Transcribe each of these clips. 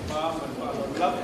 Pa ma le faaaloalo lava.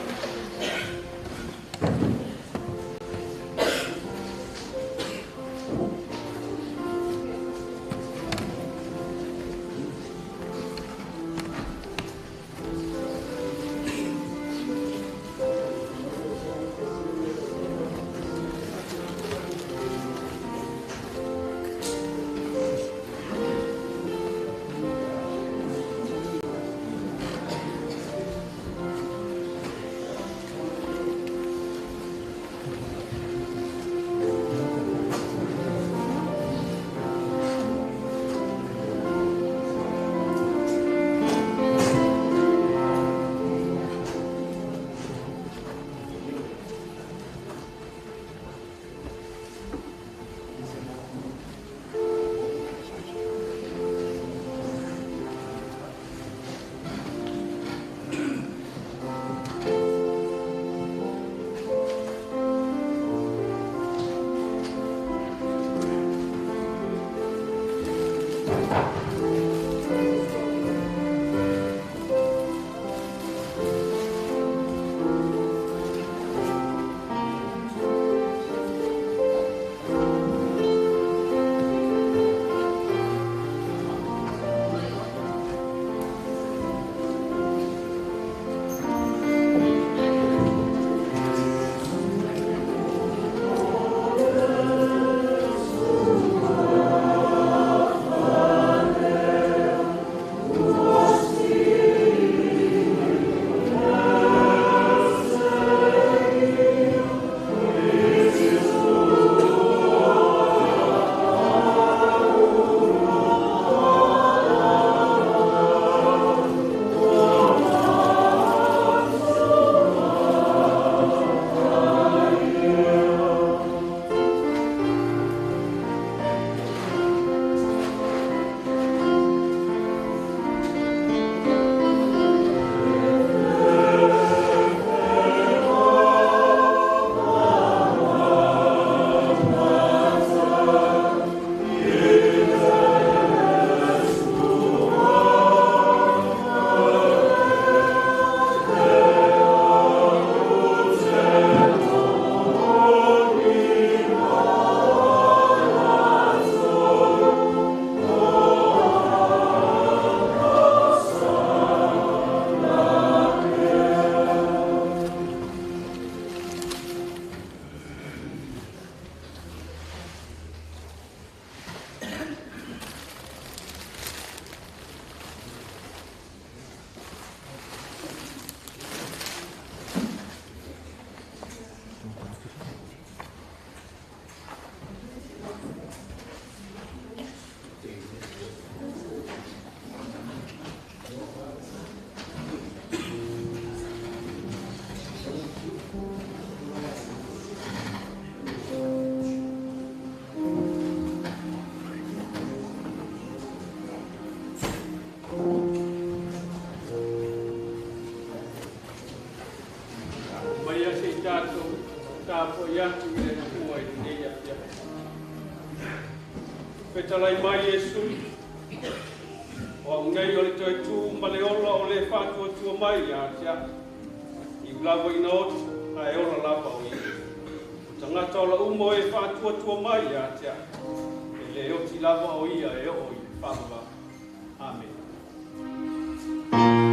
Maia se i tatou tapuai atu i le Atua i lenei afiafi. Fetalai mai Iesu, o au nei o le toe tu ma le ola o le faatuatua mai ia te au. E ui lava ina oti, ae ola lava o ia. O tagata ola uma o e faatuatua mai ia te au, e le oti lava o ia e oo i le faavavau. Amene. Thank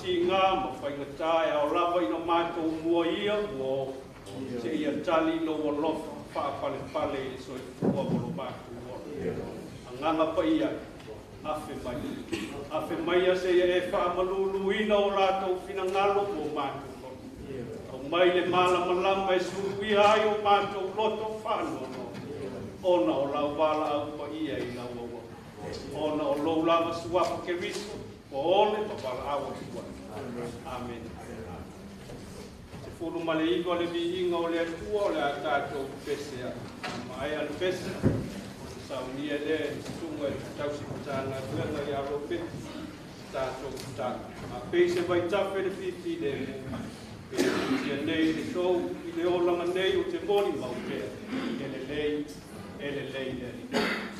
tigā ma faigata e ao lava ina matou muaia ua oo, seia tali lou alofa faapalepale i le soifua ma lo matou ola. Agaga Paia e, afe mai, afe maia seia e faamaluluina o latou finagalo ma o matou loto. Aumai le malamalama e suluia ai o matou loto faanoanoa, ona o lau valaau paia i lau auauna, ona o lou lava suafa Keriso ua ole ma valaau atu ai. Amene. 19 le viiga o le Atua o le a tatou pese ai. A maea le pese, ona saunia lea e le susuga i le tausi Matagaluega ia Ropeti tatou tatalo. A pei se vaitafe le fifilemu, pe tia nei le tou i le olaga nei ou te molimau pea, e lelei, e lelei le Alii.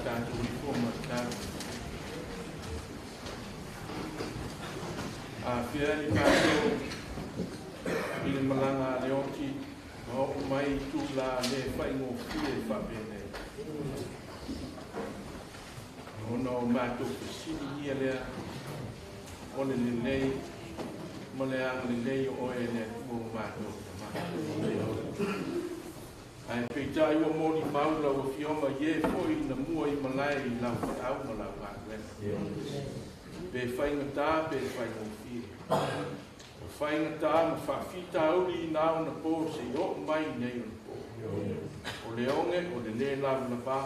Tatou ifo ma le talo. Afea i matou i le malaga a le oti ma oo mai i tula le faigofie faapenei. Ona o matou fesiligia lea o le lelei ma le agalelei o oe le Atua o matou Tama. Ae peitai ua molimau lau Afioga i e foi na mua i malae i lau feau ma lau galuega. Pe faigata pe faigofie. O faigata ma faafitauli i na ona po seia oo mai i nei ona po. O le oge o le lē lavalava.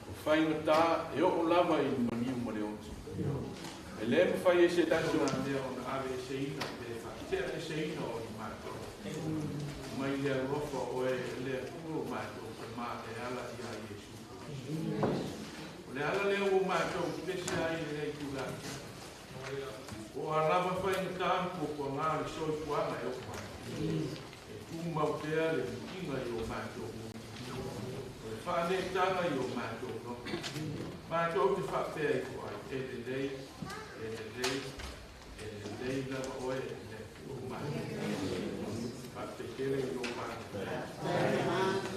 O faigata e oo lava i le maliu ma le oti. E lē mafai e se tasi o mea ona aveeseina pe faateaeseina o i matou. Mai le alofa o oe le Atua o matou Tama e ala iā Iesu Keriso. O le ala lea ua matou pese ai i lenei itula. Po o a lava faigata ma puapuaga o le soifuaga e oo mai, e tumau pea le viiga i o matou motu. O le faaneetaga i o matou loto. Matou te faapea ifo ai, e lelei, e lelei, e lelei lava oe le Atua o matou. Faafetai tele i lou agalelei.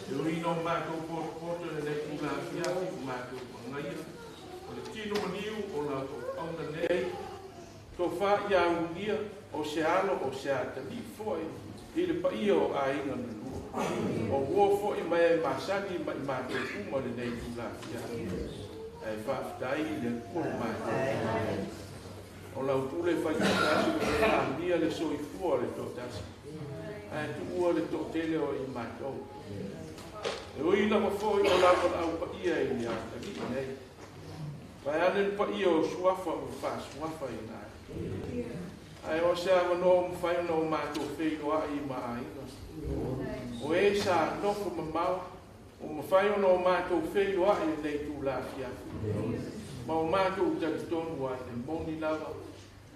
E ui ina o matou potopoto i lenei itula afiafi ua matou pagaia, o le tino maliu o lau auauna nei, tofa ia Ugia, o se alo o se atalii foi i le paia o aiga na lua. O uo foi ma e masani ma i matou uma i lenei itula afiafi. Ae faafetai i le Atua o matou. O lau pule faitoatasi ua le amia le soifua o le toatasi, ae tuua le toatele o i matou. E ui lava foi o lau valaau paia i le atalii nei, vaeane le paia o suafa ua faasuafaina ai. Ae o se avanoa ua mafai ona o matou feiloai ma aiga. O e sa nofo mamao, ua mafai ona o matou feiloai i lenei itula afiafi. Ma o matou talitonu ai, e moni lava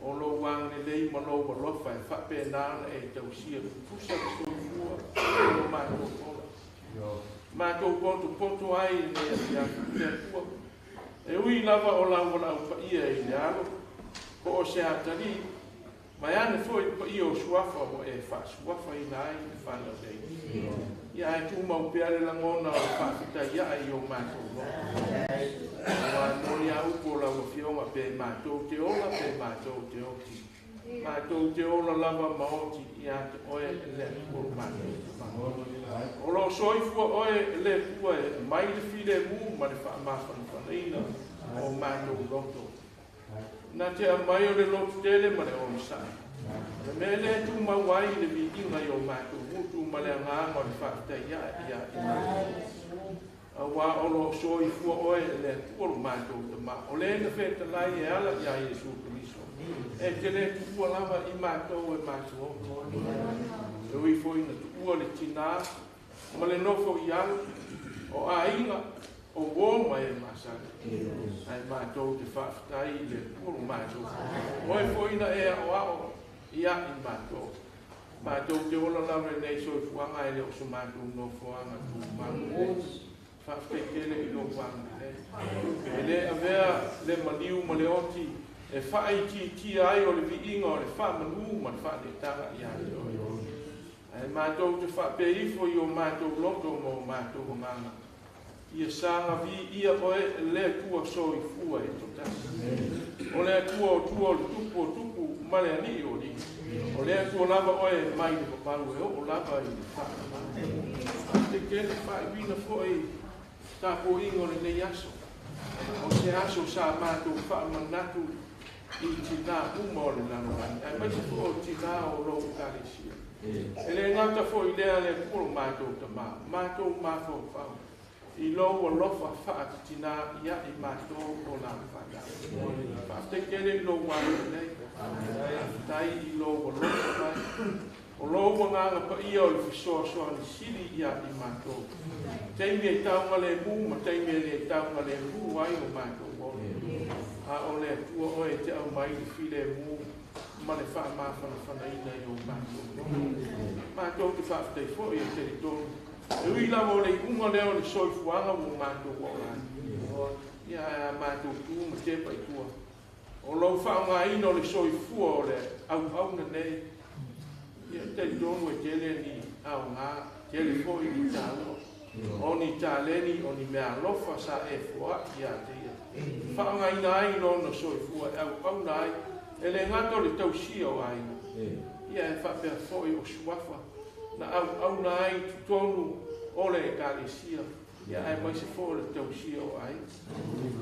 o lou agalelei ma lou alofa e faapena ona e tausia tutusa le soifua o lo matou ola. Matou potopoto ai i lenei afiafi le Atua. E ui lava o lau valaau paia i le alo, po o se atalii, vaeane foi le paia o suafa ua e faasuafaina ai le fanau nei. Ia ae tumau pea le lagona o le faafetai ae i o matou loto. Aua e moni a upu o lau Afioga pe matou te ola pe matou te oti. Matou te ola lava ma oti ia te oe e le Atua o matou Tama. O lo o soifua oe e le Atua e aumai le filemu ma le faamafanafanaina o matou loto. Na te aumai o le loto tele ma le onosai. O le mea lea e tumau ai le viiga i o matou gutu ma le agaga o le faafetai ae ia i matou. Aua o lo o soifua oe e le Atua lo matou Tama, o le na fetalai e ala iā Iesu Keriso. E te le tuua lava i matou e matou ola. E ui foi ina tuua le tinā ma le nofo i alo, o aiga, o uo ma e masani. Ae matou te faafetai i le Atua lo matou Tama. Oe foi na e aoao ia i matou. Matou te ola lava i lenei soifuaga e le o so matou nofoaga tumau lenei. Faafetai tele i lou agalelei. E le avea le maliu ma le oti e faaitiitia ai o le viiga o le faamanu ma le faaneetaga ia te oe. Ae matou te faapea ifo i o matou loto ma o matou agaga. Ia saga viia oe e le Atua soifua e toatasi. O le Atua o tua o le Tupu o tupu ma le Alii o alii. O le Atua lava oe mai le vavau e oo lava i le faavavau. Faafetai tele faaiuina foi tapuaiga o lenei aso. O se aso sa matou faamanatu i tinā uma o le lalolagi, aemaise foi o tinā o lou Ekalesia. E le gata foi i lea le Atua lo matou Tama, matou mafaufau i lou alofa faatitinā ia i matou o lau fanau. Faafetai tele i lou agalelei, faafetai i lou alofa mai, o lou agaga paia o le fesoasoani sili ia i matou. Taimi e taugalemu ma taimi e le taugalemu ai o matou ola. A o le Atua oe e te aumai le filemu ma le faamafanafanaina i o matou loto. Matou te faafetai foi e talitonu E ui lava o le iuga lea o le soifuaga ua matou ola ai. Ia ae a matou tu ma tepa i tua. O lou faaaogaina o le soifua o le auauna nei, ia e talitonu e tele ni aoga, tele foi ni taua. O ni taleni, o ni mea alofa sa e foai ia te ia. Faaaogaina ai lona soifua e auauna ai, e le gata o le tausia o aiga. Ia e faapea foi o suafa na auauna ai i totonu o le ekalesia. Ia aemaise foi o le tausia o aiga.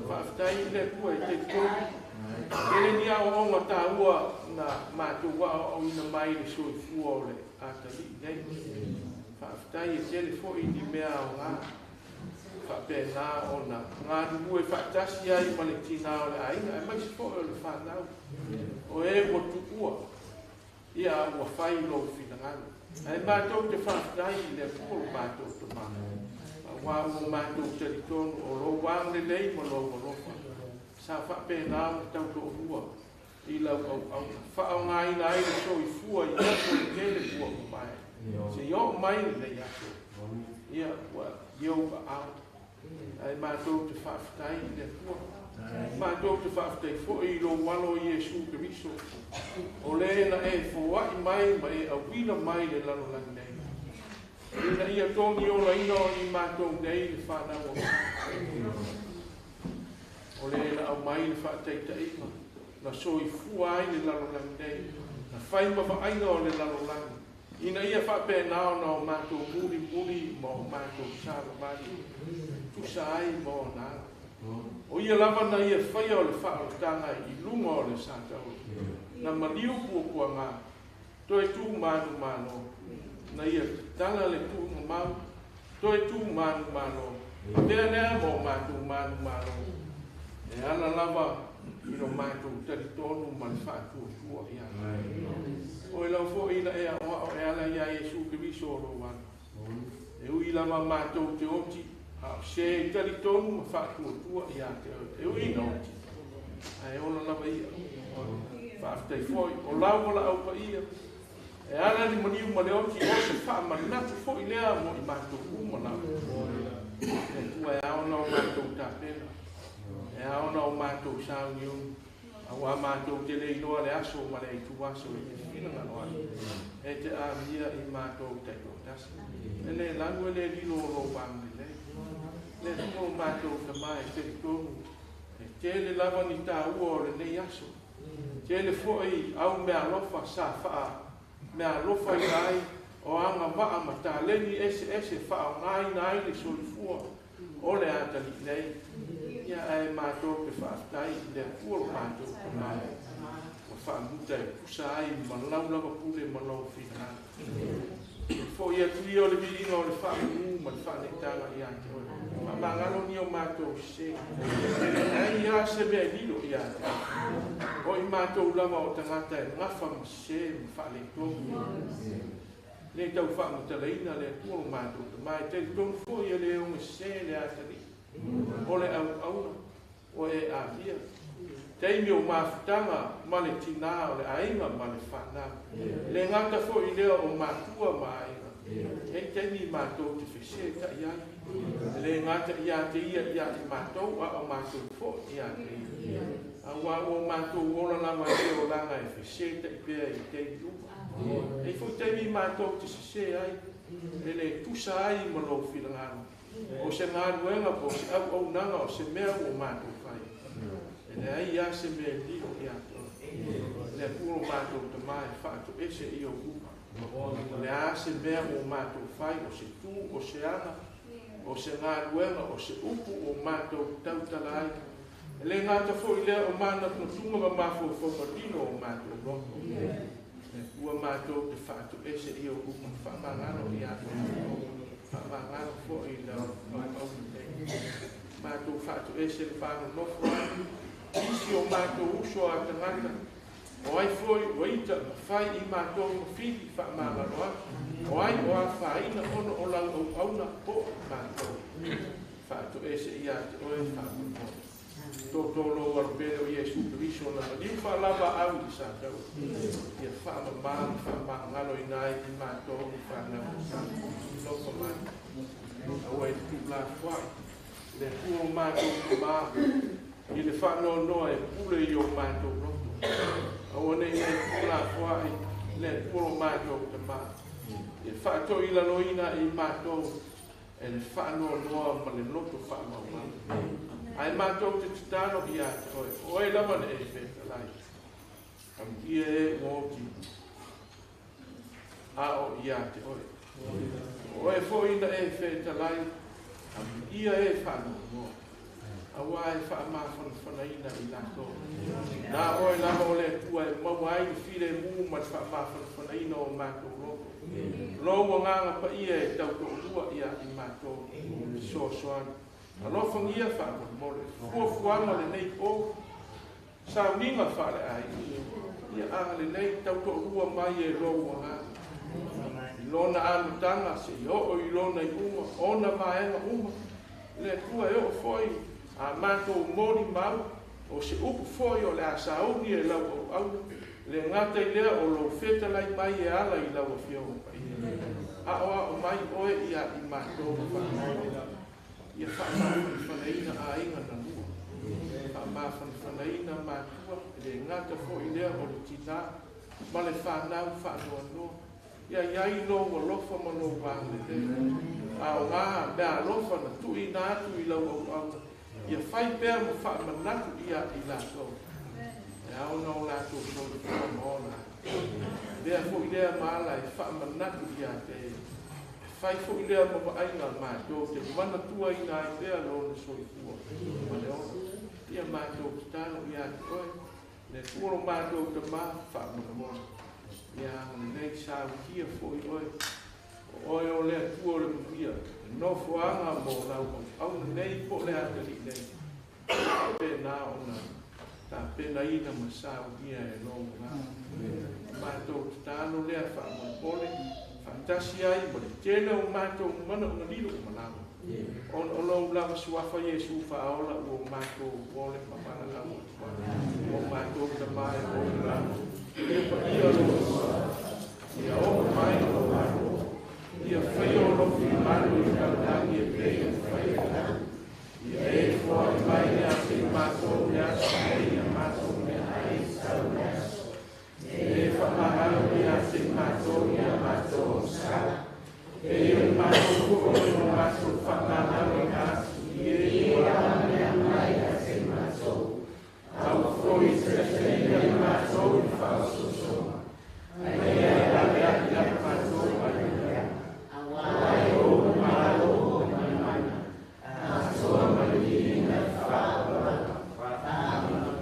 Faafetai i le Atua e talitonu. Tele ni aoaoga taua na matou aoaoina mai le soifua o le atalii nei. Faafetai e tele foi ni mea aoga. Faapena ona galulue faatasi ai ma le tinā o le aiga, aemaise foi o le fanau. O e ua tuua, ia ua fai lou finagalo. Ae matou te faafetai i le Atua lo matou tama. Aua ua matou talitonu o lou agalelei ma lou alofa. Sa faapena ona tautoalua i lau auauna. Faaaogaina ai le soifua i aso e tele ua mavae. Seia oo mai lenei aso. Ia ua i ou aao. Ae matou te faafetai i le Atua. Matou te faafetai foi i lou alo Iesu Keriso. O le na e foai mai ma e auina mai le lalolagi nei. Ina ia togi olaina o i matou nei le fanau o O le na aumai le faataitaiga, na soifua ai le lalolagi nei, na fai ma vaaiga o le lalolagi, ina ia faapena ona o matou mulimuli ma o matou savavali, tusa ai ma ona ala. O ia lava na ia faia o le faaolataga i luga o le satauro, na maliu puapuaga, toe tu manumalo, na ia tatala le tuuga mau, toe tu manumalo, avea lea ma o matou manumalo, e ala lava i lo matou talitonu ma le faatuatua ia te oe. O lau foi ina e aoao e ala iā Iesu Keriso o lou alo. E ui lava matou te oti, a o se e talitonu ma faatuatua ia te oe. E ui ina oti, ae ola lava ia. Faafetai foi, o lau valaau paia, e ala i le maliu ma le oti, o se faamanatu foi lea mo i matou uma lava. Le Atua e ao ona o matou tapena, e ao ona o matou sauniuni, aua matou te le iloa le aso ma le ituaso e te finagalo ai, e te amia i matou taitoatasi. E le lanu e le lilo o lou agalelei. Le Atua o matou tama e talitonu, e tele lava ni taua o lenei aso. Tele foi au meaalofa sa faa meaalofaina ai o agavaa ma taleni eseese faaaogaina ai le soifua o le atalii nei. Ia ae matou te faafetai i le Atua lo matou tama ua faamuta e tusa ai ma lau lava pule ma lou finagalo. E foi atu ia o le viiga o le faamanu ma le faaneetaga ia te oe. Faamagalo ni o matou sese. E leai lava se mea e lilo ia te oe. O i matou lava o tagata e gafa ma sese ma faaletonu. Le tau faamatalaina le Atua lo matou tama e talitonu foi e le ogasese le atalii o le auauna ua e avia. Taimi o mafutaga ma le tinā o le aiga ma le fanau. E le gata foi lea o matua ma aiga. E i ai taimi matou te fesetai ai. E le gata ia te ia ia i matou, a o matou foi ia te ia. Aua ua matou ola lava i le olaga e fesetai pea i taimi uma. E i ai foi taimi matou te sese ai, e le tusa ai ma lou finagalo. O se galuega po o se auaunaga o se mea ua matou fai. E leai lava se mea e lilo ia te oe. Le Atua o matou tama e faatoese i ou luma. O le a se mea ua matou fai, o se tu, o se aga, o se galuega, o se upu ua matou tautala ai. E le gata foi lea o manatunatuga ma mafaufauga lilo o matou loto. Le Atua matou te faatoese i ou luma, faamagalo ia te oe. Faamagalo foi i lau auauna nei. Matou faatoese le va nonofo ai nisi o matou uso a tagata, o ai foi ua ita ma fai i matou ma fili, faamagalo atu. O ai o afaina ona o lau auauna po o matou. Faatoese ia te oe faamoemoe. Tōtō lou alo pele o Iesu Keriso na maliu faalavaau i le satauro. Ia faamama ma faamagaloina ai i matou i fanau. Alofa mai. Aua e tuulafoai le Atua o matou tamā i le faanoanoa e pule i o matou loto. Aua nei e tuulafoai le Atua o matou tamā e faatoilaloina i matou e le faanoanoa ma le loto faamaumau. Ae matou te tatalo ia te oe, o oe lava le e fetalai. Amuia e ua oti a o ia te oe. O oe foi na e fetalai, amuia e faanoanoa. Aua e faamafanafanaina i latou. Na oe lava o le Atua e maua ai le filemu ma le faamafanafanaina o matou loto. Lou agaga paia e tautoalua ia i matou fesoasoani. Alofagia faamolemole. Fuafuaga lenei po, sauniga faaleaiga. Ia agalelei tautoalua mai e lou agaga. I lona amataga seia oo i lona iuga, ona vaega uma. Le Atua e oo foi a matou molimau, o se upu foi o le a sauni e lau auauna, le gata i lea o lou fetalai mai e ala i lau Afioga Paia. Aoao mai oe ia i matou faamolemole. Ia faamafanafanaina aiga na lua. Faamafanafanaina matua, e le gata foi lea o le tinā ma le fanau faanoanoa. Ia iai lou alofa ma lou agalelei. A o ngā mea alofa na tuuina atu i lau auauna, ia fai pea ma faamanatu ia i latou. E ao ona o latou soifua ma ola. Lea foi lea ma ala e faamanatu ia te e. E fai foi lea ma vaaiga matou te manatuaina ai pea lona soifua ma le ola. Ia matou tatalo ia te oe, le Atua o matou tamā faamolemole. Ia agalelei sautia foi oe. O oe o le Atua o le manuia, le nofoaga mo lau auauna nei po o le atalii nei. Faapena ona tapenaina ma saunia e lou agaga. Matou tatalo lea faamolemole, faatasi ai ma le tele o matou manaoga lilo ma lava. Ona o lou lava suafa Iesu faaola ua matou ole ma valaau atu ai. O matou tamā e o i lagi, ia paia lou igoa, ia oo mai lou Malo, ia faia o lou finagalo i lalolagi e pei ona faia i lagi. Ia e foai mai ia te i matou le aso nei ia matou meaai e tatau i le aso. Ia e faamagalo ia te i matou ia matou agasala. E pei ona matou foi ona matou faamagaloina atu i e ua agamea mai ia te i matou. Aua foi e taitaiina i matou i le faaosoosoga, ae ia e laveai ia matou mai le leaga. Aua e ou le Malo ma le mana, atoa ma le viiga i le faaaloalo. Amene.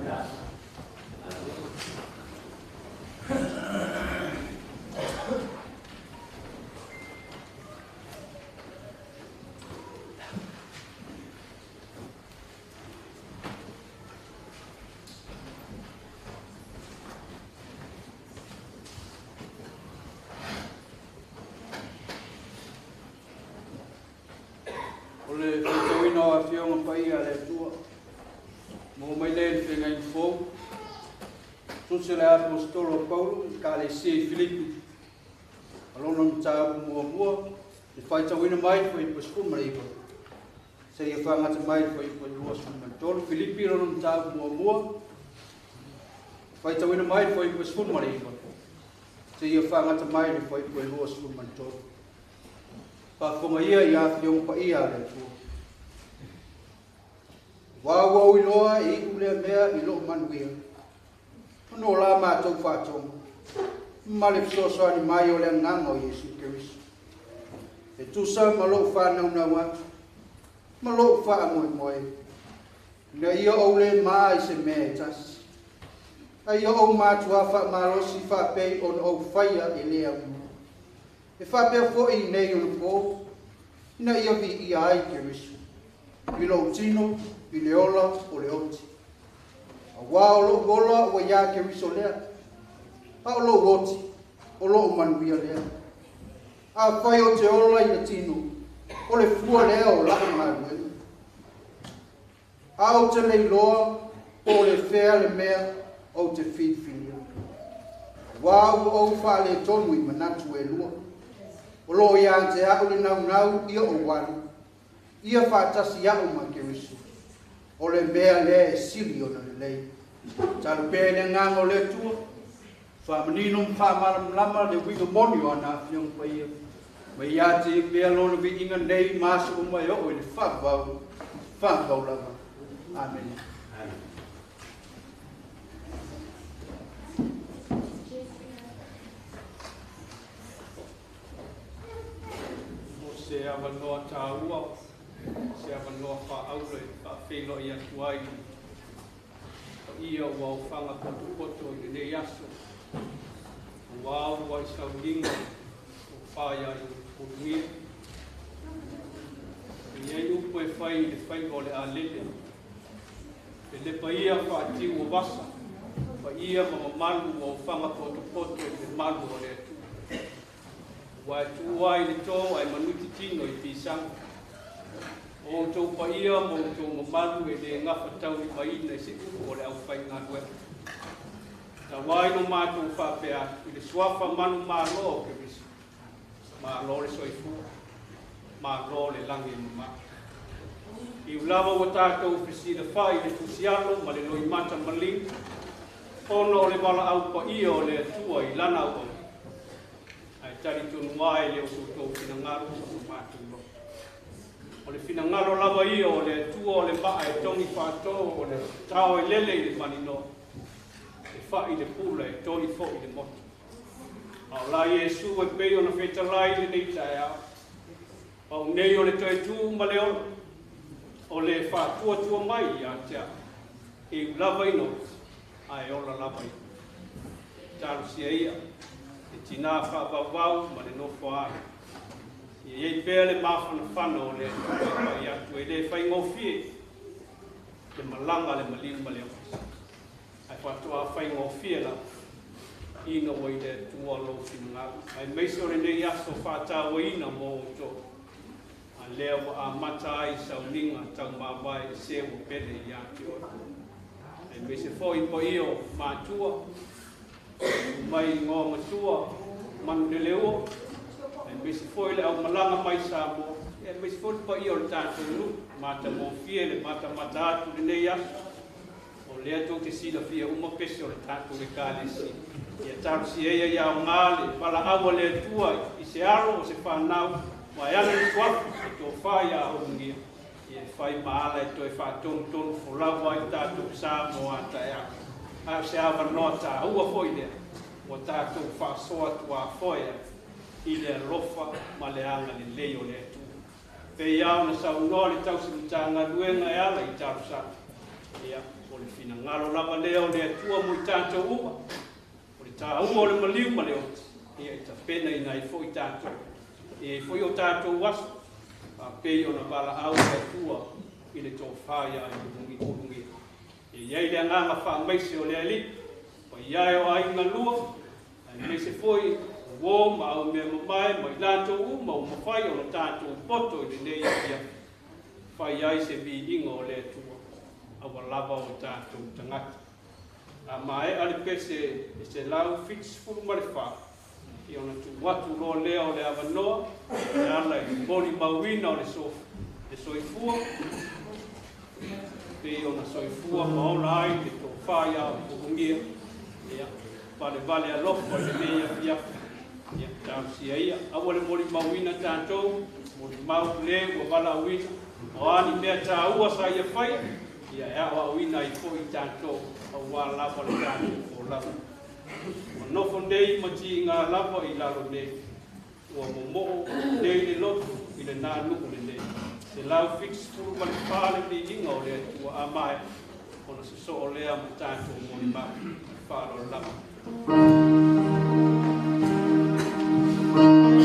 O le faitauina o Afioga Paia a le Atua, maua mai lea i le Feagaiga Fou, tusi le Aposetolo o Paulo i Ekalesia i Filipi, ma lona mataupu muamua, le faitauina mai le fuaiupu 19, seia faagata mai le fuaiupu 23. Filipi lona mataupu muamua, faitauina mai le fuaiupu 19, seia faagata mai le fuaiupu 23. Faafofoga ia i Afioga Paia a le Atua. Aua ua ou iloa e iu lea mea i lou manuia, ona o la matou faatoga, ma le fesoasoani mai o le agaga o Iesu Keriso. E tusa ma lou faanaunau atu, ma lou faamoemoe, ina ia ou le ma i se mea e tasi, a ia ou matuā faamalosi faapei ona ou faia e le aunuu. E faapea foi i nei ona po, ina ia viia ai Keriso, i lou tino, i le ola o le oti. Aua o lou ola ua iā Keriso lea, a o lou oti, o lou manuia lea. Afai o te ola i le tino, o le fua lea o lau galuega. A ou te le iloa po o le fea le mea ou te filifilia. Aua ua ou faaletonu i manatu e lua. O lo o ia te au le naunau ia ou alu, Ia faatasi a'u ma Keriso. O le mea lea e sili ona lelei. Talo pea i le agaga o le Atua, faamanino ma faamalamalama le uiga moni o ana Afioga Paia. Ma ia te ia pea lona viiga nei ma aso uma e oo i le faavavau, faavavau lava. Amene. O se avanoa tāua, se avanoa faaaulo e faafeiloai atu ai paia ua ofaga potopoto i lenei aso. Ua au ai sauliga o faia i ulugia. E iai upu e fai i le faiva o le alele. E lepa ia faatiu o vasa, paia ma mamalu ua ofaga potopoto i le malu o le Atua. Ua e tu ai le tō ai manuti tino i pisaga. O outou paia ma outou mamalu e lē gafataulimaina i se upu o le aufaigaluega. Tauai lo matou faapea atu i le suafa manumālō o Keriso. Malo le soifua, malo le lagi e mama. I ulava ua tatou fesilafai i le tusialo ma le loimata maliu, ona o le valaau paia o le Atua i lana auauna. Ae talitonu lava e le o so outou finagalo ma so matou loto. O le finagalo lava ia o le Atua o le maa e togi faatō o le tao e lele i le maninoa, e fa'i le pula e toli fo'i le motu. A o la Iesu e pei ona fetalai i lenei taeao, pau nei o le toe tū ma le ola, o le faatuatua mai ia te a'u, e iu lava ina oti, ae ola lava ia. Talosia ia, e tinā faavauvau ma le nofo a alo. Ia iai pea le mafanafana o le Atua e pai atu e lē faigofie le malaga le maliu ma le oti. Ae faatoa faigofie lava ina ua i le Atua lou finagalo. Aemaise o lenei aso faatauaina mo outou. A lea ua amata ai sauniga taumavae i se ua pele ia te oe. Aemaise foi paia o matua, mai igoa matua, Manuleleua, aemaise foi le aumalaga mai Samoa, aemaise foi le paia o le tatou nuu, matagofie le matamata atu lenei aso. O lea tou te silafia uma pese o le tatou Ekalesia. Ia talosia ia ia aoga le valaau a le Atua i se alo o se fanau, vaeane le suafa e tofa ia ulugia. Ia e fai ma ala e toe faatonutonu folau ai tatou sa mo a taeao. Ae o se avanoa tāua foi lea, ua tatou faasoa tuafoe ai i le alofa ma le agalelei o le Atua. Pei lava ona saunoa le tausi Matagaluega e ala i talosaga. Ia, o le finagalo lava lea o le Atua mo i tatou uma, o le tāua o le maliu ma le oti, ia e tapenaina ai foi tatou. E i ai foi o tatou aso, faapei ona valaau le Atua i le tofa ia Ulugia. E i ai le agaga faamaise o le Alii, paia e o aiga lua, aemaise foi o uō ma aumea mamae ma i latou uma ua mafai ona tatou poto i lenei afiafi, fai ai se viiga o le Atua, aua lava o tatou tagata. A maea le pese e 174, ia ona tuu atu loa lea o le avanoa e ala i le molimauina o le soifua, pei ona soifua ma ola ai le tofa ia Ulugia. Ia, valevale alofa i lenei afiafi. Ia, talosia ia. Aua le molimauina tatou, molimau le ua valaauina. O a ni mea tāua sa ia faia, ia e aoaoina ai foi tatou, aua lava le tatou folauga. Ua nofo nei ma tiga lava i lalo nei. Ua momoo nei le loto i lena nuu lenei. 174 le viiga o le Atua a maea, ona sosoo lea ma tatou molimau. Faaaloalo lava. Thank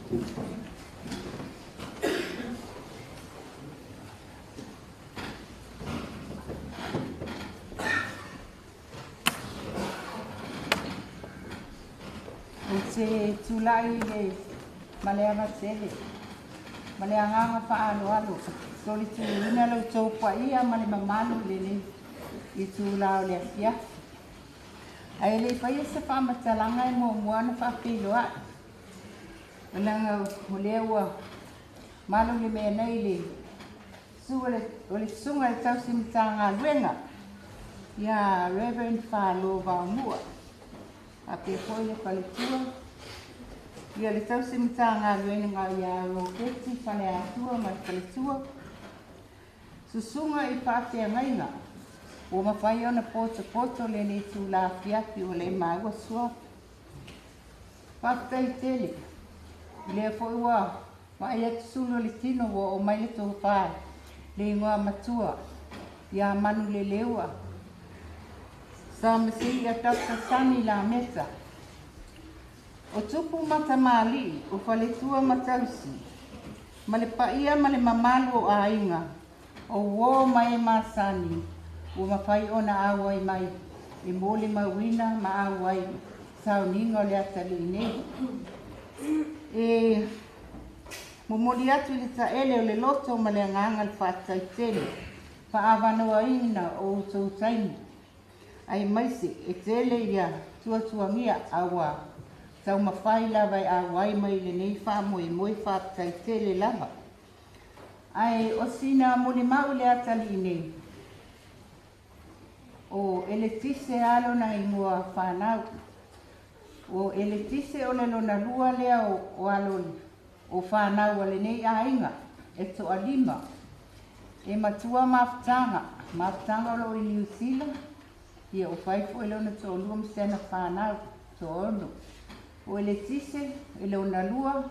Ou te tulai i le ma le ava tele ma le agaga faaaloalo solituina lo outou paia ma le mamalu i lenei itula o le afiafi. Ae le i faia se faamatalaga e muamua ona faafeiloai, leaga o lea ua malu le mea nei i le o le susuga i le tausi Matagaluega ia Reverend Falo Vaomua, faapea foi le faletua, ia le tausi Matagaluega ia Roketi Faleatua ma le faletua, susuga i faafeagaiga ua mafai ona potopoto lenei itula afiafi ua le maua suafa. Faafetai tele, o lea foi ua vaai atu sulu o le tino ua oo mai le tofa le igoa matua ia Manuleleua sa Masi ia Dr. Sani Lameta. O tupu ma tamalii, o faletua ma tausi, ma le paia ma le mamalu o aiga, o uō ma e masani, ua mafai ona auai mai e molimauina ma auai sauniga o le atalii nei. E momoli atu i le taele o le loto ma le agaga le faafetai tele faaavanoaina o outou taimi, aemaise e tele ia tuatuagia a ua taumafai lava e auai mai i lenei faamoemoe faafetai tele lava. Ae o sina molimau i le atalii nei, o Eletise lava lona igoa fanau. O Eletise o le lona lua lea o alo o fanau a lenei aiga e toalima. E matua mafutaga, mafutaga o loo i Niu Sila, ia ua fai foi lona toalua ma si ana fanau toaono. O Eletise e lona lua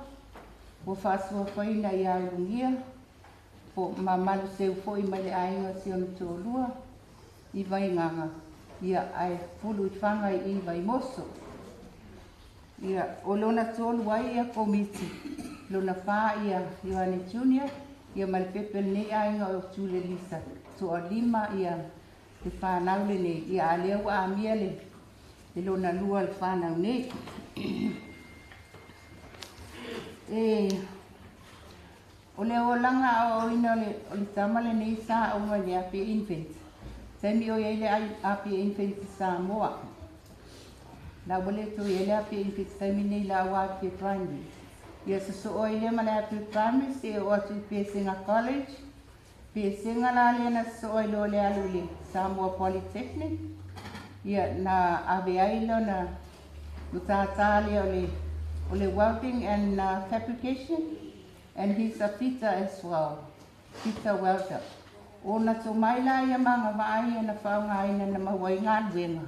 ua faasuafaina ia Ulugia po ma Maluseu foi mai le aiga o si ona toalua i Vaigaga, ia ae fulu i Faga i Vaimoso. Ia o lona tolu ai ia Komiti, lona fa ia Ioane Junior, ia ma le pepe o lenei aiga o Tulelisa, toalima ia le fanau lenei, ia a lea ua amia le lona lua o le fanau nei. E o le olaga aoaoina o le tama lenei sa aoga i le Apia Infant. Taimi o i ai le Apia Infant i Samoa. La ua le toe i ai le Apia Infant taimi nei la ua Apia Primary. Ia sosoo ai lea ma le Apia Primary seia oo atu i Pesega College. Pesega la lea na sosoo ai loa le alu i le Samoa Polytechnic. Ia na ave ai lona matata lea o le welding and fabrication, and he's a fitter as well, fitter welder. O na tomai la ia ma agavaa ia na faaaogaina na maua ai galuega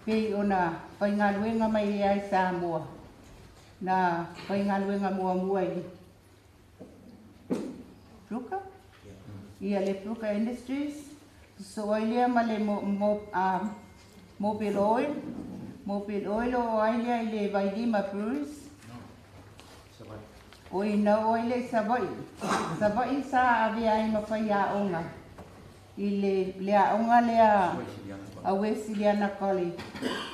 pei ona faigaluega mai ai Samoa, na faigaluega muamua i Pluka, ia le Pluka Industries, sosoo ai lea ma le Mobil Oil, Mobil Oil o ai lea i le Vailima Breweries. O ina oo ai lea i Savaii, Savaii sa avea ai ma faiaoga i le aoga lea a Wesleyana College.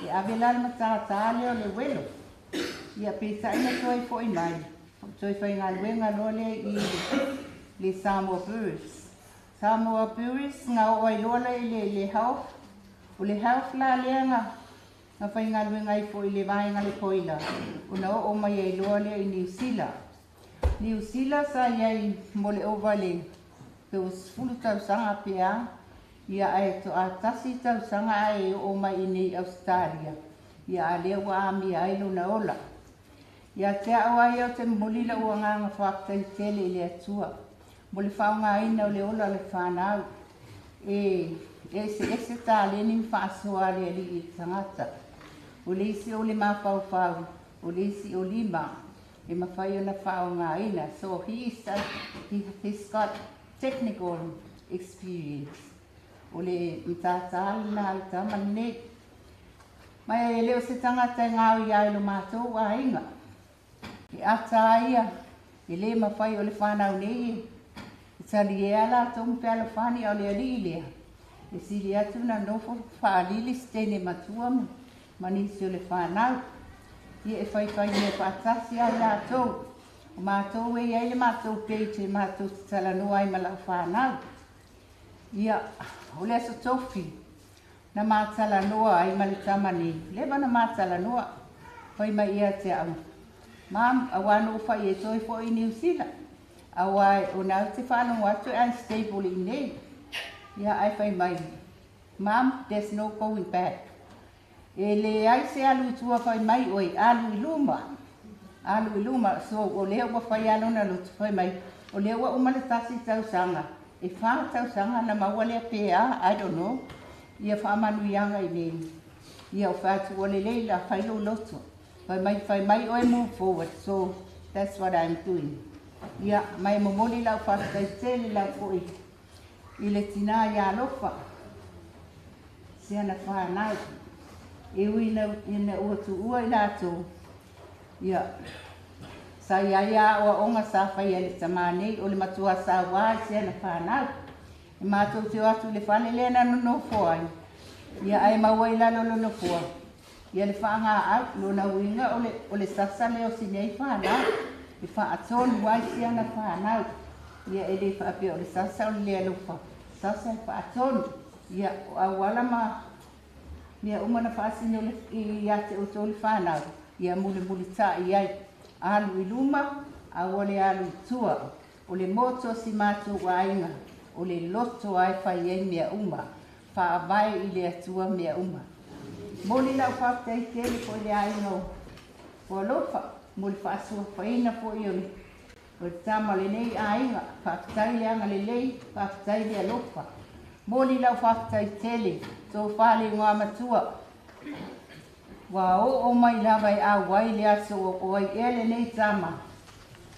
E ave la le matata lea o le uelo. Ia peitai na toe foi mai, toe faigaluega loa lea i le Samoa Breweries. Samoa Breweries na oo ai loa lea i le Health. O le Health la lea na faigaluega ai foi i le vaega le poila, ona oo mai ai loa lea i Niu Sila. Niu Sila sa i ai mo le ova le pe ua 10 tausaga pe a, ia ae toatasi tausaga ae oo mai i nei Ausetalia, ia a lea ua amia ai lona ola. Ia te au ai ou te momoli lau agaga faafetai tele i le Atua mo le faaaogaina o le ola o le fanau. E eseese taleni ma faasoa a le Alii i le tagata. O le isi o le mafaufau, o le isi o lima e mafai ona faaaogaina. So he's got technical experience. O le matata lena a le tama lenei. Ma e le o se tagata e gaoia ai lo matou aiga. E E ata ia, e le mawhai o le whanau nei e tali e ala tō fealofani o le alii lea. E sili atu na nofo whaalili stene matua ma nisi o le whanau. Ia e whaiwhai mea whaatasi ai lātou. O mātou e iai le mātou page e mātou te talanoa ai ma lau whanau. Ia, o le aso tofi, na mātalanoa ai ma le tama nei. Leva na mātalanoa, whai mai ia te au. Mam, awa no whai e toi fo i New Zealand. Awa o nau te whanau atu unstable i nei. Ia, ai whai mai. Mam, there's no going back. E le ai se alu tua whai mai oi, alu i luma. Alu i luma, so o lea ua whai alona lotu whai mai. O lea ua umale tasi tausanga. E wha tausanga na maua lea PA, I don't know. Ia whaamanuiaga i nei. Ia o whaatu o le leila, whai lo loto. Whai mai oe move forward, so that's what I'm doing. Ia, mai momoli lau whaatai tele lau koi. I le tina ia alofa. Siana whanau. E ui ina ua tu ua i lātou. Ia, sa ia ia oa onga sa whai le tamā nei o le matua sa wā siana whanau. E mātou te o atu le whale lea na nonofo ai. Ia ai maua i lalo lo nofoa. Ia le whaanga au, lona uinga o le sasa leo si nei whanau. E whaatonu ai siana whanau. Ia e le whaapea o le sasa o le lea lofa. Sasa e whaatonu. Ia o awala ma mea uma na whaasini o le i ate o tō le whanau. Ia muli muli tā i ai. Alu i luma, au le alu i tua. O le moto si mātou wainga. O le loto ai whai ai mea uma. Whaawai i le atua mea uma. Moli lau whaatai tele po le ainga o alofa. Moli whaasua whaina po i o le tama le nei ainga. Whaatai le anga le lei, whaatai le alofa. Moli lau whaatai tele, tō whale ngā matua. Wa o o mai lava i a wai le aso o ai e le nei tama.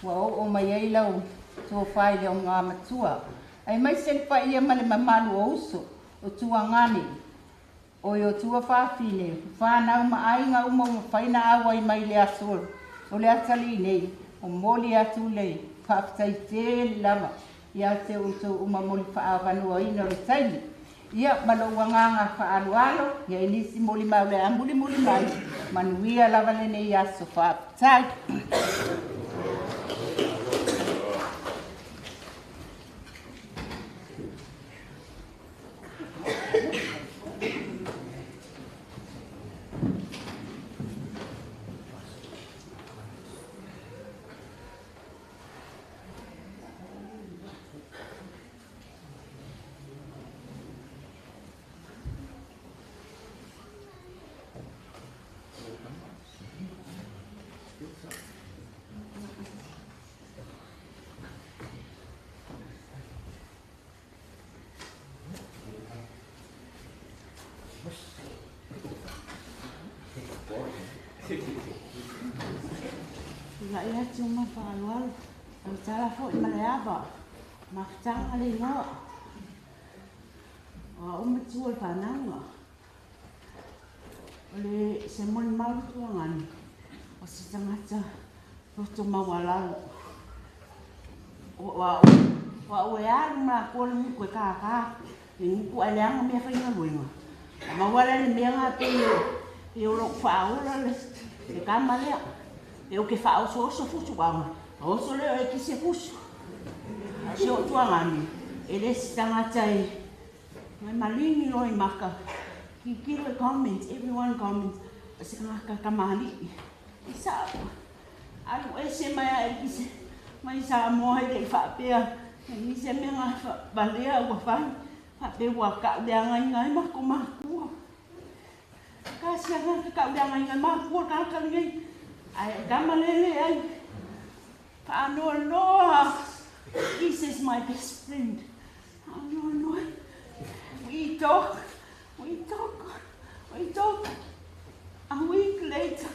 Wa o o mai ai lau tō whale o ngā matua. Ai mai se le ia ma le mamalu o uso o tuangani. O i o tua whawhine, whanau ma ainga uma o whaina awai mai le aso. O le atali nei, o moli atu le, whaatai te lava. Ia te uto uma moli whaawanua ina o le taimi. Ia malo uanganga whaalualo, ia inisi moli mau le amuli muli mai. Manuia lava le nei aso whaatai. Lai atu ma whaalualu, au tala fo i maleava, mafutanga le ingoa. O au matua le whananga. O le se moni malu tuangani, o se tangata roto mawalalo. O au e alu ma kua le muku e kākā, le muku a leanga mea whainga luenga. A mawala le mea ngā te i o loko whaola le kama lea. E o ke whaoso oso fusu wanga. A oso leo e kise fusu. A se o tuangani. E le si tangata e mai malingi loi maka. Kikiro e comment, everyone comments. A se ngaka kamali. I sa alu e se mai a e kise. Mai sa moa i le whaapea. E nise mea ngā valea ua whai. Whaapea ua kaulea ngai ngai mako makua. Ka sia ngā kaulea ngai ngai makua kakali ngai. Ai kamalele ai. Whaanoa noa. This is my best friend. Whaanoa noa. We talk. We talk. We talk. A week later,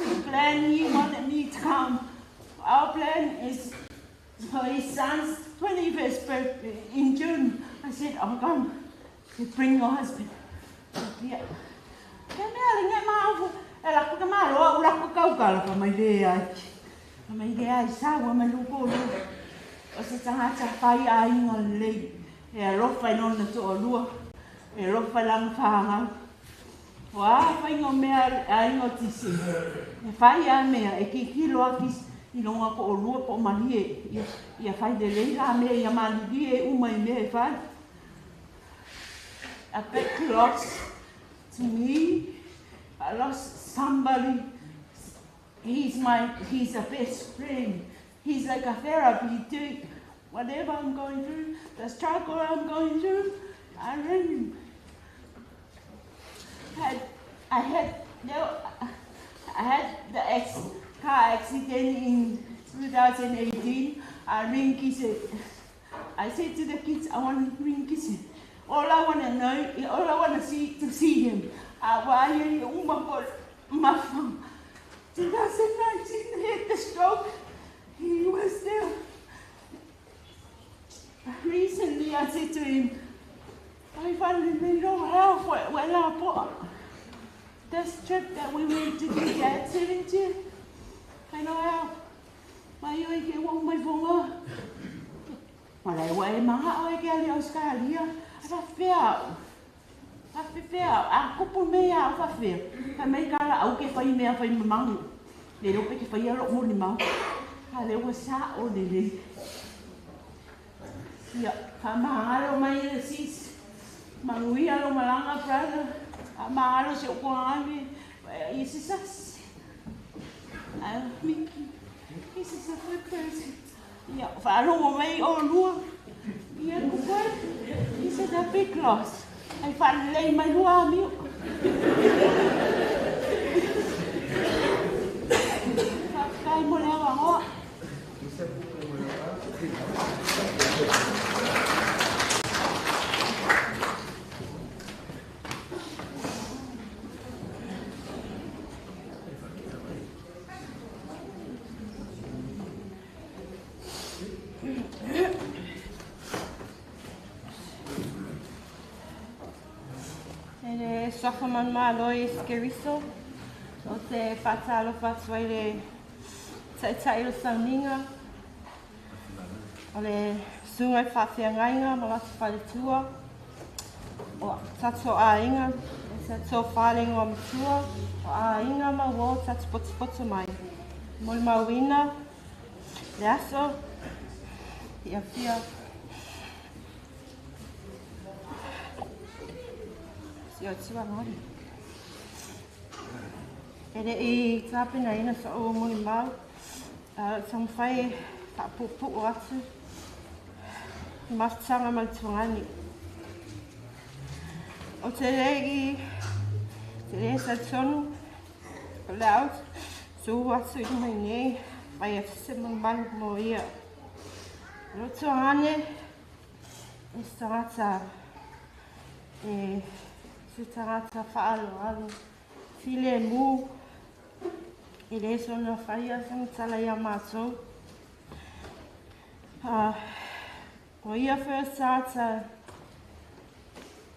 we plan he wanted me to come. Our plan is for his son's 21st birthday in June. I said, I'll come. He said, bring your husband. I said, yeah. Kia mea le ngai maafu, e lako ka malo, au lako kaukala pa mai le ai. Mai le ai sa ua mai luko lu. O se tagata fai aiga lelei. E alofa i lona toalua. E alofa i lana fanau. O a faiga o mea aiga o Tisi. E fai a mea e kikilo a kisi i longa ko o lua po malie. Ia, ia fai lelei la mea ia malilie uma i mea e fai. A big loss to me. I lost somebody. He's a best friend. He's like a therapy to whatever I'm going through, the struggle I'm going through, I ring him. I had the car accident in 2018. I ring Kise. I said to the kids, I want to ring Kise. All I want to know, all I want to see, to see him. 2019, he had the stroke. He was there. Recently, I said to him, I finally don't have what I bought. This trip that we went to do Dad's 70, I know how. My oi ke wong mai fonga. Malai wa e maha oi ke ali Australia. A whea. A whea. A kupu mea a whea. Ka mei kala au ke whai mea whai mamangu. Le rope ke whai alo moni mau. A le ua sa o le le. Ia, whamahalo mai e sis. Mangui alo malanga, brother. Whamahalo se ukuangani. Isi sas. Miki. Isi sa whakasi. Ia, whaalongo mai o lua. Ia, kupai. Isi sa big loss. Ai whalei mai lua amio. Whakai mo lea wangoa. Ele sofa man malo e skeriso. O te whatalo whatua i le taitai o sauninga. O le sungai whawhia ngainga ma lata whaletua. O tato a inga, e tato whalengo a matua. O a inga ma wo tato potopoto mai. Moli mauina, le aso, ia fia. Ia tua ngori. E le i tāpena ina sa o moni mau, tamwhai whaapupu atu, mafutanga mai tuangani. O te le i, te le sa tonu, o le au, su atu i mai nei, mai e fise malu mo ia. O tuangane, e tangata, e se tangata whaalo alo, file mu, e le sona whaia sa matala ia mātou. O ia whia sāta,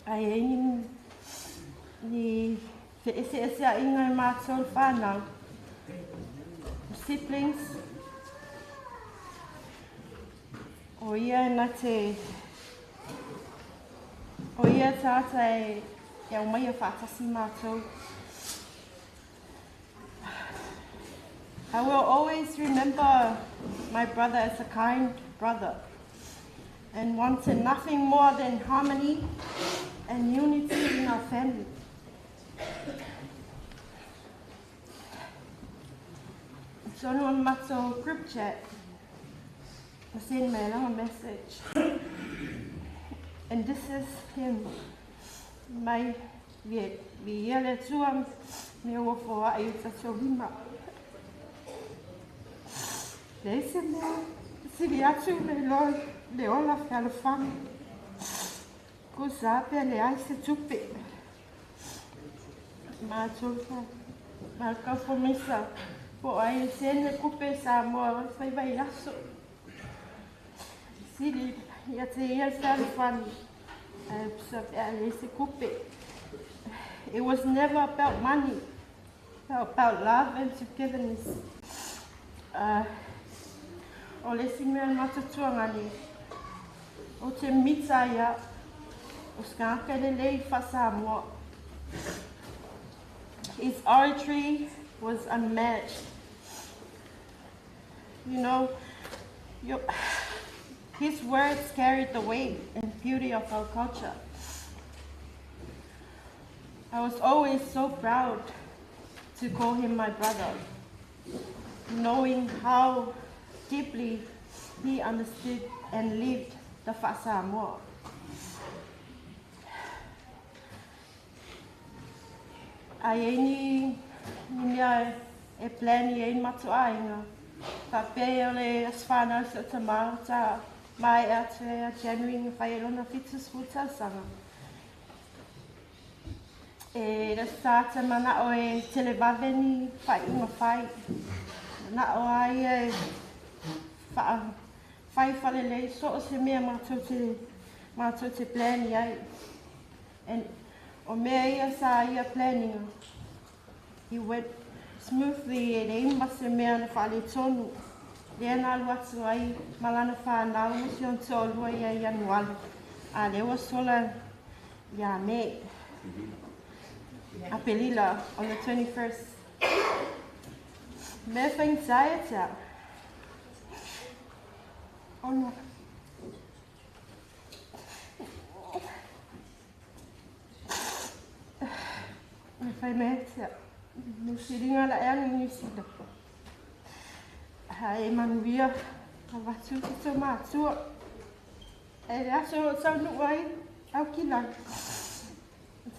ai e ni te ese ese a inga i mātou whānau. Siblings, o ia na te, o ia tāta e ia mai a whātasi mātou. I will always remember my brother as a kind brother and wanted nothing more than harmony and unity in our family. So on my group chat, I sent me a long message. And this is him. My vi le tua me o fo ai ta so lima. Le se me si atu me lo le ola fealofani. Ko sa pe le ai se tupe. Ma tolfa. Ma ka fo misa. Po ai se ne kupe sa mo fai vai laso. Si li ia te ia fealofani. It was never about money, about love and togetherness. O le isi mea matatuagani, o te mita ia, o se tagata lelei faa-Samoa. His oratory was unmatched. You know, his words carried the weight and beauty of our culture. I was always so proud to call him my brother, knowing how deeply he understood and lived the fa'asamoa. A i ai ni mea e plan i ai ni matou aiga, faapea o le aso fanau si o tamā ta maea atu ia January na fai ai lona 70 tausaga. E le sa te mana'o e televave ni faaiuga fai. Mana'o a ia e fa'a fai faalelei so o se mea matou te matou te plan i ai. And o mea ia sa ia planning he went smoothly e leai ma se mea na faaletonu. Lea na alu atu ai ma lana fanau ma si ona toalua ia Ianuali, a lea ua sola ia Me, Apelila, on the 21st. Mea faigata ia te au, ona me fai mea te au, me whiringa la ea ni New Zealand. Ae manuia avatu ki to matua. E le aso o taunuu ai au ki lagi.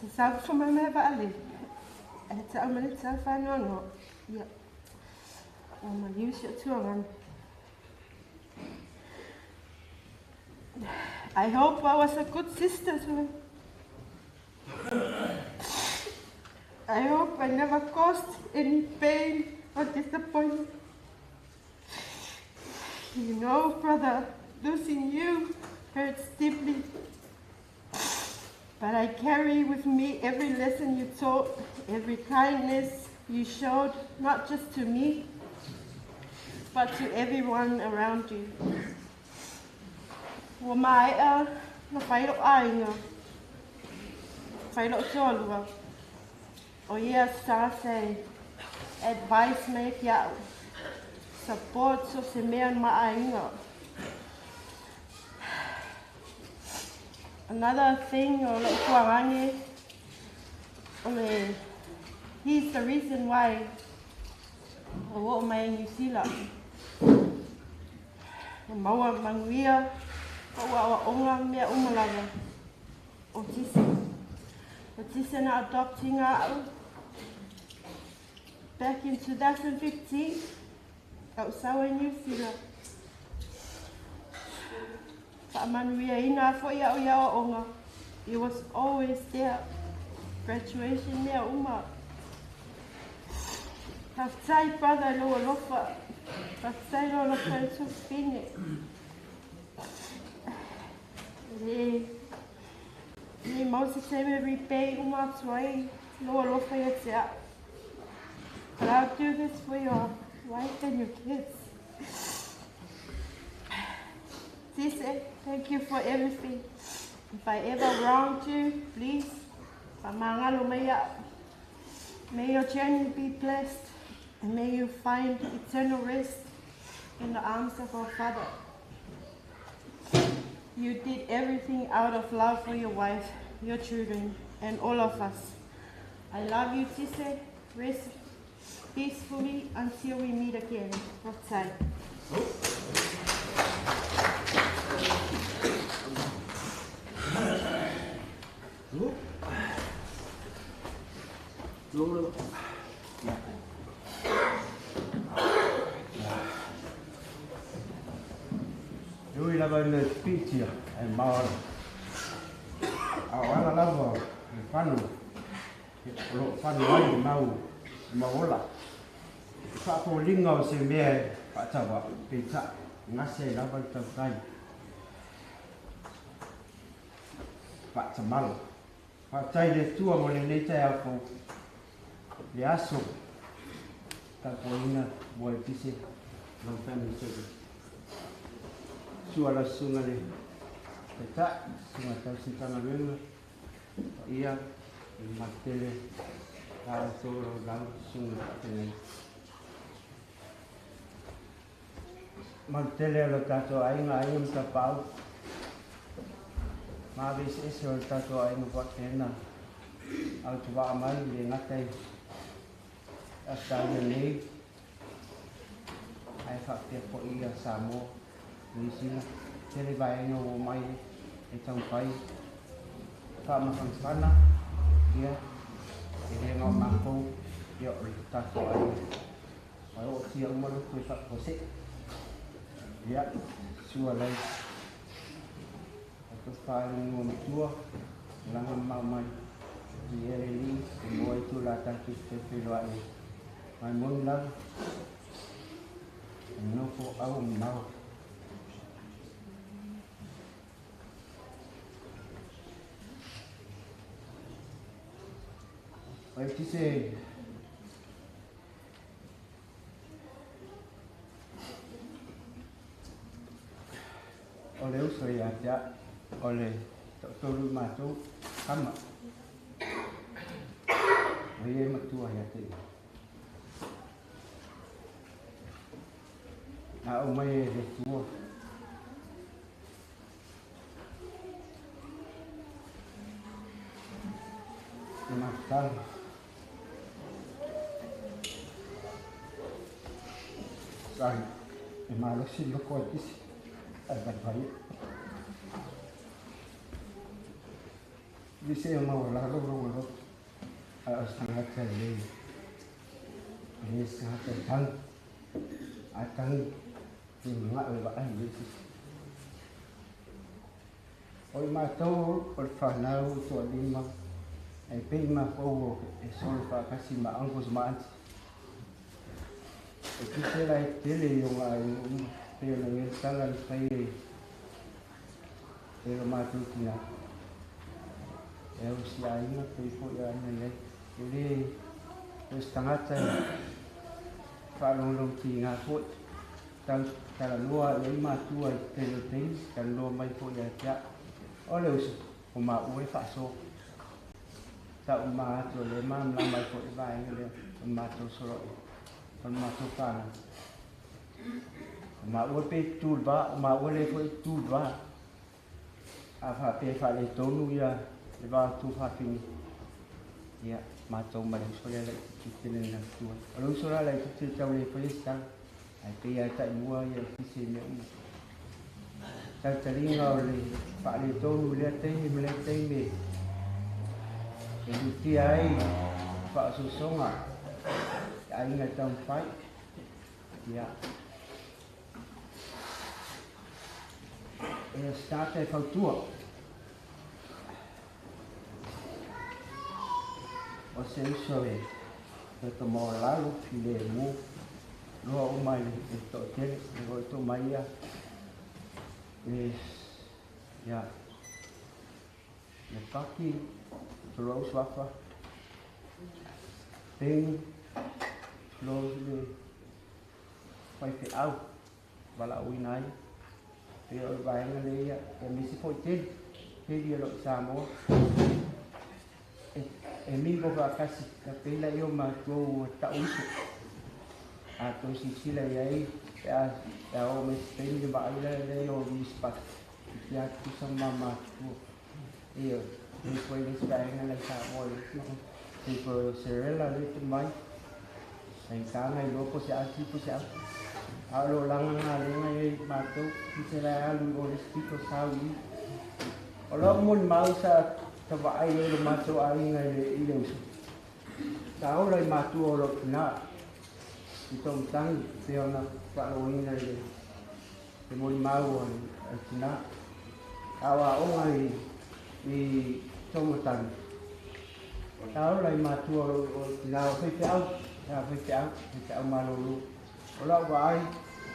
Te sau to mai mea vaalele. E tau ma le tau whanoanoa. Ia. O maliu si o tuangana. I hope I was a good sister to him. I hope I never caused any pain or disappointment. You know, brother, losing you hurts deeply. But I carry with me every lesson you taught, every kindness you showed, not just to me, but to everyone around you. Ua maea na fai lou aiga, fai lou toalua. O ia sa se advice mai ki a'u, support so se mea ma aiga. Another thing o lou tuagane, o le, he's the reason why o o'o mai i New Zealand. Ua maua manuia ko'u a'oa'oga ma mea uma lava. O Tise. O Tise na adoptinga a'u back in 2015, a'u sau ai New Zealand. Faamanuiaina fo'i a'u i a'oa'oga. He was always there. Graduation mea uma. Faafetai brother i lou alofa. Faafetai lou alofa i le tuafafine. E le le mau se taimi e repay uma atu ai lou alofa ia te a'u. But I'll do this for your wife and your kids. Tise, thank you for everything. If I ever wronged you, please, faamagalo mai a'u. May your journey be blessed and may you find eternal rest in the arms of our Father. You did everything out of love for your wife, your children, and all of us. I love you, Tise. Rest peacefully until we meet again. Faafetai. E ui lava ina speech ia, ae maola. A o ala lava o le fano, o lo o fano ai le mau, le mau ola. E faafoliga o se mea e faataua'u, peitai, e gase ai lava le tautai. Faatamala. Faafetai i le Atua mo lenei taeao fou, le aso tapuaiga mo Aepise Long Family Service. Sua la susuga le Taitai, susuga tausi Matagaluega, paia i le malu tele la outou laulau susuga faafeagai. Malu tele o lo tatou aiga, aiga ma tapaau, ma ave eseese o le tatou aiga faapena autovaa mai le gata i Ausetalia nei, ae faapea foi ia Samoa, Niu Sila, tele vaega ua omai e taumafai faamafanafana, ia e le na o matou, ia o le tatou aiga. Ae ootia uma loto e faafuasei. Ia, sua lai tofa i le igoamatua, malaga mamao mai i e le alii e maua ai itula tatou te toe feiloai ai. Ma e moni lava, e nofo au mamao. Ai tise o le uso ia te au, o le toatolu i matou tama. O ia e matua ia te ia. Na aumai e le Atua. E mafutala. Sai, e malosi le loko ai kisi, ae vaivai. Le se maualalo lou alofa, ae o se tagata e le e le se tagata e tagi. A tagi, e manao e vaai i le isi. O i matou o le fanau toalima, e pei matou e solo faatasi ma uncles ma aunties. E tusa la e tele i o ngā aiga uma, pei ona i ai le tala na fai e e lo matou tina. E au si aiga pei foi aiga i ai. E le o se tagata e faalogologo tiga foi. Tau talanoa i ai matua i te tele o taimi, talanoa mai foi ia te au. O le uso, o maua e faasoa. Tau ma atu o lea e malamalama ai foi le vaega lea o le matou soloaiga, o le matou fanau. O maua pei e tutu i le va, o maua lea foi e tutu i le va. A faapea e faaletonu ia le va o tuafafine, ia, matou ma le uso lea laitiiti tele na tutu ai. O le uso la laitiiti e tau le faia se tala, ae pei lava e taimua ia kisi i mea uma. Talitaliga o le faaletonu i lea taimi ma lea taimi e lutia ai faaosoosoga i aiga e taumafai. Ia, e se tagata e fautua. O se uso e toto maualalo filemu loa uma i le toatele e foi to mai ia e ia le paki tulou suafa peni tulou le faifeau valaauina ai pei o le vaega lea ia aemaise foi tele tele o lo o i Samoa e mingo faatasi e pei laia o matou tau uso. A tou silasila i ai pe a oo mai se taimi ona vaai lea o Luis Pasi i te tutusa ma matutua. Ioe, e foi le isi vaega la i Samoa i le isi pei foi o Serela lea e tuu mai, faigata ona iloa po o se ati po o se autu. A o lo o laga galuega ia i matou, tusa la e alu i o le isi pito sau i i. O lau molimau sa vaai ai lo matou aiga i le uso, sa ola i matua o lou tina i taumatagi pei ona faalogoina i le molimau a le tina. A o aoga i taumatagi, sa ola i matua o lou tina o faifeau, sa faifeau, faifeau malolo. O lau vaai,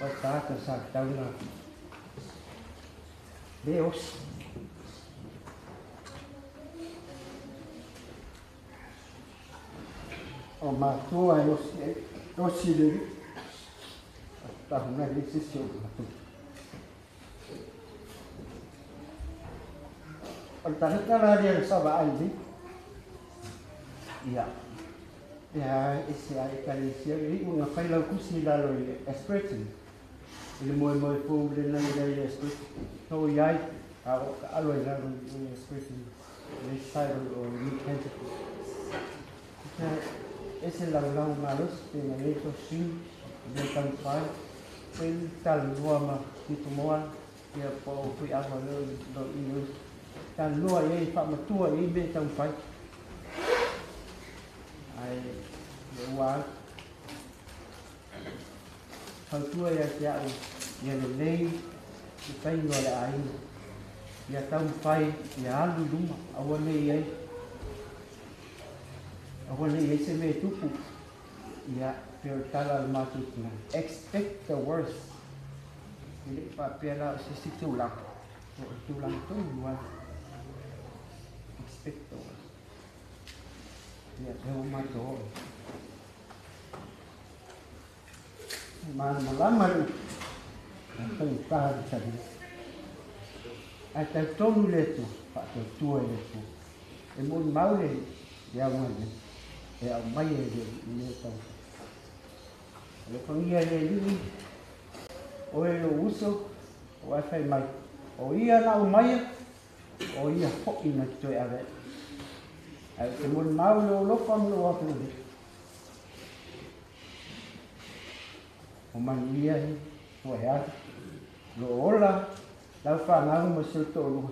o se tagata sa tatau ona le osi. O matua e osi ai, osi le alii, a tahuna ai le se isi o matou. O le tagata la lea sa vaai nei. Ia. Ia e se a ekalesia e iu na fai lau kusi i lalo i le Esperton. I le moemoe fou lena i le Esperton. No i ai, a o ka alo i lalo i le Esperton. Le side o New Canterbury. Ia e se lau lau malosi pe na le to siu, le taumafai. Pe talanoa ma Tito Moa, ia po o fui ava leo lo i le talanoa i ai faamatua i ai mea e taumafai. Ae le ua alu. Fautua ia te au ia lelei le faiga o le aiga. Ia taumafai ia alu i luma, aua ne i ai aua ne i ai se mea e tupu. Ia, pei o le tala a le matou tina, expect the worst. E le i faapea la o se isi tulaga, o le tulaga tonu lava. Expect the worst. Ia, lea ua matou oo. E malamalama le upu, e faigata le taliga. Ae talitonu le Atua, faatuatua i le Atua. E molimau le auga nei, e aumai e le Alii mea e taumafai. Alofagia e le Alii oe lou uso, aua e fai mai, o ia na aumaia, o ia foi na te toe ave ai. Ae ou te molimau i lou alofa ma lou agalelei. O manuia i ua e alu, o lo o ola lau fanau ma si ou toalua.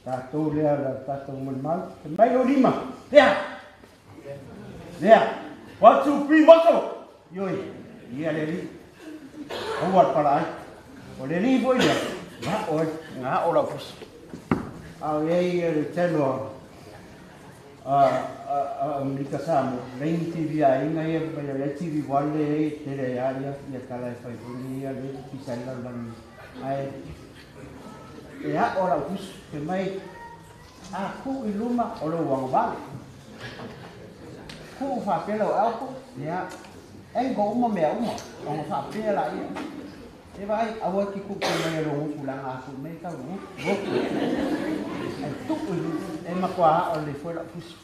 Tatou lea la tatou molimau. Fai mai lou lima, lea! Lea! 1, 2, 3, moto! Ioe, ia le alii. Aua le pala ai. O le alii foi lea, na oe, na o lau fusi. A o iai le channel a Amerika Samoa, Lane TV a aiga ia, mai o le TV One le e tele ai a ia, ia tala e fai foi nei ia le pisa ai lalolagi. Ae e a'o lau fusi, fai mai, a kuu i luma o lou agavale. Kuu faapea lau elbow, ia, angle uma mea uma, ona faapea laia. E vaai, aua e te tuu mai e lou gutu leaga a tuu mai e tau gutu. Ae tuu i luma, e matua a'o lelei foi lau fusi.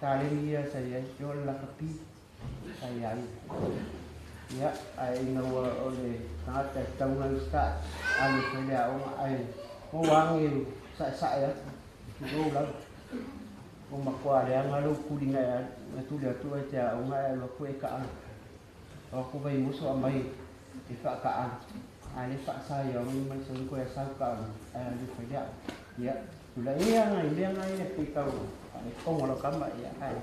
Taleni ia sa i ai, o le lakapi sa i ai. Ia, ae ina ua o le tagata e tatau ona usitai, alu e fai le aoga, ae maua age sa'esa'e atu, tulou lava. Ua matua leaga lou tuliga e alu, na tuli atu ai te aoga ae alu atu e taalo. O aku Vaimoso aumai e faataalo, a le faasa ia ogi mai sau koe sau taalo, ae alu e fai le aoga. Ia, tulai ia nai mea nai e pei tau faaletonu o lau tama, ia, ae,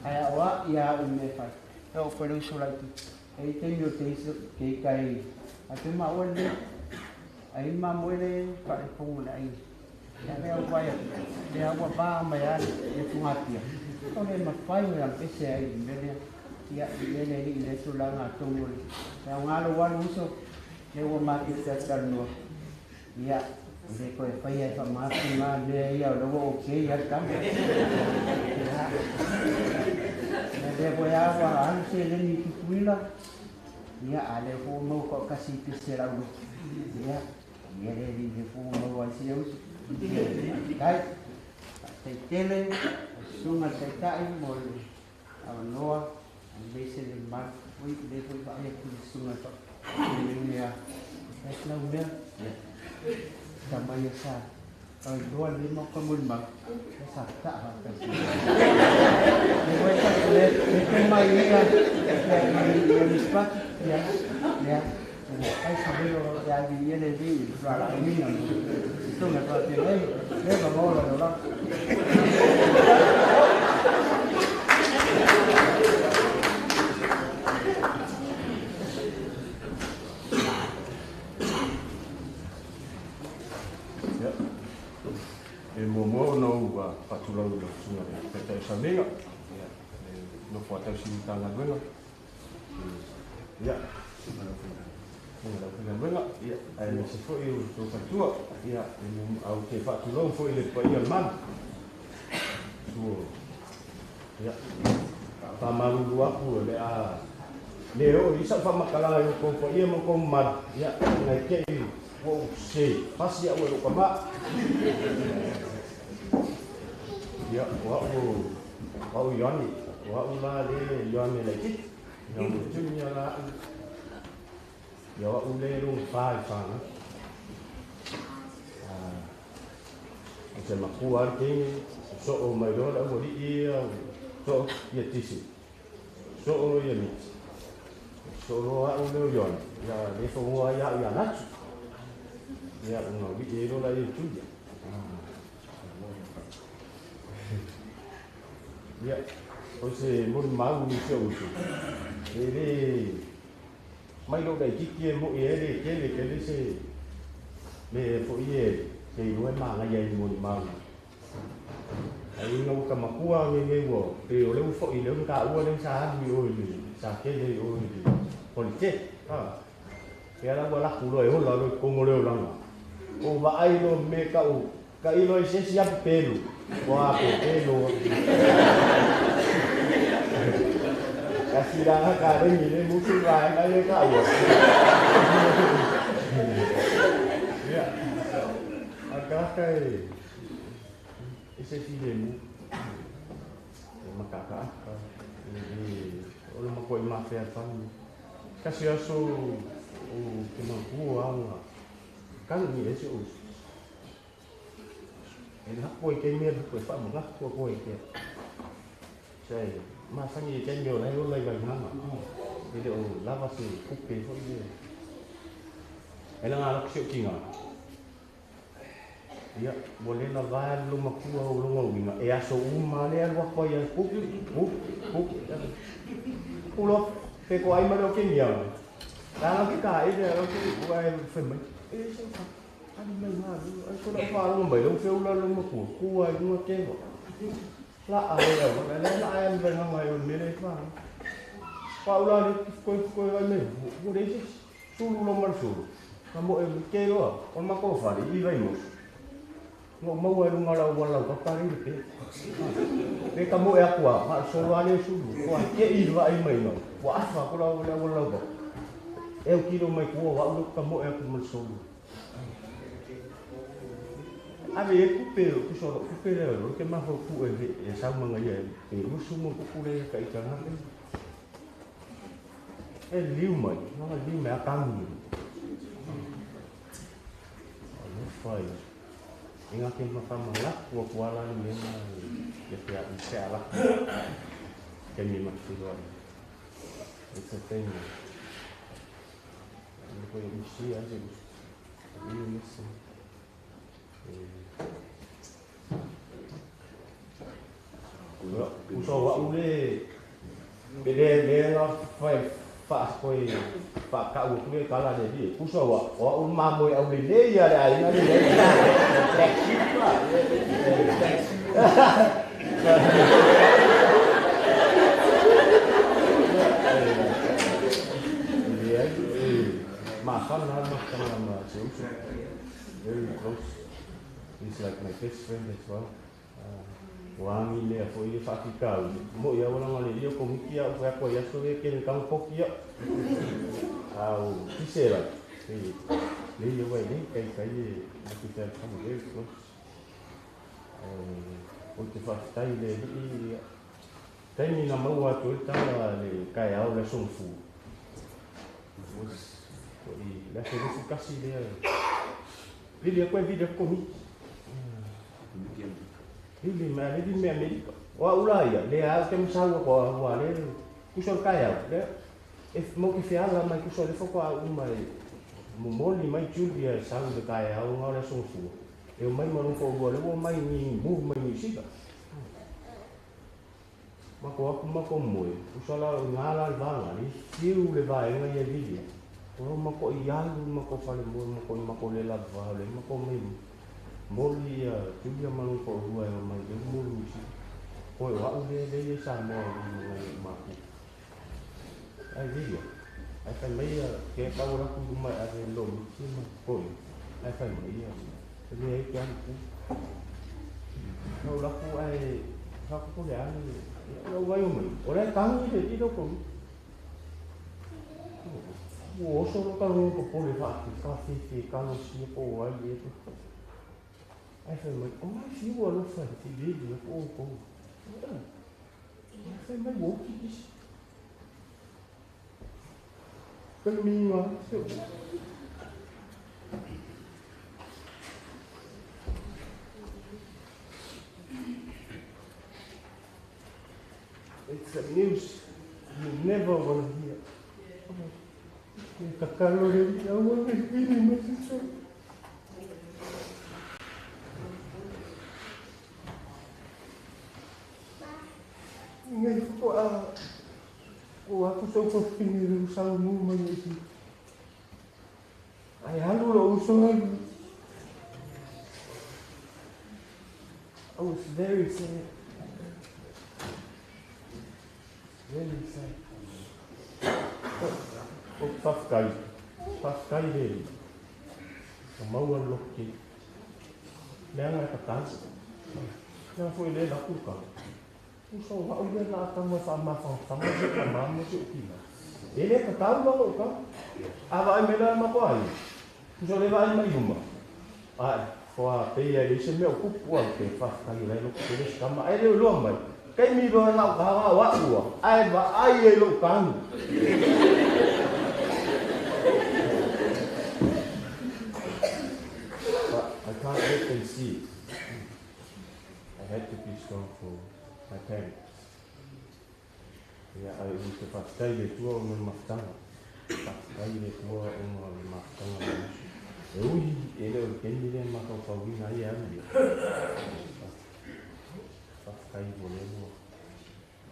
ae aoa ia au i mea e fai. E oo foi le uso laitiiti. E i ai taimi o te iso, te ita i, a te maua lenei, ai mamoe le faaletonu o le aiga. Ia lea ua vaai atu, lea ua pa mai lava le tugatia, o le mafai ona alu ese ai i le mea lea. Ia, i le le alii i lea tulaga atonu o le aoga lou alu uso, lea ua matou talatalanoa. Ia, e le toe faia e faamagatu na mea ia o lea ua okay lava le tama. Ia, ia lea foi lava ua alu seleni i Tutuila, ia, a lea foi ua maua toatasi i pese a le aulotu. Ia, Ia le alii lea foi ua maua ai sia uso. Faafetai. Faafetai tele lau susuga i le Taitai mo le avanoa aemaise le mamalu. Oi, lea foi vaai atu i le susuga i le Faafeagaiga ia Fai lau mea. Tama ia sa tauiloa lenei maota molimau. Ia sa taa faatasi. Lea foi sa le le mai ia ia Miss Paki. Ia, ia. Ai sa leo ia ia le alii i le fualaauina. Susuga i le Faafeagaiga. Leva ma ola le olaga. Ia, e muamua ona ou faatulou i lau Susuga i le Taitai o Sauniga, ia, le nofo a tausi Matagaluega, ia, ma lau aufaigaluega, ia, aemaise foi o tou faletua, ia, ae ou te faatulou foi i le paia o le malu. Suo, ia, faamalulu atu o le a le oo i sau faamatalaga i outou paia ma outou mamalu, ia, nai te i Ua se pasi au e lou kama. Ia, o au o au Ioane, o au la le Ioane laitiiti. Ia o Junior la au. Ia o au le lona fa i fanau. O se makua lava le teine, soo mai loa le aualii ia, soo ia Tisi, soo ia Miti. Soo loa au lea o Ioane, ia le fagoa ai au ia Natu. Ia ona ulii ai loa laia i Julia. Ia, o se molimau i si ou uso, e le mai lou laitiiti e moi e le tele tele se mea foi e te iloa e manaia i molimau. Ai ina ua ta matua ngenge ua pei o lea ua foi lea ua taua lea sa alu i o i le sa tele i o i le Polytech. Ha. Ia la ua laku loa e ola loa i totonu o le olaga. Ua vaai loa me kau tailo ai se isi apu pelu. Ua ape loa. Kasi la ka le ni le musu vaega le taua. Ia. A tagata e e se filemu. E makakaaka. E o le makuai mafeafani. Kasi aso o te manatua anga kanu ni e se usu. E lako i taimi e lako e whaamanatu a koe i te Sai, masani i taimi o lai ola i Vaimama. E le o lava se kupe foi le. E langa lako se o kinga. Ia, ua le lava e lo matua o longa uiga. E aso uma le alu aku ai ai pu, pu, pu. Ulo, pe ko ai ma le o kengia. La ke ka e le o ke ua e whai mai. E se ka. Ali mai ngā lu. Ai ko lau whaalogo mai lau feula lo matua. Kua i lunga tewa. La a le au. La le la ai mai ngā mai o mele wha. Pa ula le koe koe vai me. Ua le se sulu lo mar sulu. Ka mo e ke loa. O mako whare i vai mo. Ngo maua e lunga lau wala ka pare le pe. Pe ka mo e akua. Ma solo ale sulu. Koa ke i vai mai no. Ua afa ko lau le wala lau. E o kilo mai kua wa ulu ka mo e aku mal sulu. Ave e kupe o kuso kupe le o ke maho ku e e sau manga ia e musu mo kuku le ka i tanga le. E liu mai, nga liu mai a kangi. O le whai. E ngā ke mawhama la, kua kuala ni mema e te a i te ala. Ke mi matiroa. E te teina. E koe i si a se I misi. Uso wa ule pe le le la fai fa koe fa ka u le kala le di. Uso wa wa u ma mo au le le ya le ai na le le. Black sheep la. Black sheep. Ma fan na ma kana ma se uso. Very close. He's like my best friend as well. Wangi lea foi le whaakikau. Mo ia wala ngale ia ko miki au whea koe aso e kene kang poki au. Au, kise la. Le ia wai le kai kai e maki te alfama very close. O te whaakitai le li i taimi na maua atu e tala le kai au le songfu. I le aso rufu kasi lea. Vili a koe vili a kohi. Vili mea le vili mea Amerika. O au la ia, le au te masaua koa hua le kuso kai au. Le, e mau ki whiala mai kuso le whakwa au mai momoli mai Julia e sau le kai au ngā le songfua. E o mai marunga o rua le ua mai ni move mai ni sika. Mako aku mako moe, kuso la ngā la le vanga, le fiu le vaenga ia vili. O mako i alu, mako whale moe, mako i mako le la vā, le mako mai moli ia Julia marunga o rua e o mai le molu ni sika. Koe o au le le e sa moa o ngai maku. Ai vili, ai whai mai ia, ke kau raku mai a le lo miti ma koe. Ai whai mai ia, le ai ke alu ku. Nau raku ai, whakako le ane, lau vai o mai. O le tangi le tiro komi. Ua oso lo ka lo popole fa ki ka fi fi ka lo si po ai e to. Ai fai mai, o mai fi ua lo fa ti vi vi o ko. Ai fai mai wo ki ki. Ka mi wa se. It's a news you never want to hear. Kakalo re aua me pili me se. Ngai fo a o aku tau ko pini ru sa mu ma ni si. Ai alu lo uso. I was very sad. Very sad. O whawhkai, whawhkai le, o maua loki. Mea ngai ka tau. Mea foi le la kuka. Uso wa ule la tanga sa ma fa fa se ka ma mo se ukina. E le ka tau la ka. A vai me la ma ko ai. Uso le vai mai luma. Ai, foa pe ia le se mea kupu au te whawhkai le loki le skama. Ai le loa mai. Kai mi lo na ka wa wa ua. Ai va ai e lo kanu. But I can't let them see it. I had to be strong for my parents. Ia ai u te whawhkai le tua o ngā mawhtanga. Whawhkai le tua o ngā mawhtanga ma usu. E ui e leo keni le makauwhauina ai alu ia. Whawhkai mo le mua.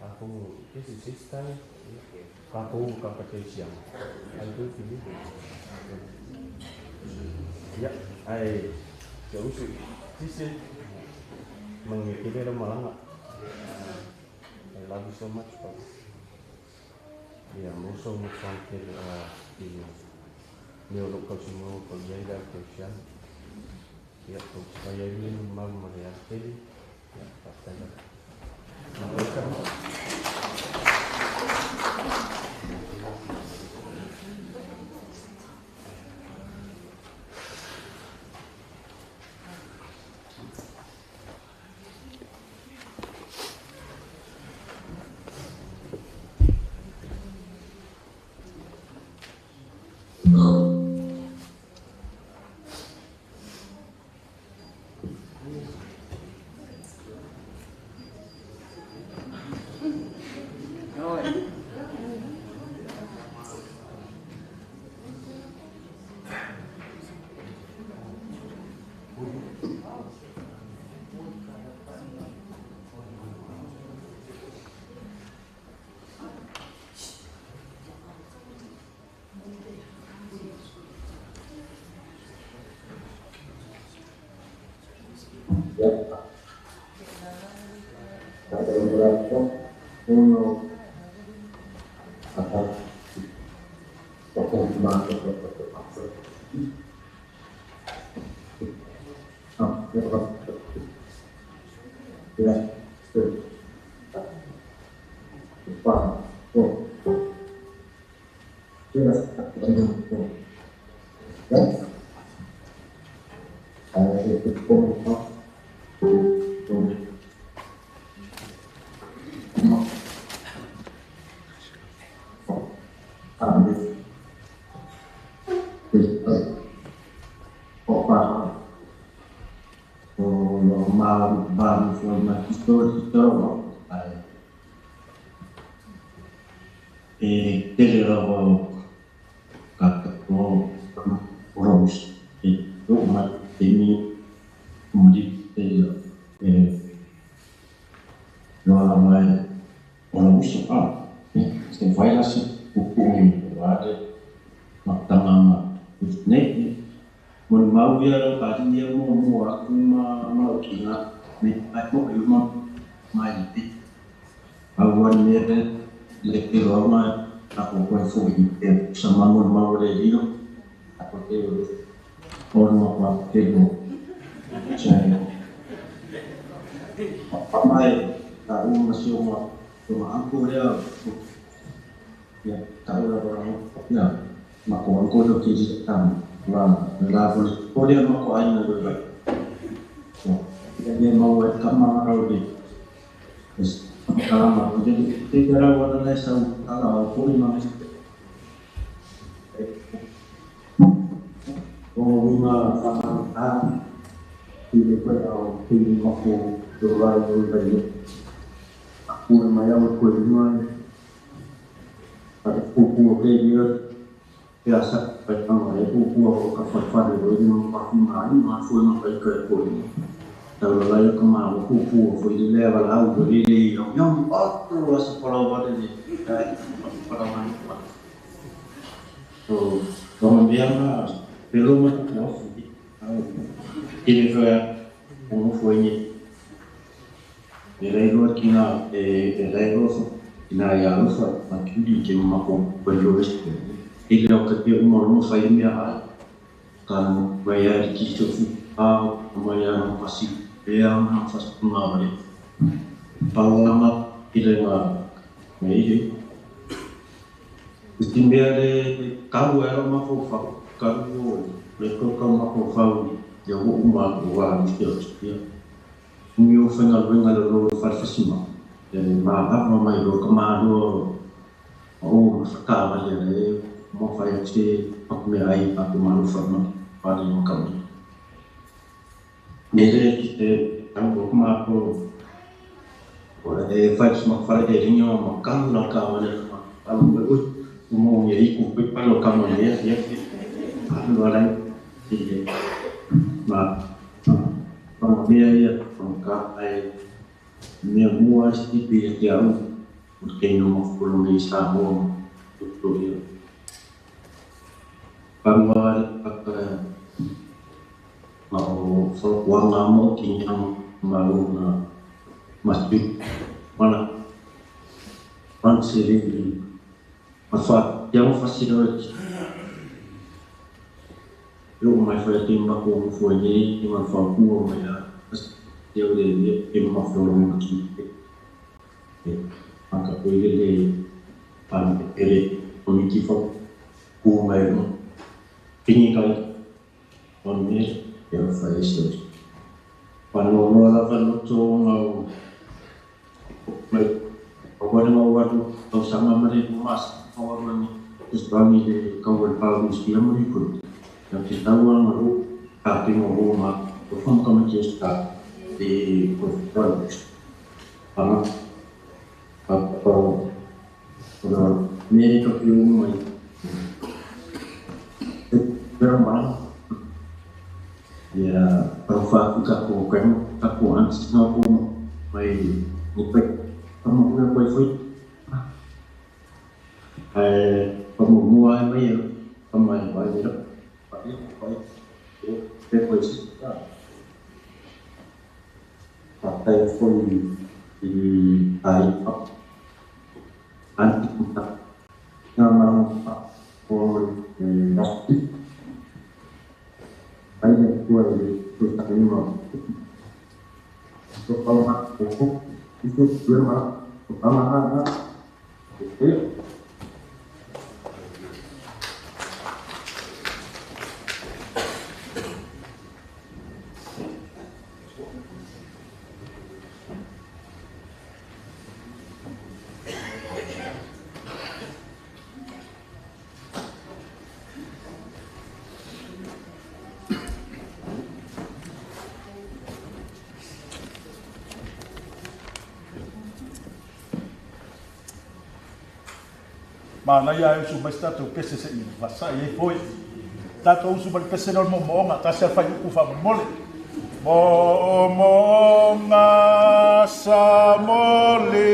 A kou, this is his time. Ka kou ka kakeisianga. Ai kou whini. Ia, ai, te usu, tise, mange kele malanga. I love you so much, Papa. Yeah, I'm also mafangkele i mea o lou tausimaua pau i ai le au kerisiano. Ia, tautifai ai le mau ma le alatele. Ia, faafetai lava. Welcome. Ma ko ko lo ki tam la la ko le ma ko ai na lo vai. Ko le mau e ka ma rau le. Es ka ma ko de te te ra wa na sa ala o ko ma o wima fa a i le koe au te ma ko lo vai lo vai. Aku mai au ko mai a te pupu o ke ia e asa pai tanga e pupu o ka whai o i ma paku ngā i ngā fue ngā pai kai koe. Tau la lai ka mā o pupu o fue i lea wala au o lele i au iau atu asa palau wale ni kai palau wale. So, ka mea ngā pelo ma te ofu i au i le whea o ngofo i ni. E rei roa ki ngā, e rei roa ki ngā i alofa ma tuli ke mako koe lo este. E leo ka te uma rongo whai mea ai. Ka mai ai ki te fu a, mai ai ngā pasi pea ngā whasi ngā wale. Pāwanga i le ngā mea i. I te mea le kahu e ara mako whau, kahu o le kau mako whau ia wo uma o wā ni te o te. Umi o whainga luenga le lo whalfasima. E mā hapa mai lo ka mālua o ma whakawa ia le mo whai o te paku mea ai paku mālu wharma whare o kauri. Ne re ki te tau o ka māpo o e whai ki maka whare e ringa o ma kahu la ka wale ma alu me ui o mō ia iku pui palo ka mo nea ia alu alai i ma mea ia ka ai mea mua stipi e te au o te no mafolo nei Samoa o te ia. Parua paka ma o whakakuanga mo ki ngā ma o ngā maspi mana pansere ma wha ia mo whasira e ki yo mai whai te mako o fo nei ma whakua mai a te o le e mafolo ma ki e aka ko ile le pan ere o mi ki fa ku mai no pingi kai on me e o whai se pan no no la fa no to ngau mai o wa no wa to sama mare mas o wa ni te le kau e pau ni sia mo ni ko ya te tau nga ro ka te mo o ma o fa ka ma ke sta te ko ana pa pa o me to ki o mai pero ma ia pa fa ka ko ka ka ko an no ko mai ni pe ka mo ko ko foi ai pa mo mo ai mai pa mai vai ni pa ia pa e ko si pa tai foi i ai anti na ma o e ai le tua le tu ta ni ma to pa ma ko itu dua ma pa ma ha e Ma na ia usu mai tātou pese se i vasa i e foi. Tātou usu mai pese no mo moonga, tā se whai uku wha mole. Mo moonga sa mole.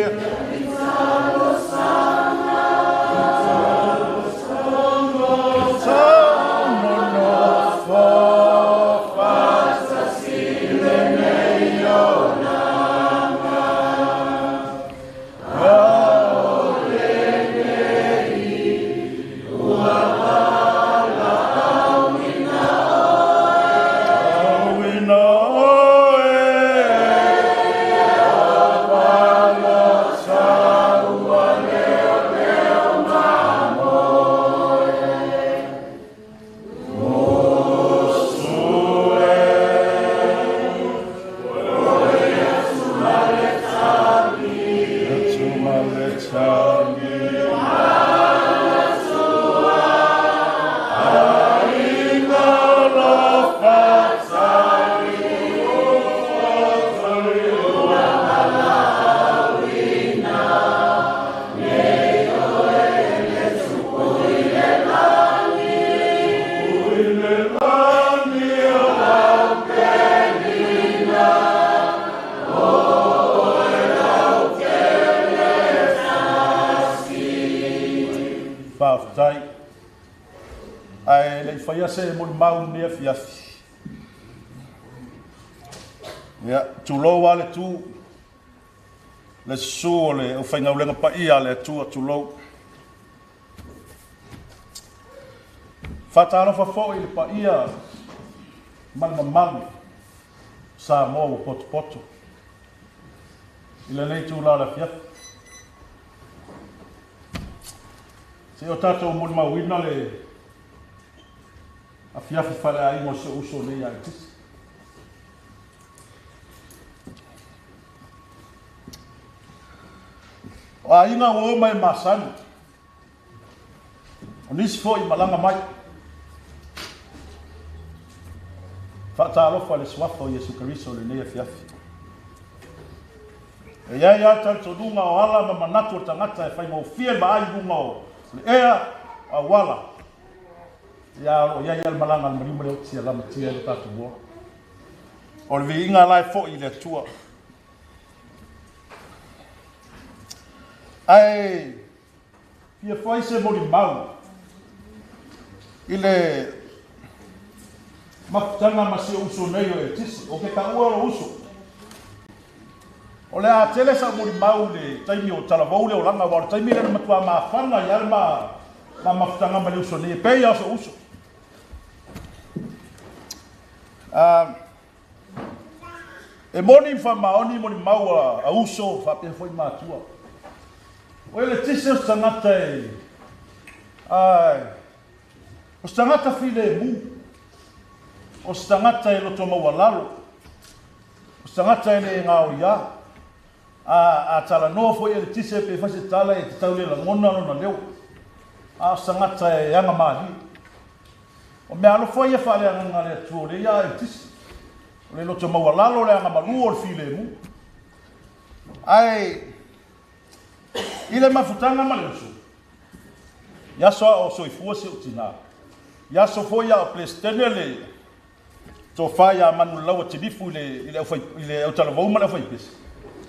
lani o lau pelina, o oe lau tele tasi. Faafetai. Ae le i faia se molimau i lenei afiafi. Ia, tulou lava le tu, le susu o le aufaigaluega paia a le Atua, tulou. Faatalofa foi i le paia ma le mamalu o Samoa ua potopoto i lenei itula o le afiafi. Se i o tatou molimauina le afiafi faleaiga o si ou uso nei ia Aitisi. O aiga ua o mai masani, o nisi foi malaga mai. Faatalofa i le suafa o Iesu Keriso i lenei afiafi. E i ai lava le talitonuga o ala ma manatu o le tagata e faigofie le vaai i luga o le ea, o auala, ia o lo o i ai lava le malaga a le maliu ma le oti e lamatia ai lo tatou ola. O le viiga la e foi i le Atua. Ae fia fai se molimau i le mafutaga ma si ou uso nei o Etisi, o ke taua o lou uso. O le a tele sau molimau i le taimi o talavou le olaga, aua o le taimi lea na matua mafana ai lava le ma mafutaga ma le uso nei, e pei lava o sou uso. E moni ma faamaoni molimau a uso faapea foi matua. O le tisi o se tagata e, o se tagata filemu, o se tagata e loto maualalo, o se tagata e le gaoiā. A talanoa foi e le tisi pe fai se tala e tatau le lagona lona leo. A o se tagata e agamalie. O mea alofa ia faaleagaga a le Atua o lea ia a e tisi. O le loto maualalo, o le agamalu, o le filemu. Ae i le mafutaga ma le uso, i aso a o soifua si ou tinā, i aso foi a o Peresetene le tofa ia Manulelaua Tilifu i le, i le, aufai, i le autalavou ma le aufaipese,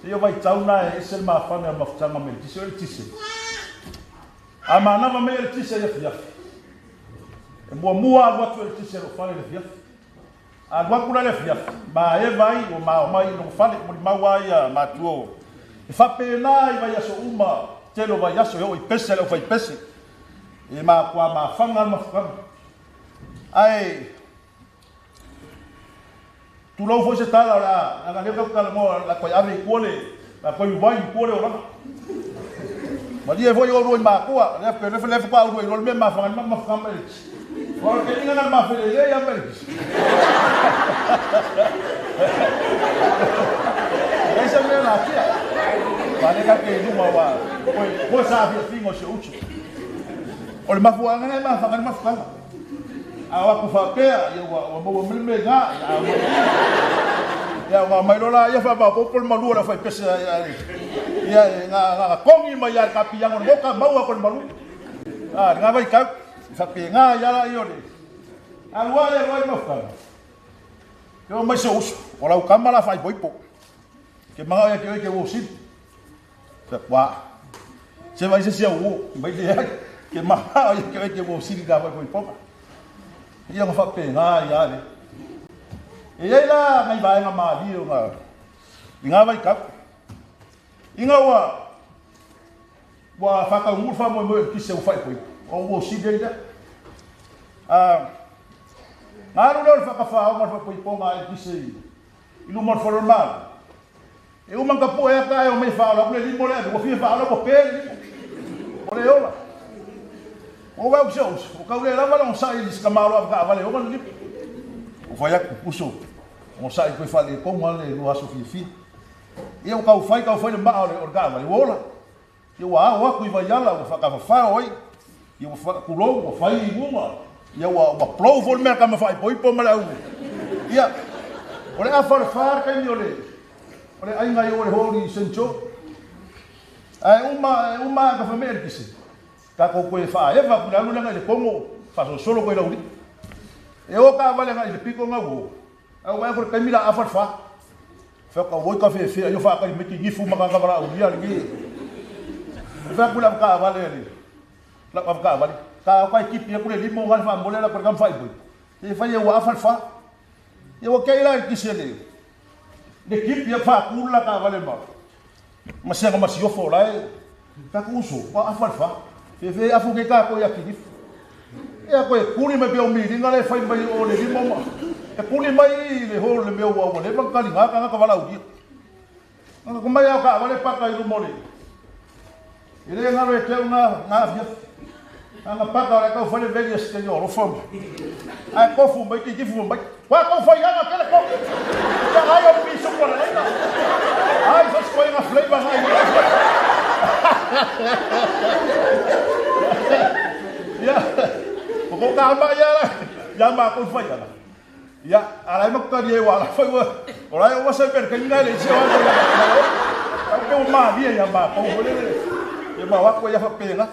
ia vaitau na e ese le mafana o le mafutaga ma le tise, o le tise. A manava mai e le tise i afiafi, e muamua alu atu e le tise i lou fale i le afiafi. Alu atu la i le afiafi, maeva ai, ua mao mai i lona fale, molimau lava ia matua o. E faapena i vaiaso uma, tele o vaiaso e oo i pese a le aufaipese, e matua mafaga le mafutaga. Ae tulou foi se tala o le a, leaga lea ou te talanoa o le a toe ave i tua le, o le a toe iuai i tua le olaga. Malie foi oulua i matua, lea pe lea faatoa oulua iloa le mea e mafaga ai le mafaga ma le Aua o le taimi lena na mafelele ai ma le Leai se mea natia. Aua lea tatou te i luma aua koe sa afiafiga o si ou uso. O le mafuaaga lena e mafaga ai le mafutaga. A o atu faapea, ia ua maua mai le mea i ina, ia ona aumai loa laia faamaopoopo le malu o le aufaipese ia na togi mai lava i le kapiaga o le maota maua atu e le malu. A, lena vaitau, e faapena ai lava laia o le alu ai alu ai mafutaga. Ke oo mai si ou uso, o lau tama la faaipoipo. Ke manao ia te oe ke uo sili. Wa, se vai se sia uo, mai leai, ke manao ia te oe ke uo sili ka faaipoipoga. Ia ona faapena ai lava lea. E i ai la nai vaega malie o ngā, i ngā vaitau. Ina ua, ua whakaungū le whāmoemoe o le kise ua whaipoipo, o ua sili ai lea. Ngā alu lea o le whakawhāonga o le whaipoiponga a le kise i, i luma o le fale o le Malo. E uma ka poe ata e o mai whaola aku le limo le ave, ua fia whaola ua pē le limo. O le ola. O wau ki se uso, o kau le lava le onosai i se tamāloa whakaawale oga le limo. O whai aku, uso, onosai koe whale e konga le lua aso fiafia. Ia ua taufai, taufai le maa o le, o le taavale, ua ola. Ia ua ao atu i Vaiala, ua faatafafao ai, ia ua fa, tulou, ua fai i luga, ia ua, ua blow foi le mea tama faaipoipo ma le au. Ia, o le afa o le fa le taimi o le, o le aiga i o le holi i St. Joe. Ae uma, e uma a ka whamea le kise. Tatou toe faaeva atu le alu leaga i le Kogo, faasolosolo koe i lau alii. E o ka vale ngai le piko ngau o. Au mai ko taimi la afa fa. Fa ka woi ka fe fe yo fa ka meti ni fu maka ka vala u ya ni. Fa ku la ka vale le. La ka vale. Ka ka kipi ku le limo ngal fa mole la ko kam fa i boi. E fa ye wa afa fa. Ye wa ke ila ki se le. Le kipi ya fa ku la ka vale ma. Ma se ma si yo fo la e. Ka ku so wa afa fa. Fe fe afu ke ka ko ya ki ia koe kuli mai pia o miringa le whai mai o le lima ma. E kuli mai le hō le mea ua ua le kali ngā ka ngā ka wala uria. Ngā ko mai au ka wale paka i rumo le. I le ngaro e teo ngā ngā fia. Ngā paka o le kau whale veli e sike o rofa mai. Ai kofu mai ki kifu mai. Wā kau whai anga kele ko. Ia ai o pisu kua le leina. Ai fas koe ngā flavor ngā i. Ia. Ko ka ma ia la ia ma ko fai ala ia ala ma ka ri wa la fai wa ora o sa per ka ngai le se wa ko ko ma vi ia ma ko le ia ma wa ko ia fa pe nga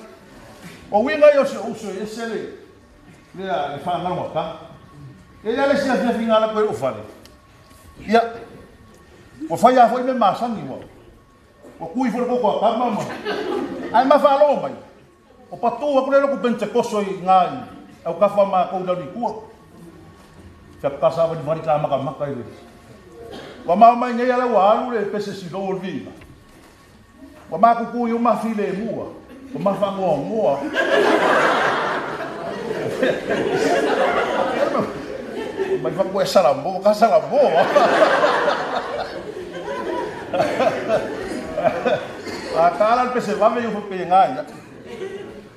o wi ngai o se o se se le le le fa nga mo ka e ia le se afia finga la ko o fa le ia o fa ia foi me ma sangi wa o kui fo ko ko ka ma ma ai ma fa lo mai o patu ko le ko Pentecoste i ngai au ka fa ma ko ni kua. Fa pasa wa ni ka maka maka ile. Wa ma mai nei ala wa alu le pese si lo vi. Wa ma ku ku yo ma file mua. Wa ma fa ngo ngo. Mai fa ku esa la bo ka sa la bo. A kala pese va me yo pe ngai.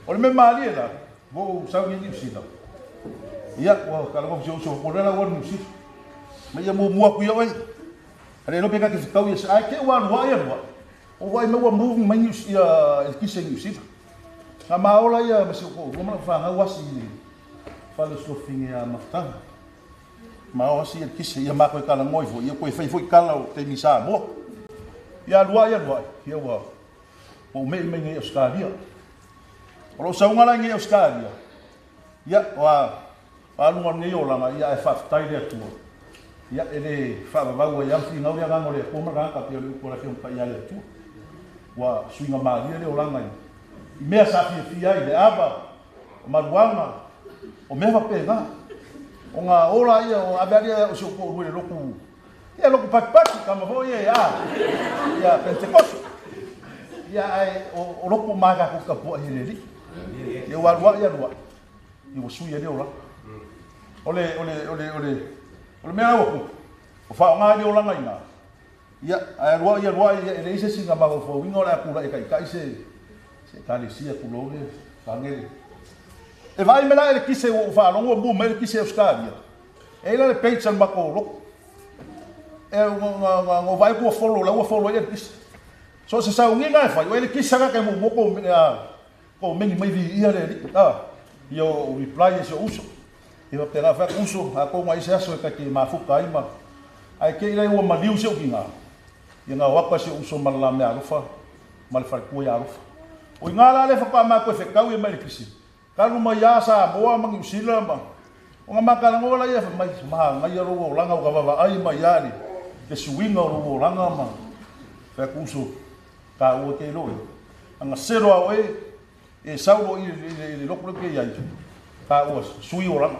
O le me mali la. Vou sau ni New. Ia, o kala ko so ko la wa New Zealand. Me ia mo mua ku ia oi. Ale no peka ki tau ia ai ke wa wa ia wa. O vai me wa move mai New ia ki se New Zealand. Na ma ola ia ma se ko ko ma fa nga wa si. Fa le so finge a mafta. Ma o si ki se ia ma ko kala ngoi fo ia ko fai fo kala o te mi sa mo. Ia lua ia wa. O me me ngi Australia. O lo saunga la ngi Australia. Ia wa alunga nei o langa ia e fa tai le atua. Ia ele fa va wa ia fi ngau ia ngau le ko ma ka pe le ko la fi pa ia le atua. Wa suinga ma le o langa i. Mea sa fi fi ai le aba o maruanga o mea pe nga. O nga ola ia o aberia o so ko le loku. Ia loku pak pak ka ma vo ia ia. Ia Pentecoste. Ia ai o loku ma ka ko ka po i le. Ia wa lua ia lua. Ia o sui le ola. Ole ole ole ole. Ole mea o ku. O fa nga le ola ngai na. Ia ai lua ia lua ia le ise singa ma fo wingo la ku la e kai kai se se kalesia ku lo le fangele. E vai me la le kise o fa longo bu me le kise Australia. E la le peitsa ma ko lo. E ngo vai ku follow la o follow ia kise. So se sa ungi ngai fa o le kise ka ke mo mo ko ko mengi mai vi ia le ah io reply se uso. E va pega fa uso a ko mai se aso ka ke ma fuka ai ma. Ai ke ile o maliu se ukinga. Ia nga wapa se uso mala me alufa mal fa ku ia alufa. O nga la le fa pa ma ko fe kau e mai le kisi. Ka luma ia sa moa mangi usila ma. O nga makala ngola ia fa mai ma ngai ro o langa o ka vava ai mai ia le. Te suinga o langa ma. Fa ku uso ka o te lo. Anga sero a oe e sau i le loko ke ia. Ka o sui o langa.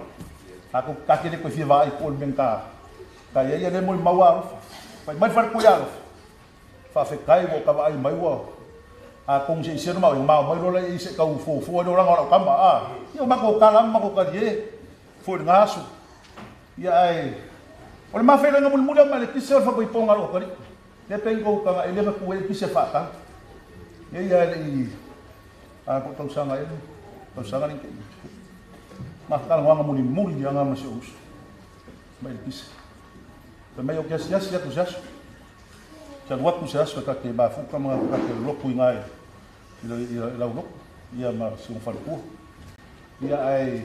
Ka ko ka ke le ko fi vai ko men ka. Ka ia ia le mo maua. Fa mai fa ku ia. Fa fe kai o ka vai mai wa. A kong se se ma ma mai lo le se ka u fo fo lo langa o ka ma a. Ia ma ko kala ma ko ka ye. Fo nga su. Ia ai. O le ma fe nga mo ma le ki se fa ko iponga lo ka ri. Le pengo ka ele ma ku ele ki se fa ka. Ia ia le a ko tau sanga ele. Tau sanga ni ke. Ma ka nga mo ni muri ia nga ma se uso. Mai le ki se. Fa mai o ke se se ku se. Kia lua ku se aso ka ke mafuka ma ka ke loku i ngai i lau loku ia ma si falekua ia ai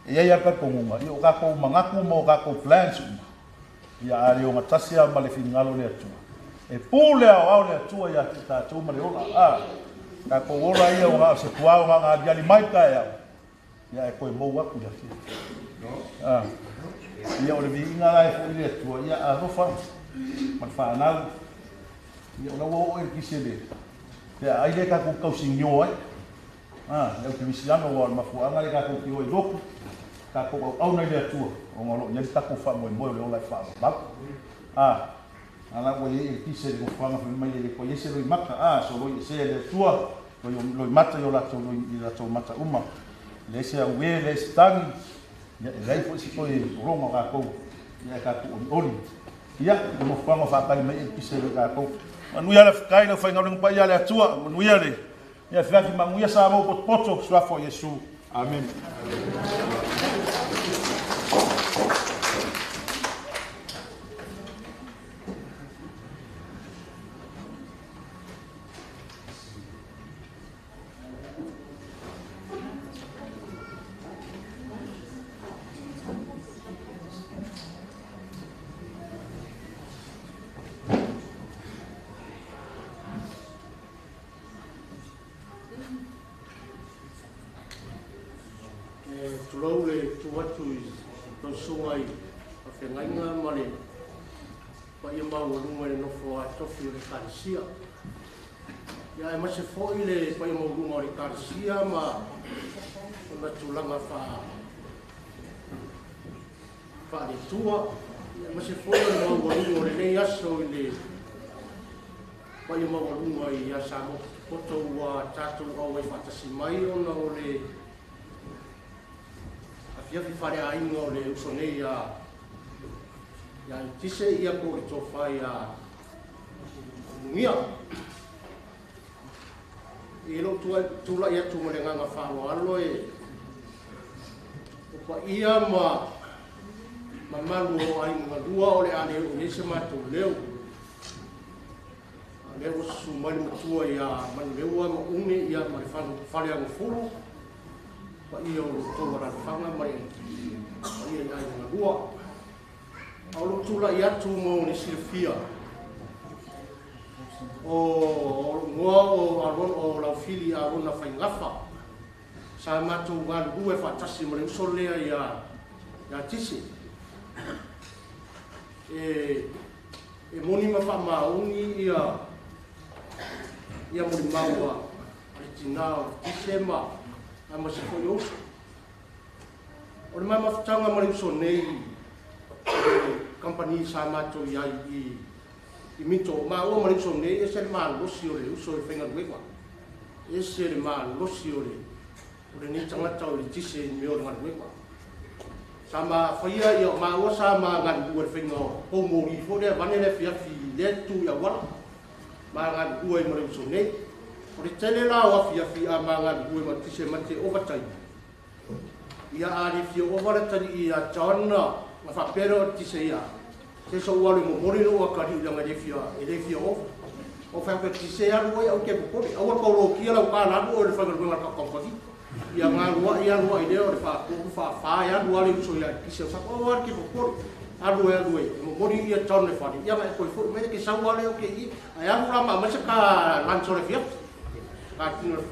ia ia ka kongunga ia o kākou mangaku ma o kākou plans uma ia a leo gatasi a ma le finagalo le Atua e pule ao le Atua ia te tātou ma le ola a kākou ola ia o se puao ga ngā aliali mai ka e au Ia ae toe mou atu i le afiafi. Ah. Ia o le viiga la e foʻi le Atua, ia alofa ma le fanau. Ia o la ua oo e le kisi le pe a ai le tatou tausigio ai. Ah, le aukerisiano ua o le mafuaaga lea tatou te o ai lotu, tatou auauna i le Atua, ona o lo o i ai le tatou faamoemoe o le ola e faavavau. Ah, a la ua i ai le kisi le nofoaga fai mai e le toe i ai se loimata, ah, so loi esea e le Atua, loimata i o latou loi i latou mata uma. Leai se auē, leai se tagi, ia e leai foi se toe pologa o tatou, ia e tatou olioli. Ia, o nofoaga o faatali mai e pise le tatou. Manuia le faafetai lau faigaluega paia a le Atua, manuia le ia afiafi, manuia Samoa potopoto, suafa o Iesu. Amene. E tulou le tu atu i lau susuga i faafeagaiga ma le paia maualuga i le nofo a tofi o le Ekalesia. Ia aemaise foi le paia maualuga o le Ekalesia ma ona tulaga faale-Atua, ia aemaise foi o le maualuga o lenei aso i le paia maualuga ia Samoa potopoto ua tatou auai faatasi mai ona o le afiafi faleaiga o le uso nei ia Itise ia po o le tofa ia Ulugia. I lou tulai atu ma le agaga faaaloalo e o paia ma mamalu o aiga galua o le a le oo i ai se matou leo. A lea ua susu mai le matua ia Manuleua ma Une ia ma le Faleagafulu, paia o lo outou alaalafaga ma le paia i aiga galua. A o lou tulai atu mo le silafia, o lou igoa o Aron o Laufili Arona Faigafa, sa matou galulue faatasi ma le uso lea ia Tise. E moni ma faamaoni ia molimau a le tina o Tise ma aemaise foi o uso. O le ma mafutaga ma le uso nei i le kamupani sa matou i ai i Minto, maua ma le uso nei, ese le malosi o le uso i faigaluega, ese le malosi o lenei tagata o le Tise i mea o le galuega. Sa ma faia ia maua sa ma galulue i le faiga o poumoli foi lea vane le afiafi lea tu i auala, ma galulue ai ma le uso nei. O le tele la o afiafi a ma galulue ma Tise ma te overtime. Ia a le fia ova le tali ia John na faapea lea o le Tise ia. Se so ua le momoli lo ua kali langa le fia e le fia ova. O fa ke Tise alu ai au ke popole. Aua ka lo kia lau ka lalu o le faigaluega ka kompani. Ia ngā lua ia lua i lea o le whākōku whāwhā e alu ale uso ia Tise o sa o ar ke popole. Alu e alu e momoli ia John le whare. Ia mai koe foi mai ke sau ale o ke i. Ai alu la ma mai se ka lunch o le fia. Ka tino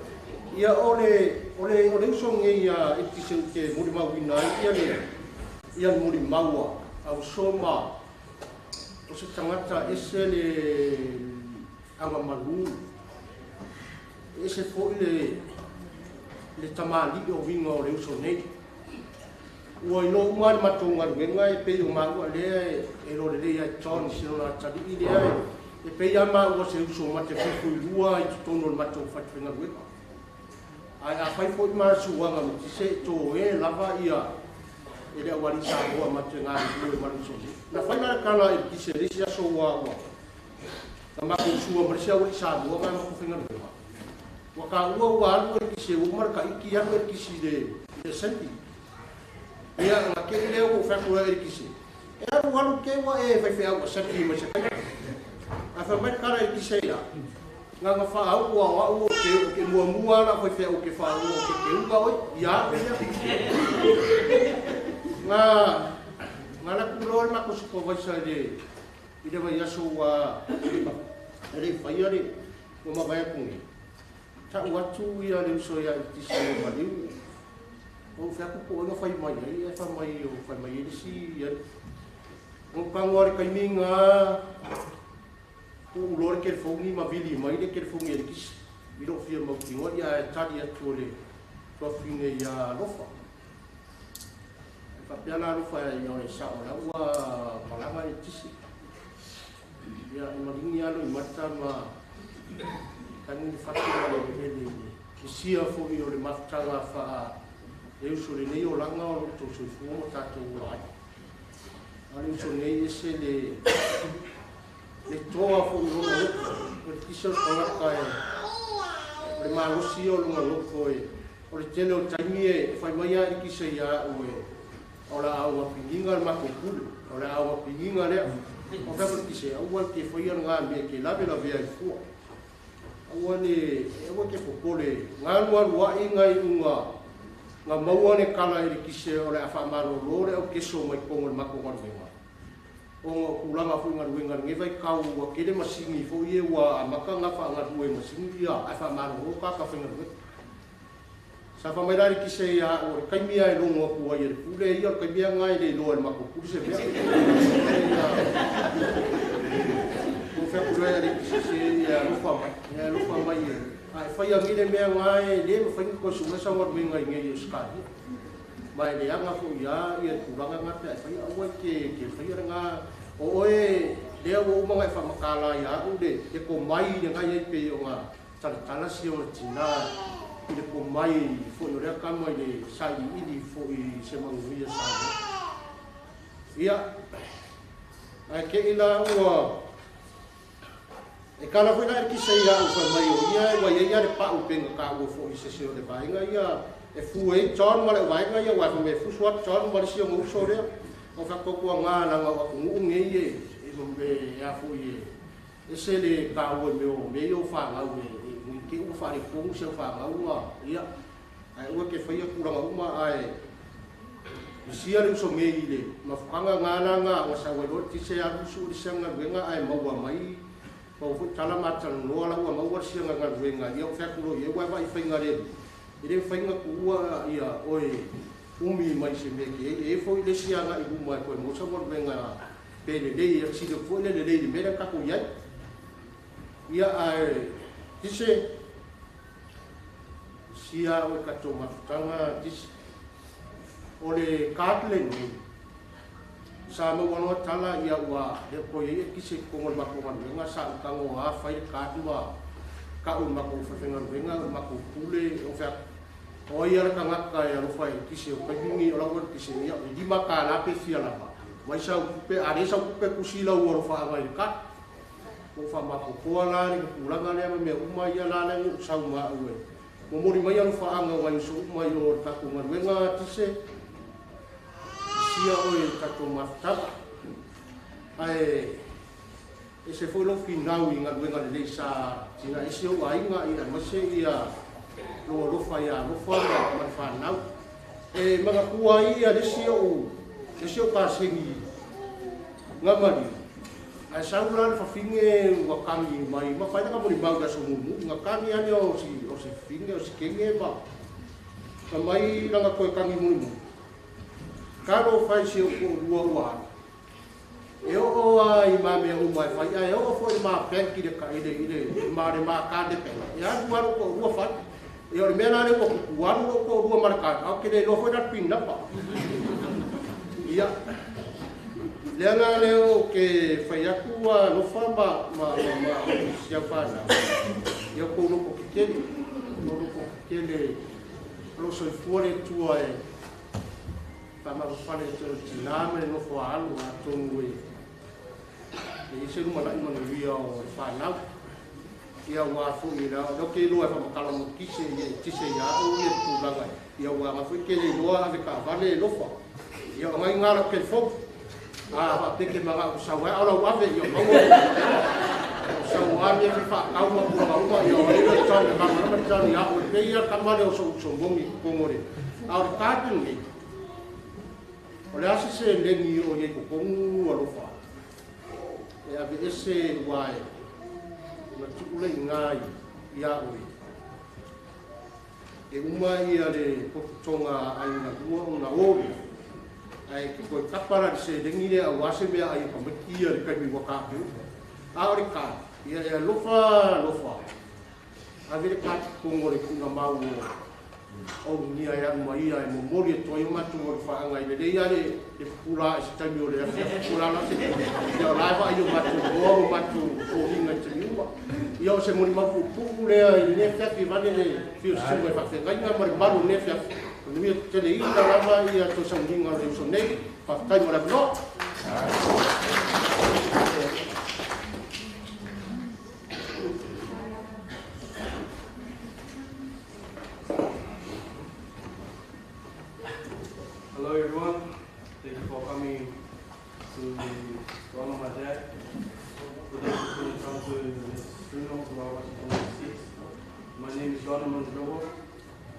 ia o le uso ngei ia e Tise u te molimauina ai ia le ia molimaua au soma o se tagata ese le agamalu, ese foi le tamali'i o uiga o le uso nei. Ua iloa uma le matou galuega e pei o maua lea e lolelei ai John i silona atali'i lea e pei a maua se uso ma te fuifuilua i totonu o le matou fatafaigauega. Ae afai foi ma suaga ma Tise e toe lava ia e le auali Samoa ma te galulue ma le uso nei. Na fai la le tala e Tise le isi aso ua na matou sua ma le isi auali Samoa ma matou faigaluega. Ua taua ua alu e Tise ua uma le taiki alu e Tise i le assembly. Ia na kei lea ua whai kura e Tise. E alu alu ke ua e whaiwheau assembly mai se kai. A whai mai kara e Tise ia. Ngā ngā whaau ua o au o ke mua mua la whaiwheau ke whaau o ke ke unga oi. Ia, ia. Ngā la kuroa e mako supervisor i le vai aso ua e le whaia le ua mawai aku nge. Tau atu ia le uso ia i Tise o Maliu. O fai atu po o ai na fai mai ai, ae fai mai o fai mai ai le isi ai. O kago a le taimi gā, tuu loa le telefoni ma vili mai le telefoni e le kisi i lou fia mautinoa, ia ae tali atu o le tuafafine ia Alofa. E faapea la Alofa ia o le sao o la ua malaga le tisi. Ia e maligi lava Loimata ma tagi le fatu ma le eleele i le kisia foi o le mafutaga faa le uso lenei olaga o lo outou soifua ma tatou ola ai. A o le uso nei ese le le toa foi o lona loto, o le kisa o le tagata e o le malosi ia o lona loto e o le tele o taimi e fai mai lava le kisa ia au e o le a auga piniga le matou pule, o le a auga piniga lea. O fea foi le kisa, aua e te faia lena mea e te lavelavea ai fua. Aua ne, aua e te popole, galualu ai ngai uga na maua le tala i le kise o le a faamalolo le aukeso mai totonu o le matou galuega. Ona o tulaga foi i galuega i lenei vaitau ua tele masini foi ia ua amata ona faagalue i masini ia ae faamalolo tagata faigaluega. Sa fai mai la le kise ia au o le taimi lava e logo atu ai e le pule ia o le taimi lava lena e le iloa e le matou pule se mea. Ua fai atu loa le kise se ia alofa mai, ia alofa mai e a e faia nei le mea lena e le mafai ona toe sue sau galuega i inei i Ausetalia. Ma e leaga foi a ia tulaga na pe a e faia aua e te te faia lena o oe lea ua uma ona e faamatala ia au le le tomai lena e i ai pei ona talatala si ona tina i le tomai foi o lea tama i le sailiili foi i se manuia Samoa. Ia, ae te i la ua E kala foi la e kisa ia au fai mai o ia ua iai ia le pau pei na taua foi i sese o le vaega ia e fu ai John ma le vaega ia aua fai mai e fusu atu John ma le isi ona uso lea o fai atu anga leaga o atunuu nei e e a foi e ese le taua i mea o mea ia o fanau e i te i ua faaletonu si au fanau ia ae aua e te faia tulaga uma ae isia le uso nei i le mafutaga nga la nga ua sau ai loa le tise alu sue le sia galuega ae maua mai maua foi tala ma talanoa la ua maua le sia galuega ia ou fai atu loa i ai ua e vaai i faiga le e le mafai ona tuua ia oe umi mai se mea e te ai e foi le isi agai i luma e toe maua sau galuega pe lelei e sili atu foi le lelei i le mea lea na tatou i ai ia ae tise sia oe tatou mafutaga tise O le card lenei, sa maua loa tala ia ua le o toe i ai ekise i totonu o le matou galuega, sa ou tago a fai le card ma tau i le matou falefaigaluega, o le matou pule, o fea atu. O ai a le tagata e alofa i ekise o taimi nei, o lau ekise ia, e $5 pe fia lava, mai sau tupe, a leai sau tupe tusi lau alofaaga i le card. Ua ou faamaopoopoa la le tulaga lea ma mea uma ia la lea na ou sau ma au e Momoli mai alofaaga o nai uso uma i o le tatou galuega tise isia oe i le tatou mafutaga ae ese foi lou finau i galuega lelei sa tina ese ou aiga ia aemaise ia lou alofa ia alofa ma le fanau e manatua ai ia le isi ou le isi ou kasegi Gamaliu. Ae sau la le fafine ua kagi mai, ma fai lana molimau i le aso mumu, na kagi ane o si, o si fafine, o si kenge ma, na mai lana toe kagi mulimuli. Talo fai si ou toalua ua alu. E oo a i ma mea uma e fai, ae oo foi i ma bank i le, i le, i le, ma le ma card e bank. E alu a lou toalua fai. E o le mea la lea ua tupu, alu lou toalua ma le card, ae ou te le iloa foi la le pin number. Ia. Lea la lea ou te fai atu alofa ma ma ma ma si au fanau. Ia outou loto tetele, outou loto tetele o lo o soifua le Atua e faamagofale atu e le tina ma le nofo a alo atonu e i ai se lumanai manuia o le fanau. Ia aua foi la o lea ou te iloa e faamatala mo tise ia tise ia au ia le tulaga ia aua na foi ke le iloa ave taavale e lofa ia o ngai ngā lau telefoni a faapea ke manga u sau ai a o lau ave ia maua o sau a mea fi faatau ma tulaga uma ia o ai le tau le manga ma tau ia o le ia tama le o so so mongi kongo le a o le tātu nei o le ase se leni o iai totonu alofa e ave ese ua e na tuu le iga ia oe. E uma ia le pototoga aiga lua ona o lea. Ae ke koe kapa la le seleni lea auā se meaai e pamaiti ia le taimi ua tape uma. A o le ka, ia e alofa alofa, ave le ka totogo o le tuugamau o ulugia e alu ma ia e momoli atu ai o matou alofaaga i lelei lava le pupula ae se taimi o le afiafi po o le a la se ia o la e vaai i o matou igoa ma matou foliga i taimi uma. Ia o se molimau puupuu lea i lenei afiafi vaeane le afio o susuga i faafeagaiga ma le mamalu o lenei afiafi. Manuia teteleina lava ia toe sauniga o le uso nei. Faafetai mo le avanoa. Hello everyone, thank you for coming to honor my dad. For those who couldn't come to his funeral, who are watching from overseas. My name is Donovan Drobo. I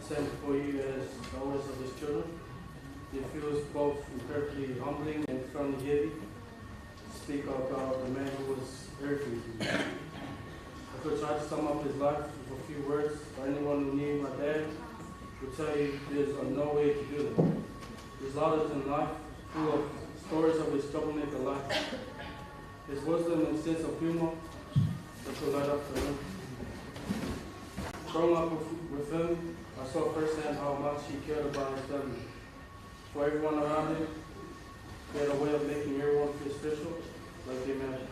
stand before you as the oldest of his children. It feels both incredibly humbling and profoundly heavy to speak about the man who was everything to me. I could try to sum up his life with a few words, but anyone who knew my dad would tell you there's no way to do that. He's louder than life, full of stories of his troublemaker life. His wisdom and sense of humor that could light up the room. Growing up with him, I saw firsthand how much he cared about his family. For everyone around him, he had a way of making everyone feel special, like they mattered.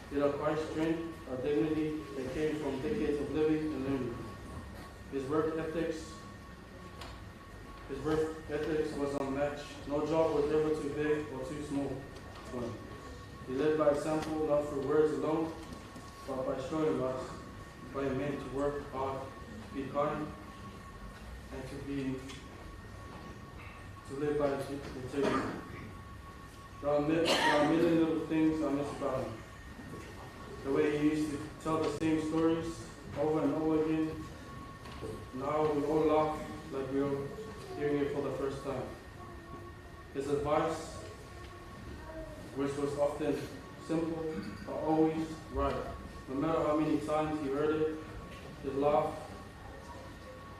He had a quiet strength, a dignity that came from decades of living and learning. His work ethics was unmatched. No job was ever too big or too small for him. He led by example, not through words alone, but by showing us what it meant to work hard, to be kind, and to live by integrity. There are many little things I miss about him. The way he used to tell the same stories over and over again. Now we all laugh like we were hearing it for the first time. His advice, which was often simple, but always right. No matter how many times he heard it, his laugh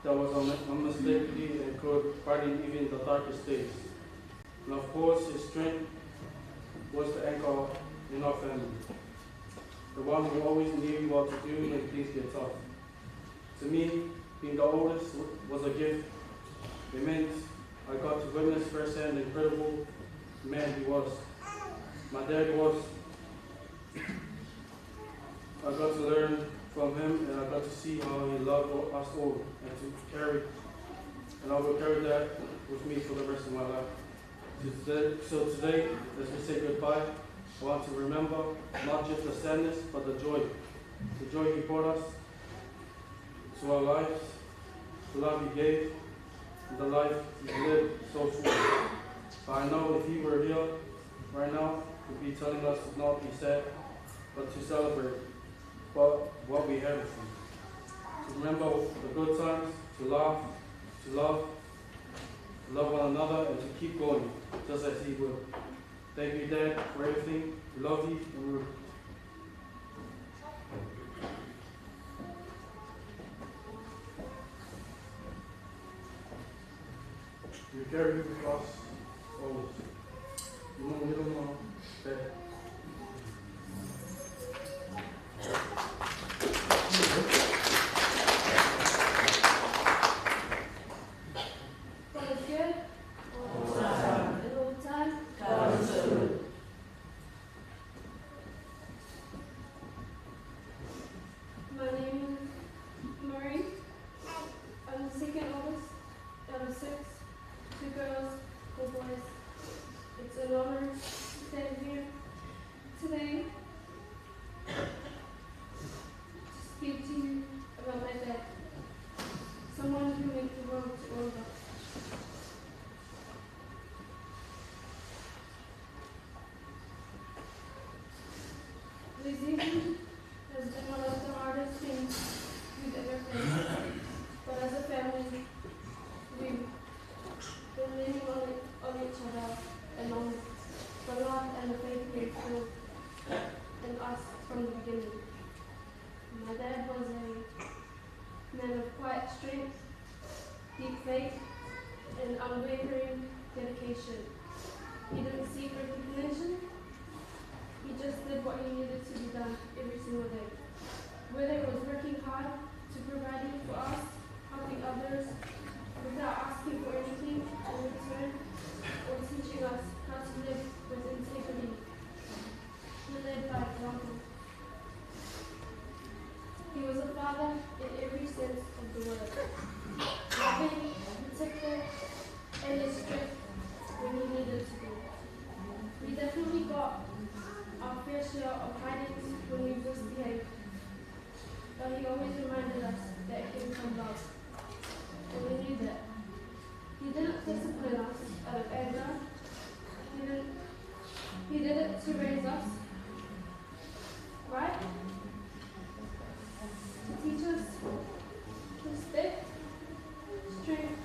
that was unmistakably and could brighten even the darkest days. And of course, his strength was the anchor in our family, the one who always knew what to do when things get tough. To me, being the oldest was a gift. It meant I got to witness firsthand the incredible man he was. My dad was. I got to learn from him, and I got to see how he loved us all, and I will carry that with me for the rest of my life. So today, as we say goodbye, I want to remember not just the sadness, but the joy. The joy he brought us to our lives, the love he gave, and the life he lived so fully. But I know if he were here right now, he'd be telling us to not be sad, but to celebrate what we have with him. To remember the good times, to laugh, to love one another, and to keep going, just as he will. Thank you, Dad, for everything. We love you, and we will carry you with us always. Dad. God is good. All the time. And all the time. God is good. My name is Marie. I'm the second oldest out of 6, 2 girls, 4 boys. It's an honor to stand here today to speak to you about my dad, someone who meant the world to all of us. Losing him has been one of the hardest things we've ever faced, but as a family, we've been leaning on each other and on the love and the faith he instilled in us from the beginning. My dad was a man of quiet strength. deep faith, and unwavering dedication. He didn't seek recognition. He just did what he needed to be done every single day. Whether it was working hard to providing for us, helping others without asking for anything in return, or teaching us how to live with integrity, he led by example. He was a father in every sense of the word, loving, protective, and a strength when he needed to be. We definitely got our fair share of hidings when we misbehaved, but he always reminded us that it came from love, and we knew that. He didn't discipline us out of anger. He did it to raise us, right? To teach us respect, strength,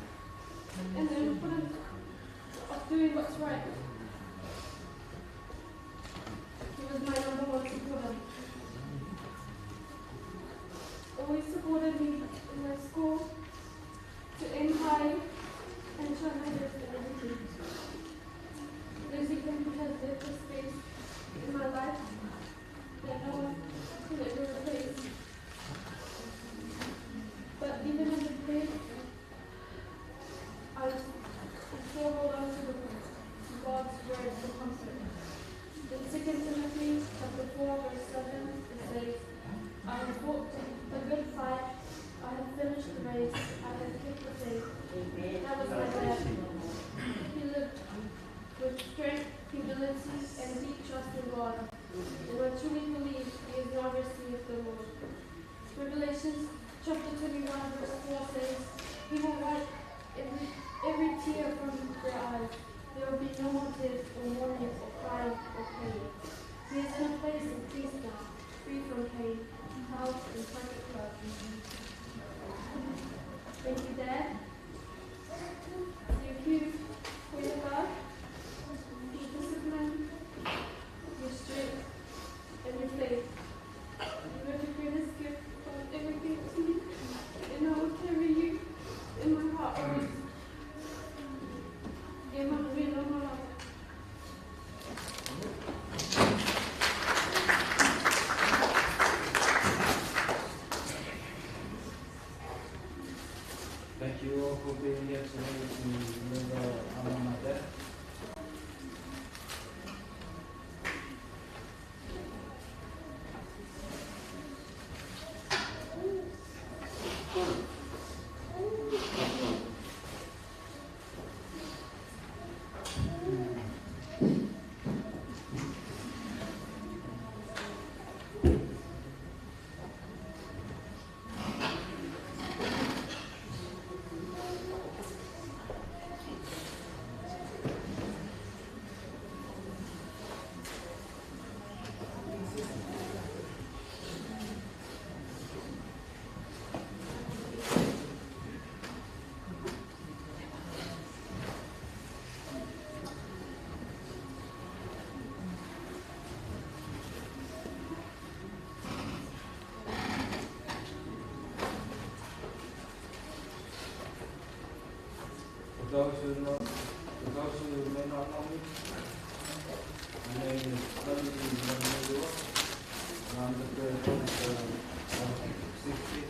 and the importance of doing what's right. He was my number one supporter. Always supported me in my school to aim high and try my best in everything. Losing him has left a space in my life that no one can ever replace. But even in the pain, I still hold on to God's word for comfort. In 2 Timothy chapter 4, verse 7, it says, I have fought the good fight, I have finished the race, I have kept the faith. That was my dad. He lived with strength, humility, and deep trust in God. And I truly believe he is now resting with the Lord. Revelations chapter 21, verse 4 says, He will wipe every tear from their eyes. There will be no more tears or mourning or crying or pain. He is in a place of peace now, free from pain, health, and perfect love. Thank you, Dad. Thank you for your love, your discipline, your strength, and your faith. You are the greatest gift of everything to me, and I will carry you in my heart always. Thank you all for being here today to remember our mama dad. Those who may not know me, my name is Sonny Manilua, and I'm the president of 60.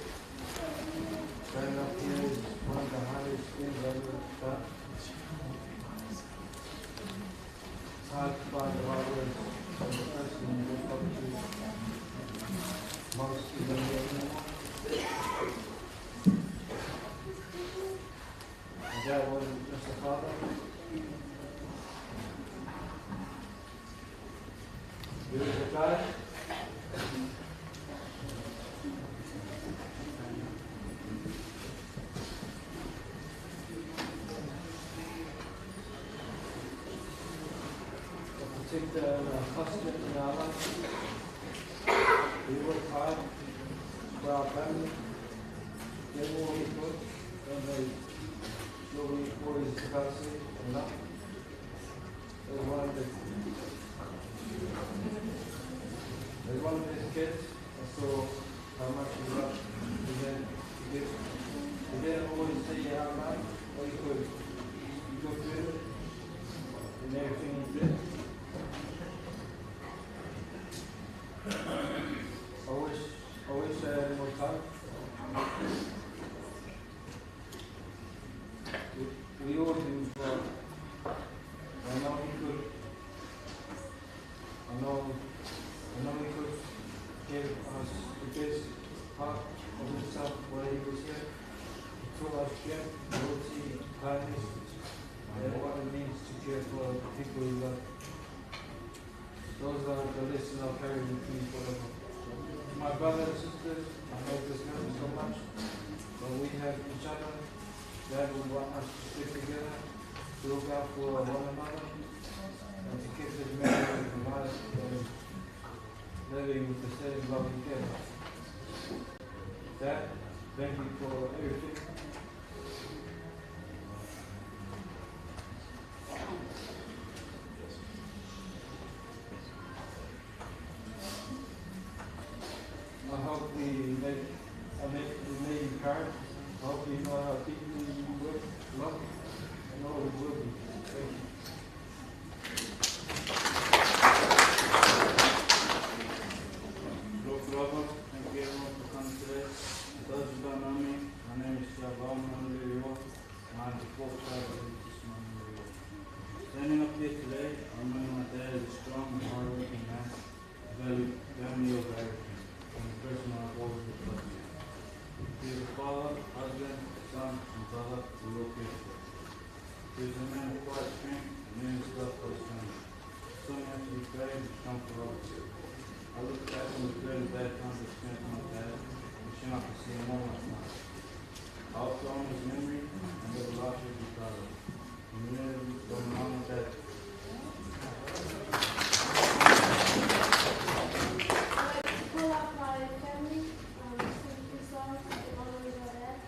Growing up here is one of the hardest things I've ever done. It's hard to find the right words for the person you look up to most in the anymore. Dad wasn't just a father. He was a guide. A protector and a constant in our life. We worked hard for our family. They were all good, and they always capacity and love. As one of his kids, I saw how much he loved. He didn't always say how much, today. I wish I had more time. We all do, but I know he could. I know he could give us the best part of himself while he was here. He taught us strength, loyalty, kindness, and what it means to care for the people you love. Those are the lessons I'll carry with me forever. To my brothers and sisters, I know this hurts so much, but we have each other. Dad would want us to stick together, to look out for one another, and to keep his memory alive by living with the same love and care. Dad, thank you for everything. I hope we make you proud. I hope you know how deeply you work, love, and always will be. Thank you. Lord, thank you everyone for coming today. For those who don't know me, my name is Shabal Manuliriwa, and I am the fourth child of Lucas Manuliriwa. Standing up here today, I remember my dad as a strong and hardworking man, who valued family over everything, and a person I've always looked up to. He was a father, husband, son, and brother we all cared for. He was a man of quiet strength and earnest love for his family. So much to be prayed and comfort others. I look back on the good and bad times I spent with my dad, wishing I could see him one last time. I hope to honor his memory and live a life he'd be proud of. I'd like to call up my family, sing 2 songs in honor of our dad.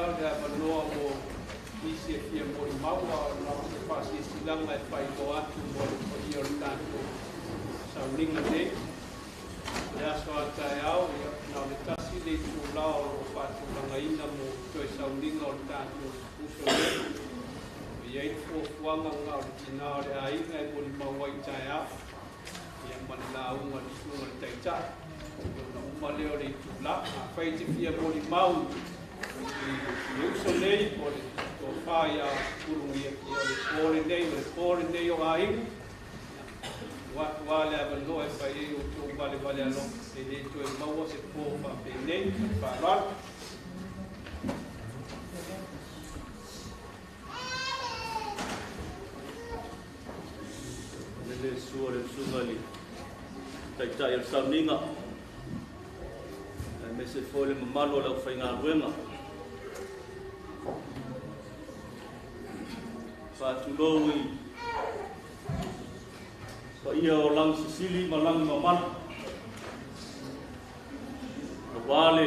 le avanoa mo nisi e fia molimau, a o na o se faasilasilaga e faailoa atu mo le paia o le tatou sauniga nei. Le aso a taeao, ia, na o le tasi le itulā o loo faatulagaina mo toe sauniga o le tatou uso nei. O iai le fuafuaga na o le tinā o le aiga e molimau ai taeao, ia ma le lauga le susuga le taitai ona uma lea o le itulā. Afai te fia molimau i le uso nei po o le tofa iā Ulugia, ia o le po lenei, o le po lenei o aiga, ua atu lava le avanoa e fai ai outou valevale alofa, e lē toe maua se po faapenei. Ma le faaaloalo. Le sua le usuga i le taitai o le sauniga, aemaise foi le mamalu o le aufaigaluega. Faatulou i paia o lagi sisili ma lagi mamalu, aua le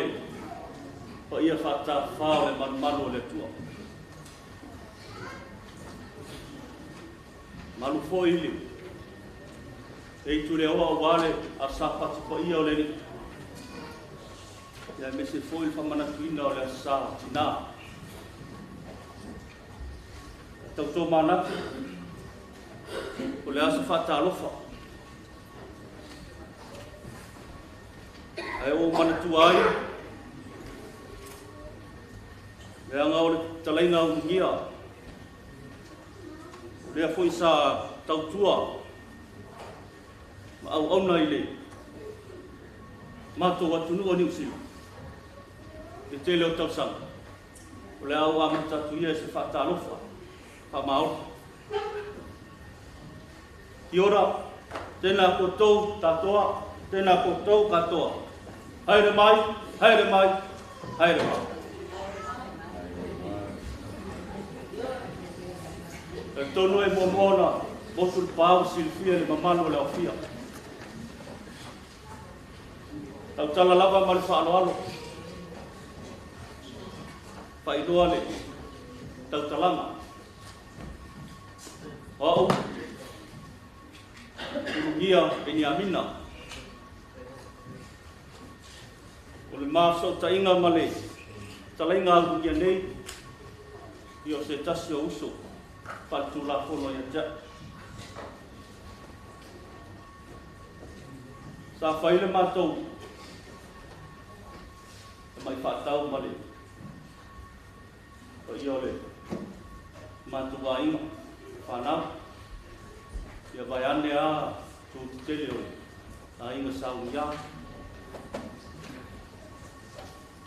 paia faatafafā o le malumalu o le Atua. Malu foi le eitu le oa aua le asapati paia o le Alii, aemaise foi le faamanatuina o le aso Sa tinā. Tautō manatu o le aso faatalofa, ae ou manatua ai leaga o le talaiga ulugia o lea foi sa tautua ma auauna i le matou atunuu o Niu Sila le tele o tausaga. O le a ou amata atu ia i se faatalofa faamaoni. Kia ora, tēnā koutou katoa, tēnā koutou katoa. Haere mai, haere mai, haere mai. Talitonu e muamua ona motu le paau silafia i le mamalu o le aofia. Tautala lava ma le faaaloalo, faailoa le tautalaga. O au, Ulugia Peniamina, o le masootaiga ma le talaiga ulugia nei, ia o se tasi o uso faaletulafono ia te au. Sa fai le matou tamai faatau ma le paia o le matou aiga whanau. Ia vai ane a tō te tele o le aiga saunia.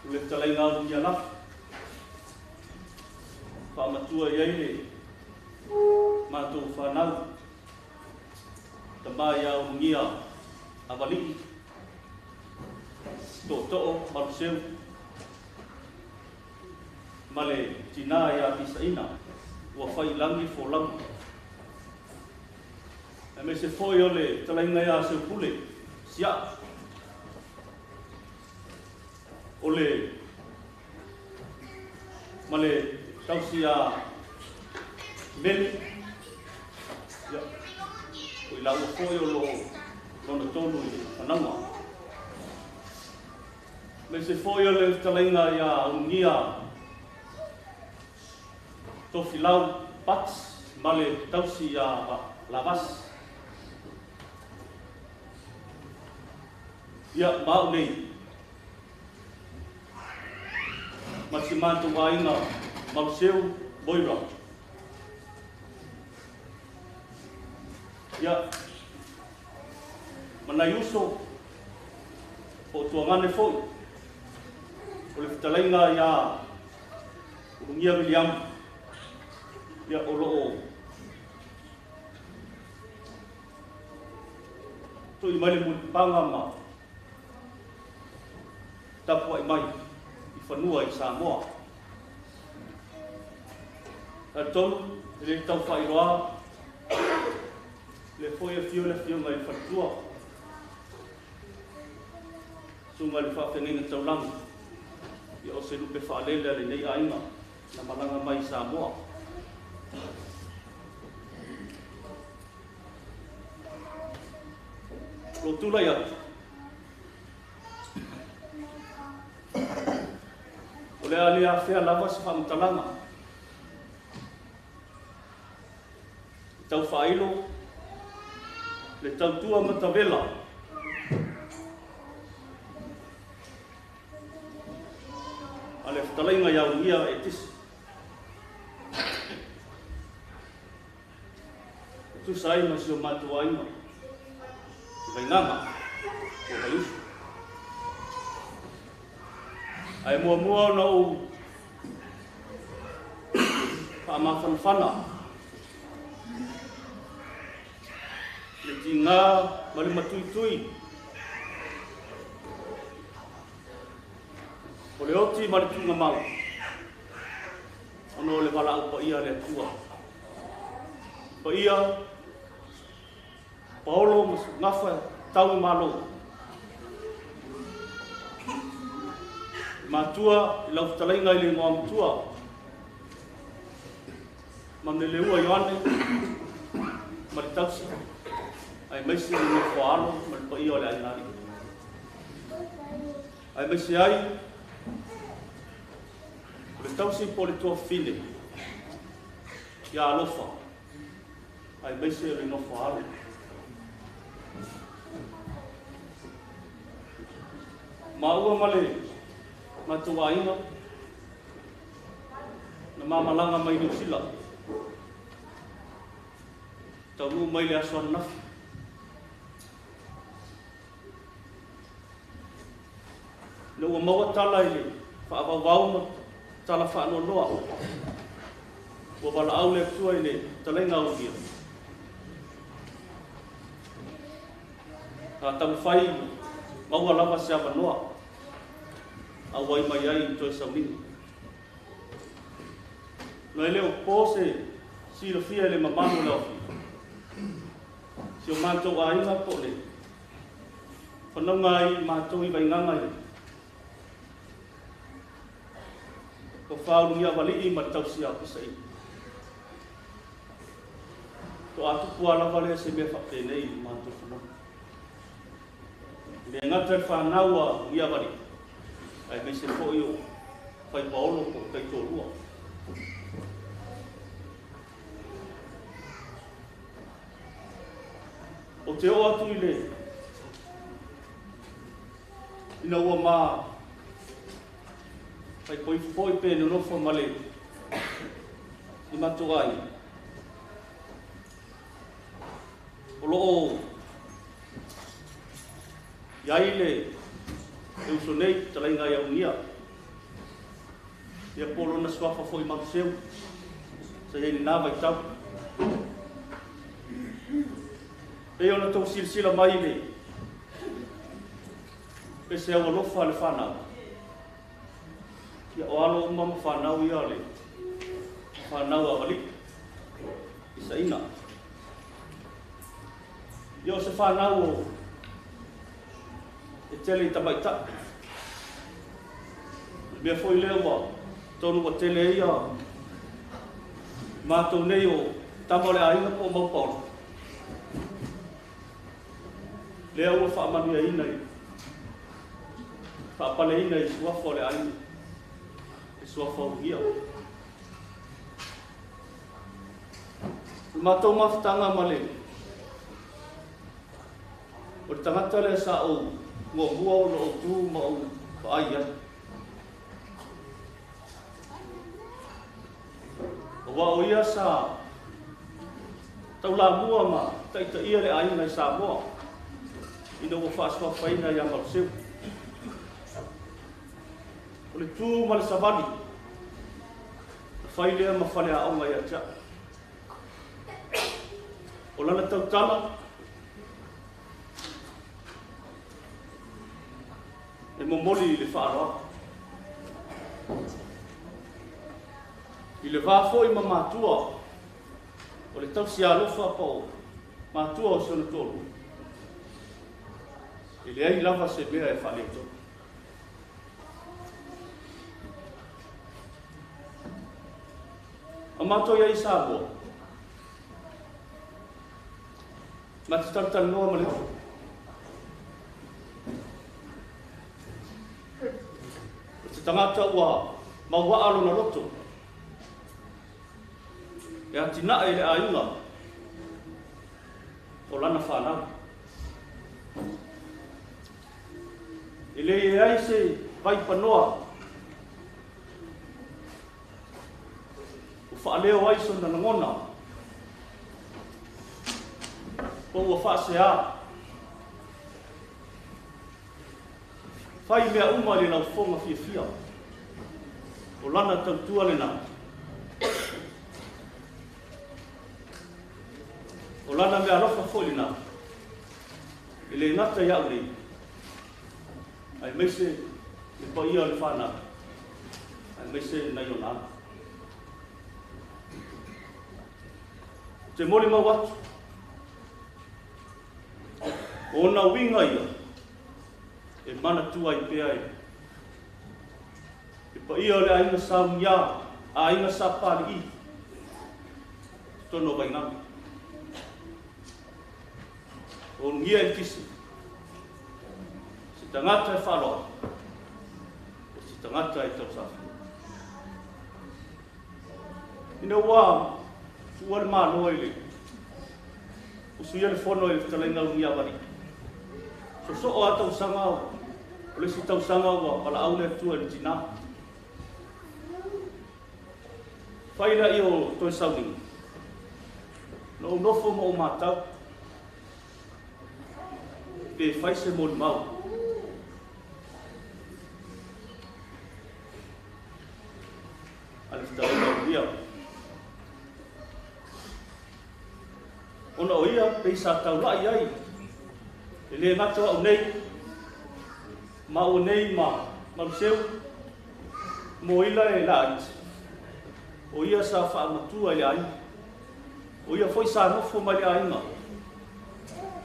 O le talaiga au ia lafi. Whaamatua i ai le matou whanau. Tama ia ulugia avalii. Tootoo Maluseu. Ma le tinā ia Pisaina ua faiilagi folauga. Aemaise foi o le talaiga ia Seupule Siaa. O le ma le tausi ia Meli. Ia, o i laua foi o loo lona tonu i le fanauga. Aemaise foi o le fetalaiga ia Ulugia Tofilau Pats ma le tausi ia Lavas. Ia, ma au nei, ma si matou aiga Maluseu Moira. Ia, ma nai uso po o tuagane foi, o le fetalaiga ia Ulugia Viliamu, ia o loo tui mai le mulipaga ma tapuai mai i fanua i Samoa. Talitonu, e le tau faailoa le foi afio le afioga i le faletua, susuga i le faafeagaiga taulagi, Ia o se lupe faalele a lenei aiga na malaga mai i Samoa. Lou tulai atu, o le a le afea lava se faamatalaga e tau faailo le tautua matavela a le fetalaiga ia Ugia Etisi. E tusa ai ma si o matou aiga i Vaigaga po o Vaiusu. Ae muamua ona ou faamafanafana le tiga ma le matuitui o le oti ma le tuugamau ona o le valaau paia a le Atua. Paia Paolo ma Gafa tau i Malo. Matua i lau fetalaiga i le igoa matua Manuleleua Ioane ma le tausi aemaise le nofo a alo ma le paia o le aiga alii. Aemaise ai o le tausi po o le tuafafine ia Alofa aemaise o le nofo a alo. Maua ma le matou aiga na ma malaga mai Niu Sila. Taunuu mai le aso ananafi. Ina ua maua tala i le faavauvau ma tala faanoanoa, ua valaau le Atua i le fetalaiga a Uria. Na taumafai maua lava se avanoa auai mai ai i toe sauniga. Na e le o po se silafia i le mamalu o le aofia. Si o matou aiga po o le fanauga ai matou i Vaigaga i Tofa Ulugiavalii ma le tausia o Pisaina. Toa tupu lava lava lea se mea faapenei i le matou fanauga. E le gata i le fanau a Ulugiavalii, aemaise foi o Faipaolo po o taitoalua. Ou te oo atu i le ina ua ma faipoifo foi pe nonofo ma le i matou aiga o lo o i ai le uso nei fetalaiga ia Ugia ia po o lona suafa foi Maluseu sa i ai lena vaitau. Pei ona tou silasila mai i le pese aualofa a le fanau, ia o alo uma ma fanau ia o le fanau a Valii i Saina. Ia o se fanau o e tele i tamaitai. Le mea foi lea ua tonu ua tele ai ia matou nei o tama o le aiga po o Maupaolo, lea ua faamanuiaina i faapaleina i suafa o le aiga, le suafa ugia. O le matou mafutaga ma le o le tagata lea sa ou muamua ona ou tu ma ou vaai ai. Aua o ia sa taulamua ma taitaia le aiga i Samoa ina ua faasuafaina ia Maluseu. O le tu ma le savali, na fai lea ma faleaoga ia te au. O lana tautala, e momoli i le faaaloalo. I le va foi ma matua o le tausi alofa po o matua o si ona toalua, e leai lava se mea e faaletonu. matou i ai i Samoa, ma te talatalanoa ma le uso. O se tagata ua mauaa lona loto e atinae i le aiga o lana fanau. E le i ai se vaipanoa ua faaleo ai sona lagona po ua faasea. Fai mea uma i le laufoga fiafia o lana tautua lena. O lana mea alofa foi lena, e le gata i au nei, aemaise le paia o le fanau, aemaise nai ona alo. Ou te molimau atu, o ona uiga ia e manatua ai pea e le paia o le aiga Sa Ugia, aiga Sa Papalii, totonu o Vaigano. O Ulugia Eletise, se tagata e faaaloalo, o se tagata e tausafia. Ina ua tuua le Malo i le usuia le fono i le fetalaiga Ulugia Avalii, sosoo a tausaga o le isi tausaga ua valaau le Atua i le tinā. Fai laia o toe sauniga, na ou nofo ma ou matau, pe fai se molimau. A le fetalaiga o Ulugia. Ona o ia pei sa taulai ai, e le gata o au nei, maua nei ma Maluseu, mo ila e laiti, o ia sa faamatua i le aiga. O ia foi sa nofo mai le aiga,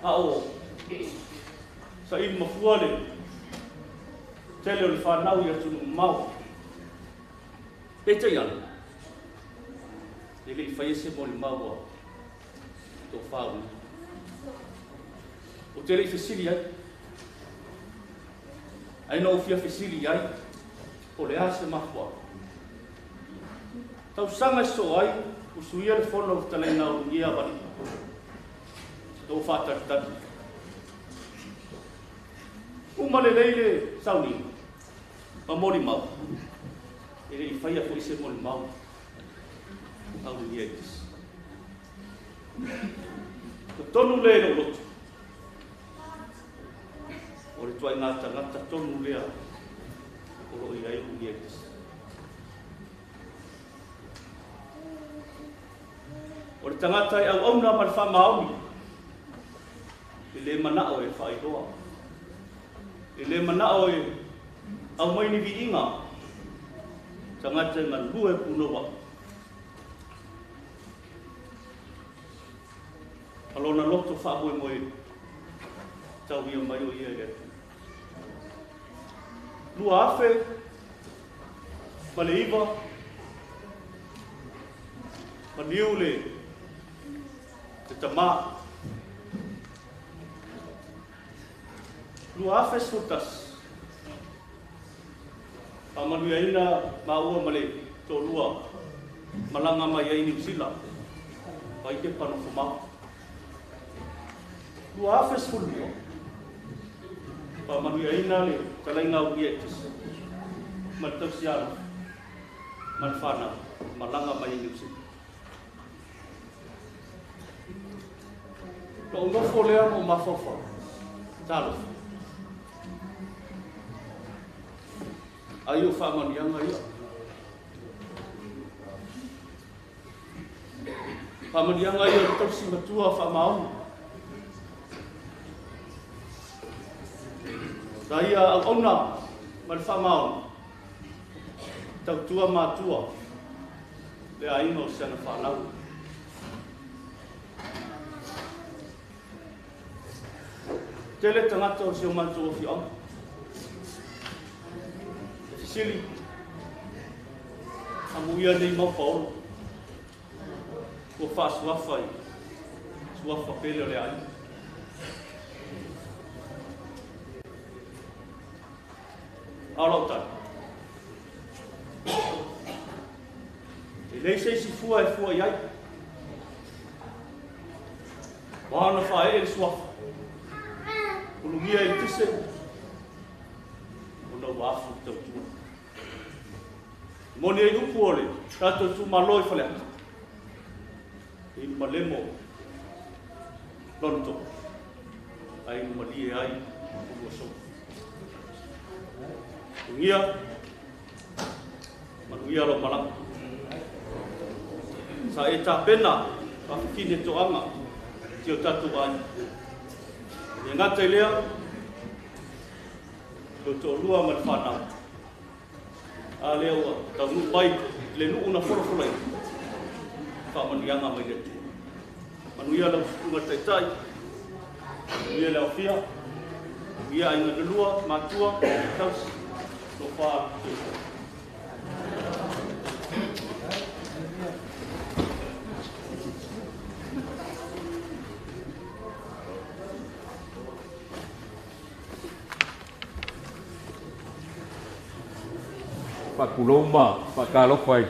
a o saili mafua le tele o le fanau i atunuu mamao. Peitai ane, e le i faia se molimau a tofa uli. Ou te le i fesili ai, ai na ou fia fesili i ai, po o le a se mafuaaga. Tausaga e sosoo ai, usuia le fono o fetalaiga Ulugia Avalii, na ou faatalitali. Uma lelei le sauniga ma molimau, e le i faia foi se molimau a Ulugia Eletise. Totonu lea i lou loto, o le ituaiga tagata tonu lea o lo o i ai Ulugia Eletise. O le tagata e auauna ma le faamaoni, e le manao e faailoa, e le manao e aumai ni viiga, tagata e galulue punouai. Ma lona loto faamoemoe tauia mai o ia i le Atua. 2009 maliu le te tamā. 2011 faamanuiaina maua ma le toalua malaga mai ai Niu Sila vai ke panofo mau. 2012 faamanuiaina le talaiga uia i tisi ma le tausialo ma le fanau malaga mai ai Niu Sila. Lou nofo lea ma ou mafaufau, talofa. Ai o faamanuiaga ia. Faamanuiaga ia o le tausi matua faamaoni. Sa ia auauna ma le faamaoni, tautua matua le aiga o si ana fanau. Tele tagata o si o matou afioaga. E fesili, amuia nei mau paolo. Ua faasuafa i suafa pele o le aiga. A o lau tali, e leai se isi fua e fua i ai. Ua ona faaee le suafa, ulugia i le tise, ona ua afu le tautua. Moni ai upu o le tatou itumalo i Faleata, inu malemo lona too, ae inu malie ai ulua sou. Ugia, manuia lau malaga. Sa e tapena faafifine toaga si o tatou aiga. E le gata i lea, lou toalua ma le fanau. A lea ua taunuu mai le nuu na folafolaina, faamanuiaga mai le Atua. Manuia lau susuga i le Taitai, manuia le aofia, manuia aiga na lua, matua, tausi, tofa soifua. Faatulou ma faatalofa i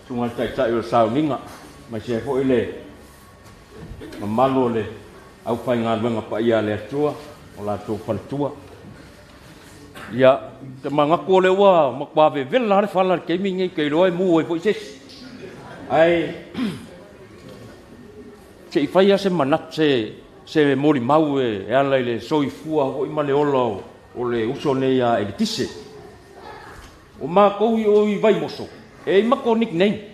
susuga i le Taitai o le Sauniga, aemaise ai foi le mamalu o le aufaigaluega paia a le Atua, o latou faletua. Ia, ou te manatu o lea ua matua vevela lava le fala i le taimi lenei, ou te iloa e mu ai foi se isi. Ae se i fai lava se manatu, se molimau e ala i le soifua foi ma le ola o le uso nei a Eletise. O matou i o i Vaimoso, e i ai matou nickname.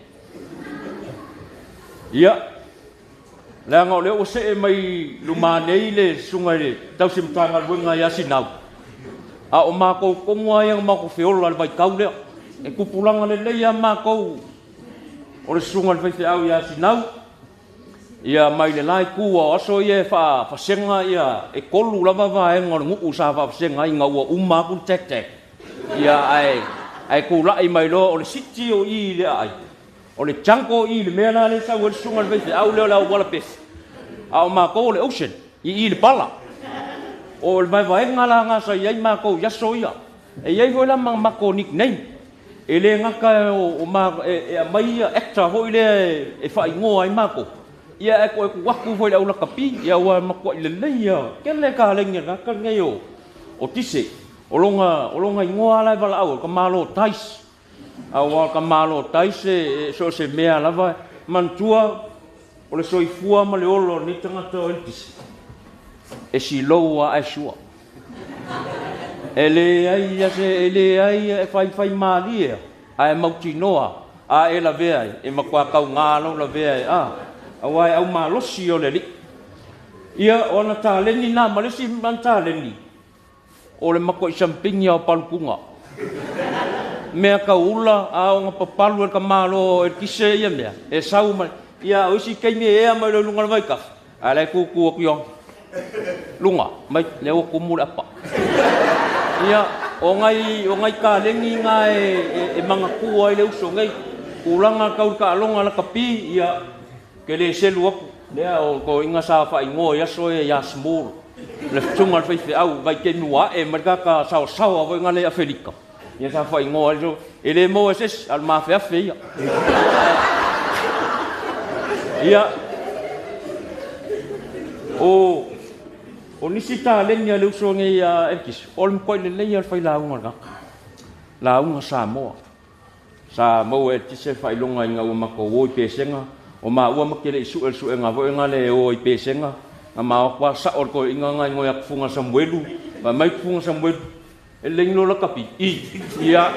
Ia, leaga o lea ua see mai lumanei le susuga i le tausi Matagaluega ia Sinau, a o matou tonu lava ia na matou feola i le vaitau lea. E tupulaga lelei lava matou o le susuga i le faifeau ia Sinau, ia mai le la itu o aso ia e faafasega ia, e tolu lava vaega o le nuu sa faafasega ai ina ua uma atu le tag tag. Ia ae tulai mai loa o le siti o i i le aai, o le jungle i le mea la lea e sau ai le susuga i le faifeau lea o le auala pesi, a o matou o le ocean i i le pala. O le vaevaega la na sa i ai matou i aso ia. E i ai foi la ma matou nickname. E le gata o ma e aumai ia actor foi lea e faaigoa ai matou, ia ae toe tuu atu foi i le au lakapi, ia ua matuai lelei ia tele kaleni a le tagata lenei o Tise. O lona igoa la e valaau, o le tamalo Tice. Aua o le tamalo Tice e so o se mea lava, manatua o le soifua ma le ola o lenei tagata o Eletise, e silou lava ae sua. E leai lava se, e leai e faifai malie ae mautinoa a e lavea ai, e matua tauga lou lavea ai, a, aua e aumalosi o le alii. Ia, o ana taleni na ma le isi ana taleni, o le matuai sampini o palupuga. Mea tau ula, a o papalu e le tamalo Eletise ia mea, e sau mai, ia o isi taimi e ea mai loa i luga o le vaitafe, a la e tutu atu i ona. Luga, mai, lea ua tumu le apa. Ia, o nai kaleni na e manatua ai le uso nei. Tulaga tau le taaloga lakapi, ia, ke le selu atu. Lea o toeaiina sa faaigoa i aso ia ia Small. Le fetuga o le faifeau, vaitaimi ua ae mai le tagata saosaoa foi lea i Afelika. Ia sa faaigoa ai, e le maua e se isi, a o le mafeafe ia. Ia, o nisi taleni a le uso nei a Eletise, o le matuai lelei lava o le failauga o le tagata. Lauga Samoa. Sa maua e Eletise le faailoga ina ua matou o i Pesega, o maua ma te le i sue le suega foi lena le o i Pesega, na ma o atu lava sao le toeaiina na ingoa ia Tufuga Samuelu, fai mai Tufuga Samuelu, e lelei ni lo lakapi, i, ia,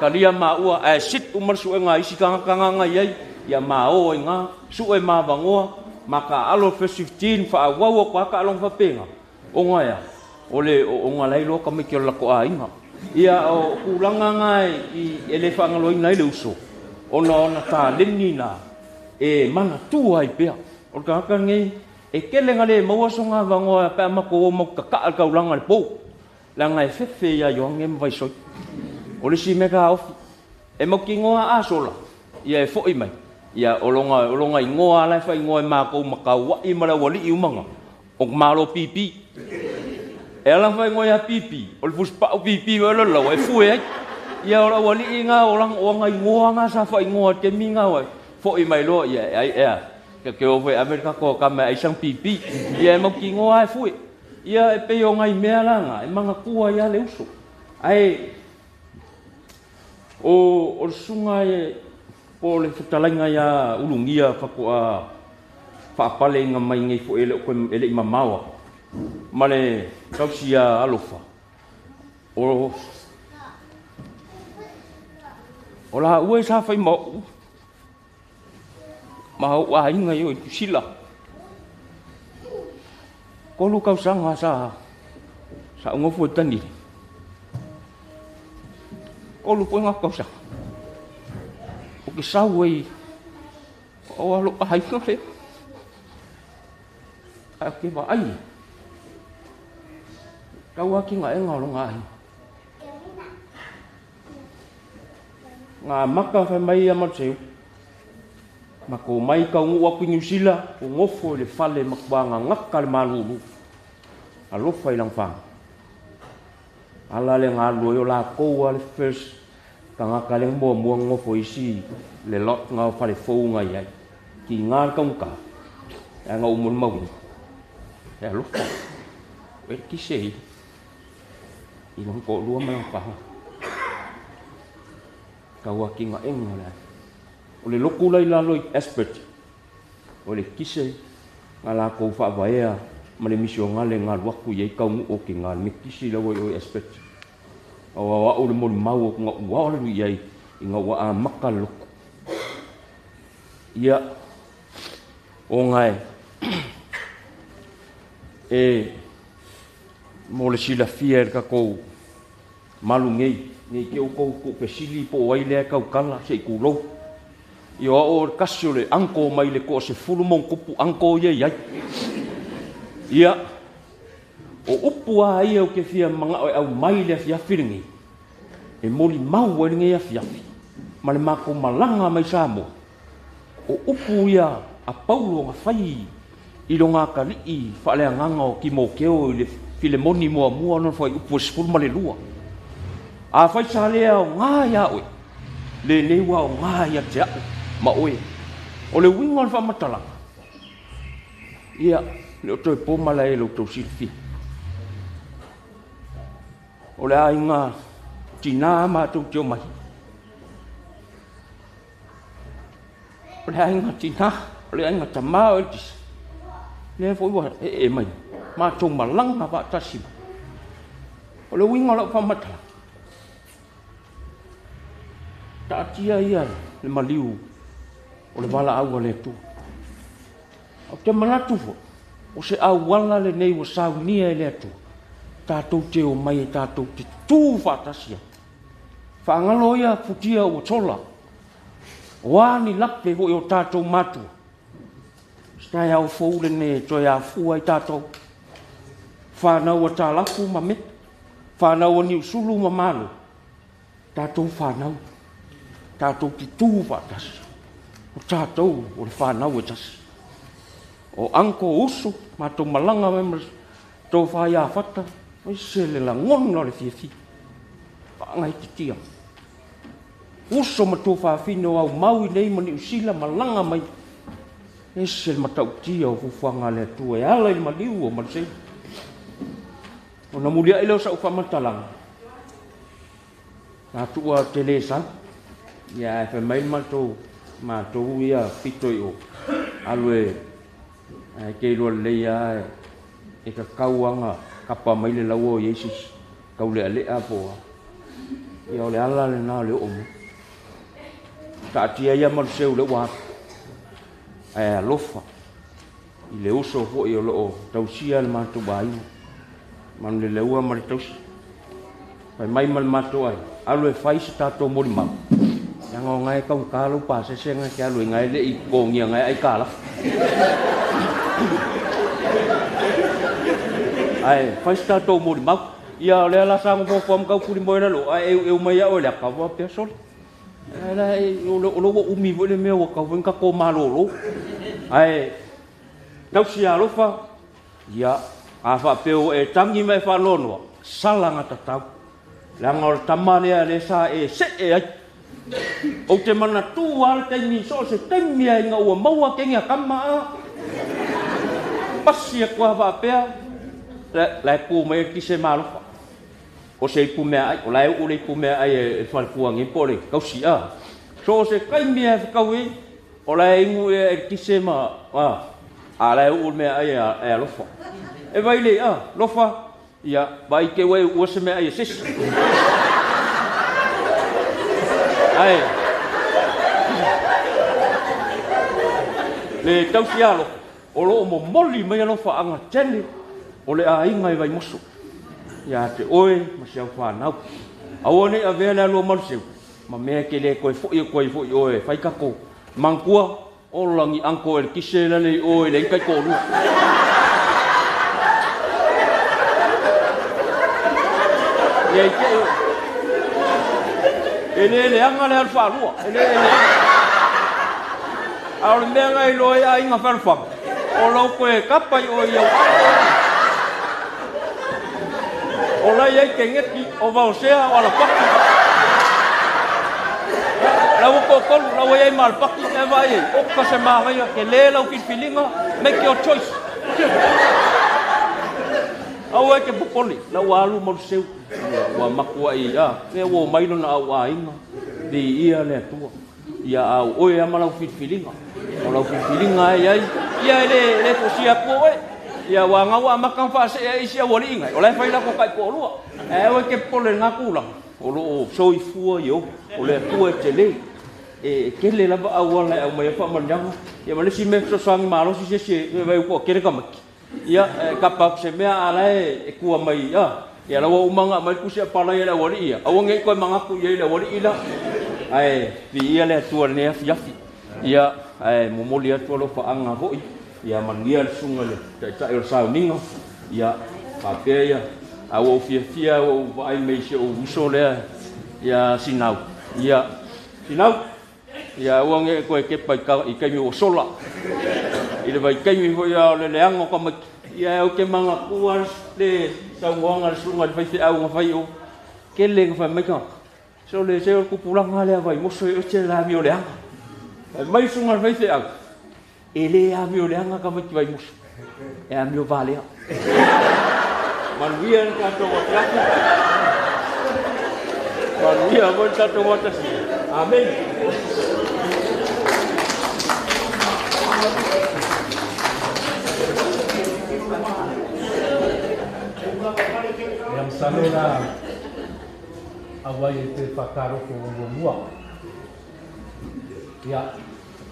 talia maua, ae sit uma le suega a isi tagata na na i ai, ia ma o ai na, sue ma avanoa, ma taalo le first 15, faaauau atu lava taaloga faapena, ona ea, o le ona la e iloa tamaiti o le latou aiga. Ia o tulaga na e le faagaloina ai le uso, ona ona taleni na e manatua ai pea. O le tagata lenei, e tele na le maua sona avanoa pe a matou o matou tataa le taulaga i le pou, leaga e fefe ia Ioane ma Vaisoi. O le isi mea taofi, e mautinoa a sola, ia e foi mai, Ia, o loga, o loga igoa la e faaigoa e makou ma Kauaʻi ma le aualiʻi umaga, o Malo Pipi. E ala faaigoa ia Pipi, o le fusipau pipi foi le laua e fue ai. Ia o le aualiʻi na o lana, o ana igoa na sa faaigoa i le taimi na ua foʻi mai loa, ia e ai ea. Ke ke o foi ave le tatou kama e ai sana pipi. Ia e mautinoa lava e fue. Ia e pei o nai mea la na, e manatua ai lava le uso. Ae o le susuga e po o le fetalaiga ia Ulugia faatoa faapaleina mai nei foi e le o toe e le i mamao atu ma le tausi ia Alofa o o laua sa fai ma o'u ma o'u aiga i o i Niu Sila. 3 tausaga sa sa ou nofo i Tani. 3 foi ngā tausaga. O ke sau ai o alo aiga lea. Ae ou te vaai. Tau atigaega o lona aiga. Ngā maka fai mai ia Maluseu. Matou mai taunuu atu i Niu Sila, o nofo i le fale matua gagata le malulu. Alofa i lana fanau. Ala le galulue ai o lakou lava le first tagata lea na muamua nonofo i isi le lot na o fale fou na i ai. Tiga le taugata, ae na ou molimauina, e alofa, o eletise i i lona toalua ma lana fanau. Tau atinaega o le aiga. O le lotu la i lalo i Esprit, o le kise na lakou faavaea ma le misionale na alu atu i ai taunuu o kina le metisi la ua i o i Esprit. O au le molimau o na ua alu i ai ina ua amata le lotu. Ia, ona e mo le silafia e le tatou malu nei, nei te outou tuupesili po o ai lea e tautala se i tulou. Ia o au o le tasi o le uncle mai le toasefulu ma ona tupu uncle ia i ai. Ia, o upu lava ia ou te fia manao e aumai i le afiafi lenei, e molimau ai lenei afiafi ma le matou malaga mai Samoa, o upu ia a Paulo na fai i lona atalii faaleagaga o Timoteo i le Filemoni muamua ona fuaiupu e 12. Afai sa le aoga ia oe, lenei ua aoga ia te a'u ma oe. O le uiga o le faamatalaga, ia, le o toe po malae i lo outou silafia. O le aiga tinā matou te omai. O le aiga tinā, o le aiga tamā o Eletise, lea foi ua ee mai, matou malaga faatasi mai. O le uiga o lau faamatalaga, taatia ia le maliu o le valaau a le Atua. Ou te manatu foi, o se auala lenei ua saunia e le Atua, tatou te omai e tatou te tu faatasi ai. Faagalo ia futia ua sola, o a ni lape foi o tatou matua, se taeao fou lenei e toe afua ai tatou. Whanau a Tālafu ma Meta, whanau a Niusulu ma Malo, tatou whanau, tatou te tū faatasi, o tatou o le whanau e tasi. O uncle uso, matou malaga mai ma tō whai āwhata, oi se le lagona o le fiafia. Whaangaititia. Uso ma tō whawhine o au mau i nei ma Niu Sila malaga mai. Ese le matautia o fuafuaga a le Atua e ala i le maliu o Maluseu. Ona muliai lea o sa'u faamatalaga, sa tuua ou te le sau. Ia ae fai mai le matou, matou ia pito i o, alu e, ae te iloa lelei lava e tatau lava ona kapa mai le laua o i ai se isi taulealea po o a. Ia o le ala lena o le oo mai. Taatia ia Maluseu lea ua alu, ae alofa i le uso foi o lo o tausia le matou aiga, Manuleleua ma le tausi. Fai mai ma le matou aiga, alu e fai se tatou molimau, leaga o na e taugata lou pasese na e te alu ai, na e le i totogia na e aitalafu. Ae fai se tatou molimau. Ia o lea la sa nofonofo ma taufulimoe i lalo, ae eueu mai au e le ata, ua faapea, sole. O lea ua umi foi le mea ua tatau foi ona tatou malolo. Ae tausi alofa, ia, a faapea ua e tagi ma e faanoanoa, sala gatatau. Leaga o le tama lea lea sa e see ai. Ou te manatua lava le taimi, so o se taimi lava ina ua maua kegi a tama a, pasi atu lava faapea, la e tu mai le kise ma alofa. O se ipu meaai, o la e uu le ipu meaai e le faletua nei po o le tausi a. So o se taimi lava e fetaui ai, o la e inu ea e le kise ma a, a la e uu le meaai e alofa. E vai le a, lofa, ia, vaai te ua e uua se meaai a se isi. Ae, le tausi alofa, o lo o momoli mai alofaaga tele o le aiga i Vaimoso ia te oe ma si au fanau. Aua ne i avea le alu a Maluseu ma mea e te le toe foi atu ai foi i o e fai tatou. Manatua, ola ni uncle e le kise lale i o e leai ni taitoalua. Ia i te e le leaga le alu faalua, e le leaga. A o le mea na iloa ai aiga fealofani, o lou toe tapa i o i au uncle. O la e i ai Keneti, o Vaosea, o Alapaki. La ua toatolu, la ua i ai ma Alapaki, e vaai ai, oka se manaia, tele lau filifiliga, make your choice. Aua e te popole, la ua alu Maluseu, ua matuai, a, lea ua omai lona auaiga, viia le Atua. Ia a o oe lava ma lau filifiliga. O lau filifiliga e i ai, ia e le tosia atua oe. Ia aua na ua amata ona faasee ai isi aualii nai, o la e fai latou taitoalua. Ae aua e te popole i lena tulaga, o lo o soifua Ieova, o le Atua e tele. E tele lava auala e aumai ai faamanuiaga. Ia ma le isi mea e fesoasoani malosi se isi e vaai ua toatele tamaiti. Ia, e tapa atu se mea a la e tua mai, a, ia la ua uma ona aumai le tusi apalai a le aualii ia, aua ne i toe manatu i ai le aualii la. Ae viia le Atua i lenei afiafi. Ia, ae momoli atu alofaaga foi, ia manuia le susuga i le Taitai o le sauniga, ia, faapea ia, a ua ou fiafia ua ou vaai mai i si ou uso lea ia Sinau. Ia, Sinau, Ia aua ne i toe tepa i taimi ua sola. I le vaitaimi foi a o le leaga o tamaiti, ia ou te manatua le saunoaga a le susuga i le faifeau na fai i o, tele ina fai mai tagata, sole se o le tupulaga lea Vaimoso e ese le amio leaga. Fai mai le susuga i le faifeau, e le amio leaga tamaiti Vaimoso, e amio valea. Manuia le tatou afiafi. Manuia foi le tatou atasi. Amene. Ia masalo la auai e te whakaroko o muamua. Ia,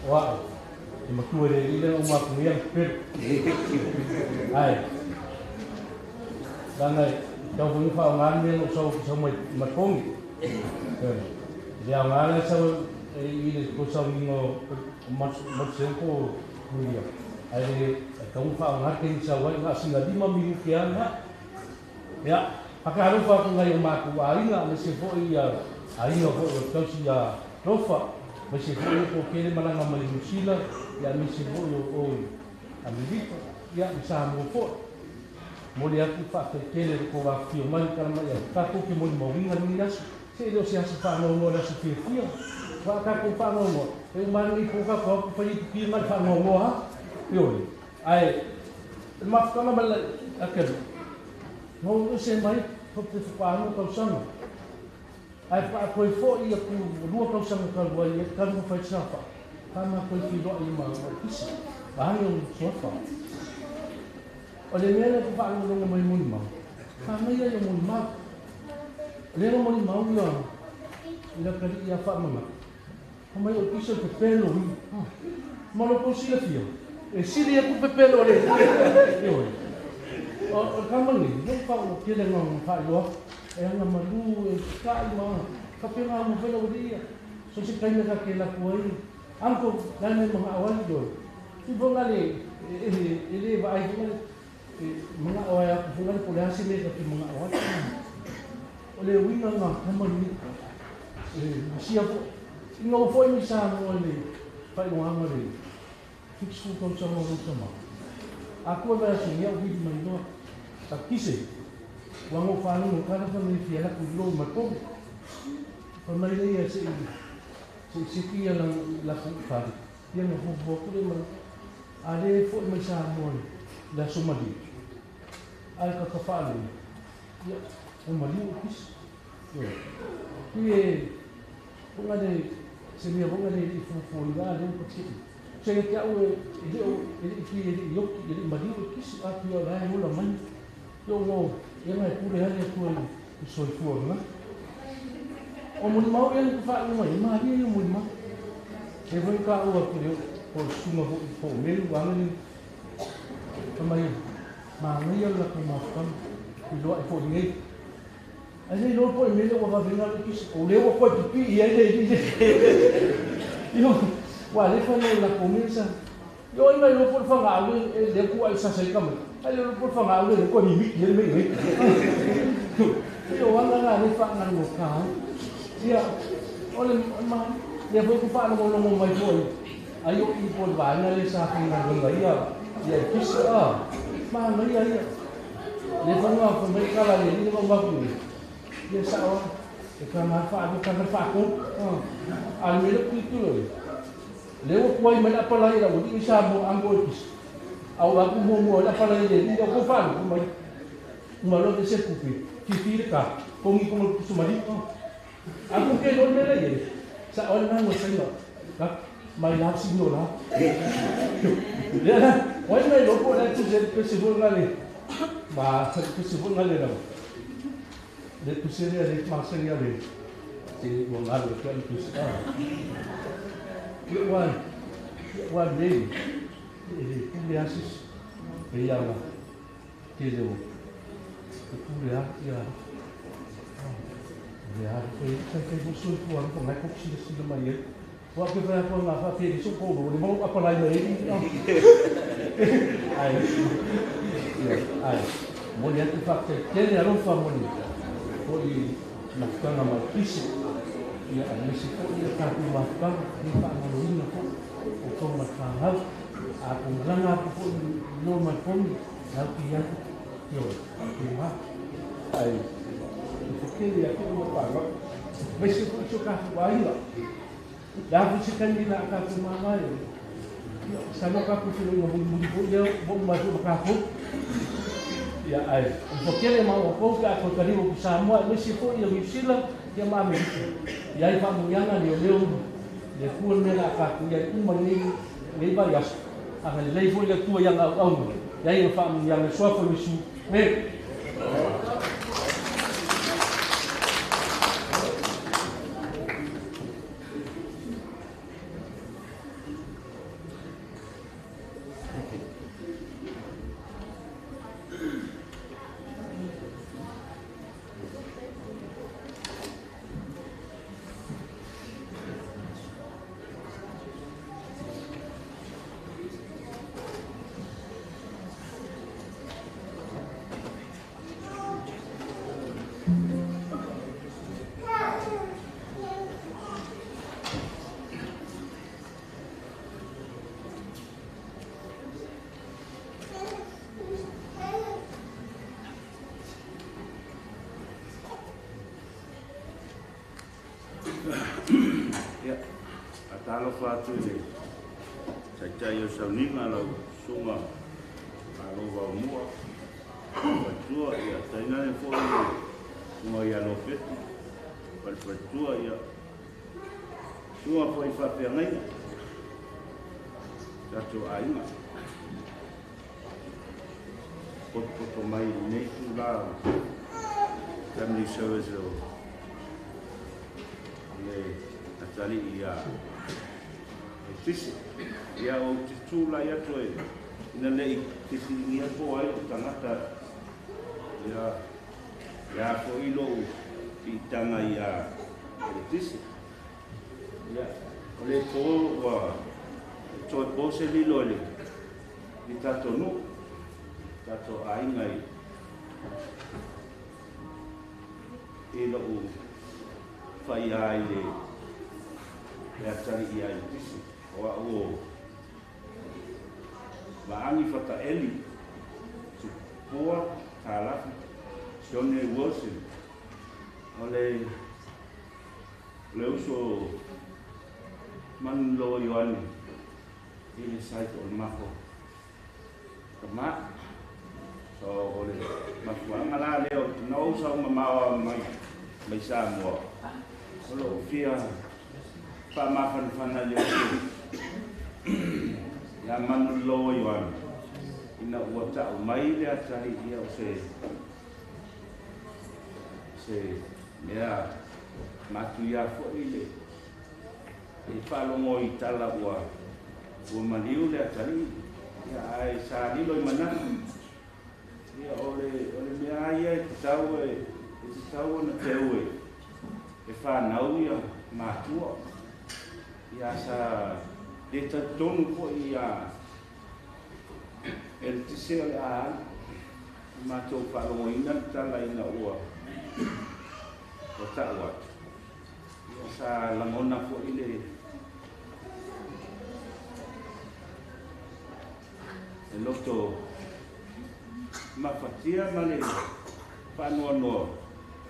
o au, e matua le ila o maku ia pepelu. Ai, lana e tau foi wha o ngā mea o sau sau mai matongi. Le au ngā le sau e i le ko sau ni o matse ko kuia. Ai le tau wha o ngā keni sau ai ngā singa 5 minuti ana. Ia, whakaharofa aku ngai o māku āinga, me se foi ia āinga foi o tausi a Rofa, me se foi o kere malanga mai New Zealand, ia me se foi o Amerika, ia me Samoa foi. Mo le atu whaakekele le ko wā whio mai kala mai ai. Tātou ke moni mauinga ni aso. Se le o se aso whaangoangoa le aso whiawhia. Wā tātou whaangoangoa. E umana ni pōka ko aku whai i te pia ngai whaangoangoa ha. Iore. Ai, e mafutanga mai la akelu. No o se mai ko te whakaano kausanga. Ai whaakoe fo i aku lua kausanga kalua i e karu whai sapa. Ka mā koe whiroa i mā o kisi. Mahangi o suafa. O le mea lea ko whaalongo mai moni mau. Ka mai ai o moni mau. O le moni mau ia i la kari ia whaamana. Ka mai o kisa te pelo i. Malo ko sila fia. E sili aku pepelo le. E oi. O ka mangi, no pa o kele ngā whaeloa. E anga malu e kai ma. Ka pena mo vela o ia. So se kai ka ke la kuai. Anko nane mga awali do. Ti bonga le e le va ai bonga mga awai aku bonga le pole hasi le ka ki mga awai. O le winga ngā kamani e sia po Ina ua fo'i mai Samoa i le faailogaga o le 70 tausaga o lou tama, a tua vaiaso nei au vili mai loa. Takise, ua na ou faalogo i tala fai mai e fia alu atu i lo i Malpolu. Fai mai lea ia se'i se'i seki ia latou fale, ia na fuafua atu lea ma a lea e fo'i mai Samoa i le aso Maliu, ae tata faalele, ia ua maliu o kisi. Ioe. Pei e foga le se mea foga le i fuafuaina a lea ua pake'i. Se ia te a'u e le o e le i pei e le i oti e le i maliu e kisi a pei o la e ola mai. Ia ua ia e pule lava le Atua i le soifua o lena. O molimau ia na faaiu mai ai, malie ia o molimau. E foi taua atu le po o le susuga foi po o Meli ua aga le fai mai manaia le latou mafutaga iloa ae foi nei. Ae le iloa po o le mea lea ua vave galo i kisi, o lea ua toe pipii ai le alii le. Io, ua le fai mai o le latou mea sa. Io ai mai iloa po o le fagaau e lea ku ai sasa i ka mai. Ai le iloa po o le fagaau le lea toe mimiti ai le mea i nei. Io aga la le faagalo ka ai. Ia, o le ma, lea foi ku faalogologo mai foi. Ai o i po o le vaega lea sa faigaluega ia, ia e kisi a. Manaia ia. Le fai nga fai mai kala le alii ma mapu nei. Ia sa'o lava, e taga faalua taga faatolu. A o le mea lea ou te tilotilo i ai, lea ua tuai mai le apalai a le aualii i Samoa amo e kisi. A ua atu muamua ai le apalai a le alii lea ua faalupe mai. Uma loa le se tupe, fifi le ka, togi tonu le pusa maliu. A ku ke loa le mea lea i ai, sa'o ai le gago e faiga, ka mai la sino la. Lea la, o ai mai loa po o le a tusi ai le pese foi lena le, ma le pese foi lena le lava. Le pese lea le masani a le, se ua galo atu ai le pese. Ia ua, ia ua nei, e le pule lava se isi, pei lava ona tele o e pule lava ia le a foi taitai foi soifua alofa ngai ko silasila mai ai. Ua ke fai atu nga fa pe so ko le mau apalai mai ai. Ai. Ia, ai. Mo le atu fa te tele alofa mo le foi mafutaga mai kisi. Ia, aemaise foi ia tatou mafutaga, le faamaloina foi o tou ma le fanau. A ko malaga atu foi i lo mai pomi, lau ki atu, ioe, tūmā. Ai, e whakere a te ua whānau. Aemaise foi so tatou aiga. Le a foi se taimi la a tatou mamae. Ia, sa loa tatou feloiga mulimuli foi lea, ua uma ai foi ma tatou. Ia, ai, o whakere ma o kou pe a koe kariwa ku Samoa, aemaise foi ia Niu Sila, ia ma Amerika. Ia ai whaamuianga leo leo, le Atua le mea la a tatou iai uma lenei, lenei vaiaso. Agalelei foi le Atua i ana auauna, ia ai na whaamuianga e soa foi Iesu. Me. Ia, faatalofa atu i le taitai o sauniga lau susuga Malo Vaomua, faletua, ia tainane foi le susuga ia Lopeti, falefaletua, ia susuga foi faafeagaiga, tatou aiga. Potopoto mai i lenei itulā o Family Service o le atalii ia Letisi. Ia ou te tulai atu e ina ne i fesiligia po o ai lou tagata ia ia foi lou piitaga ia Letisi. Ia o le po ua toe po se lilo i le i tatou nuu, tatou aiga i i lou faiā i le le atalii ia Eletise, o a'u o Vaagi Fataeli Tupua Talafi Sione Wilson, o le le uso Manuloa Ioane i le site o le mako tamā. So o le mafuaaga la lea o na ou saumamao mai mai Samoa, o lo'u fia faamafanafana i le uso ia Manuloa Ioane ina ua ta'u mai le atalii ia o se se mea matuia fo'i le e faalogo i tala ua ua maliu le atalii ia ae sa lilo i manatu ia o le mea ia e tatau e tatau ona teu e fanau ia matua ia sa le talitonu fo'i ia e le tise o le a alu matou faalogoina le tala ina ua ua ta'u atu ia sa lagona fo'i le loto mafatia ma le faanoanoa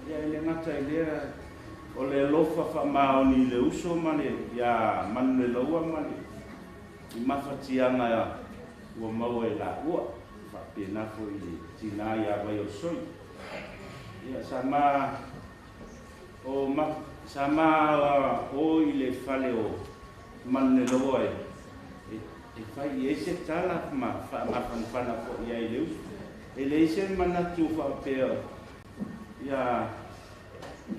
ia e le gata i lea o le alofa faamaoni i le uso ma le ia Manuleloua ma le i mafatiaga ua maua e la'ua faapena fo'i le tinā iā Vaiolesoi ia sa ma o ma sa ma o i le fale o Manuleloua e fai i ai se tala ma faamafanafana fo'i ai le uso e leai se manatu faapea ia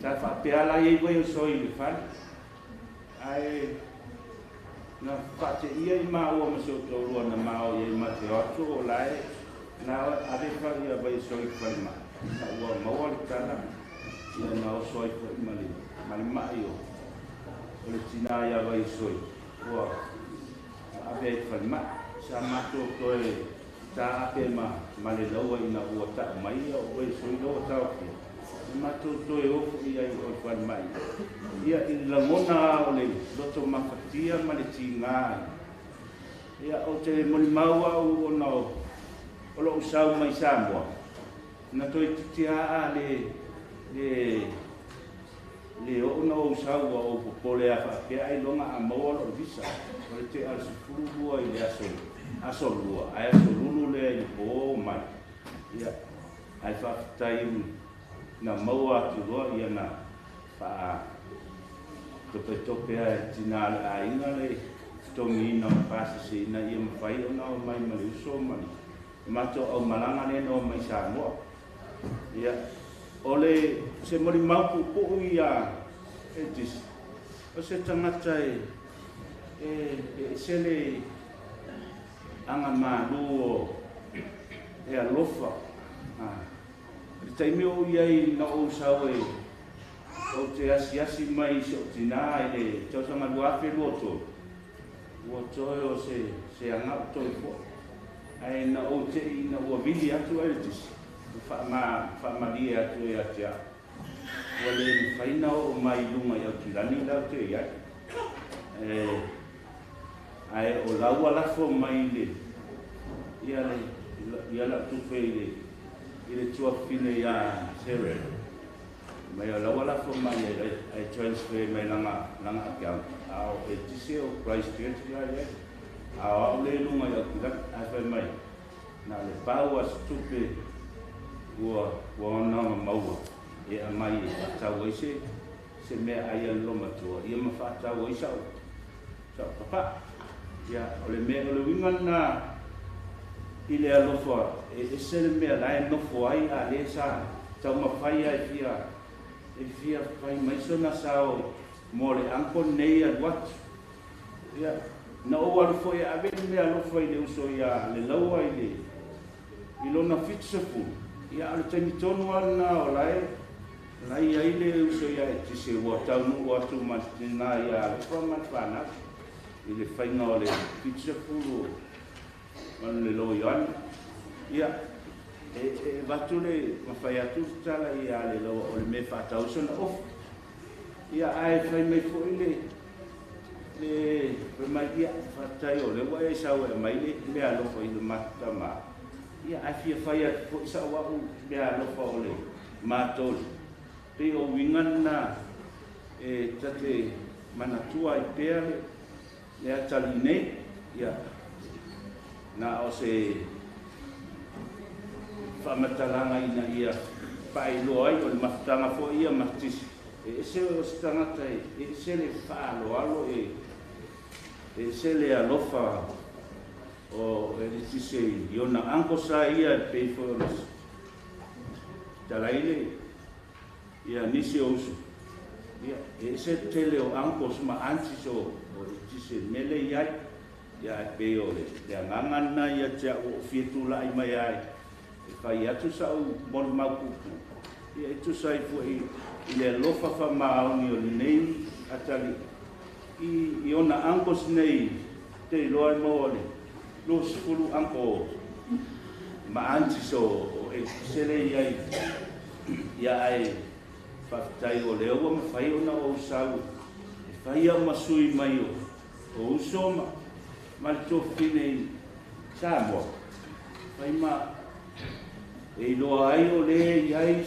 sa faapea la iai Vaiolesoi i le fale ae na faateia i maua ma se otoulua na mao iai ma te o atu o lae na ave fa ia Vaiolesoi fale ma na ua maua le tala ia na oso ai fo'i ma le ma'i o le tinā iā Vaiolesoi ua ave ai falemai sa matou toe ta'ape ma le laua ina ua ta'u mai ia o Vaiolesoi la ua taofia na matou toe o fo'i ai o le falemai ia i le lagona o le loto mafatia ma le tigā ia o te molimau a'u ona o lo'u sau mai Samoa na toe titia'a le le le oo na ou sau ua ou popole a faapea ailoga a maua lo'u visa o le te'a le 12 i le aso lua ae aso lulu lea i le pō mai ia ae faafetai na maua atu loa ia na faa topetope a e tinā le aiga le totogiina o paseseina ia mafai ona o mai ma le uso ma le matou aumalaga lea na o mai Samoa ia o le se molimau puupuu ia Eletise o se tagata e ese le agamalu o e alofa le taimi o ou iai na ou sau e ou te asiasi mai i so'u tinā i le tausaga 2023 ua toe o se aga'u toe fo'i ae na ou te'i ina ua vili atu ai le tisi ua faamalie atu e ate a'u ua lē mafai na o'o mai luga i Aukilani la ou te iai ae o laua lafo mai le ia le ia la'u tupe i le tuafafine iā Sarah mai o laua lafo mai ae transfer mai laga laga account a o Eletise o Christchurch la iai a o a'u lea i luga i Aukilani ae fai mai na le pau a se tupe ua ua ona maua e aumai e fa'atau ai se se mea ai a le lomatua ia ma fa'atau ai sa'u sa'u papa'a ia o le mea o le uiga lenā i le alofa e ese le mea la e nofo ai a lē sa taumafai a e fia fai mai sona sao mo le uncle nei alu atu ia na ou alu fo'i e ave le mea alofa i le uso iā le laua i le i lona 70 ia a o le taimi tonu lava lenā o lae la i ai le uso ia Eletise ua taunuu atu ma le tinā ia Alofa ma le fanau i le faiga o le 70 Manuleloa Ioane ia e avatu le mafai atu le tala ia le laua o le mea faatau sona ofu ia ae fai mai fo'i le Le fai mai, ia, faafetai o lea ua e sau e aumai le meaalofa i le matou tama, ia, ae fia fai atu foi sau au meaalofa o le matou. Pei o uiga lena e ta te manatua ai pea le atalii nei, ia, na o se faamatalaga ina ia faailoa ai o le mafutaga foi ia ma Tisi, e ese o se tagata e ese le faaaloalo, e ese le alofa o le Tisi i ona uncle sa ia e pei foi ona talai le ia nisi o uso, ia, e ese le tele o uncles ma aunties o le Tisi mele i ai, ia, e pei o le agaga lena ia te au o fia tulai mai ai e fai atu sau molimau puupuu, ia, e tusa ai foi i le alofa faamaoni o lenei atalii i ona uncles nei, te iloa e maua le 20 uncle ma aunties o Elisele i ai, ia, ae faafetai o lea ua mafai ona ou sau e fai au ma sui mai o uso ma le tuafafine i Samoa, fai ma e iloa ai o lea i ai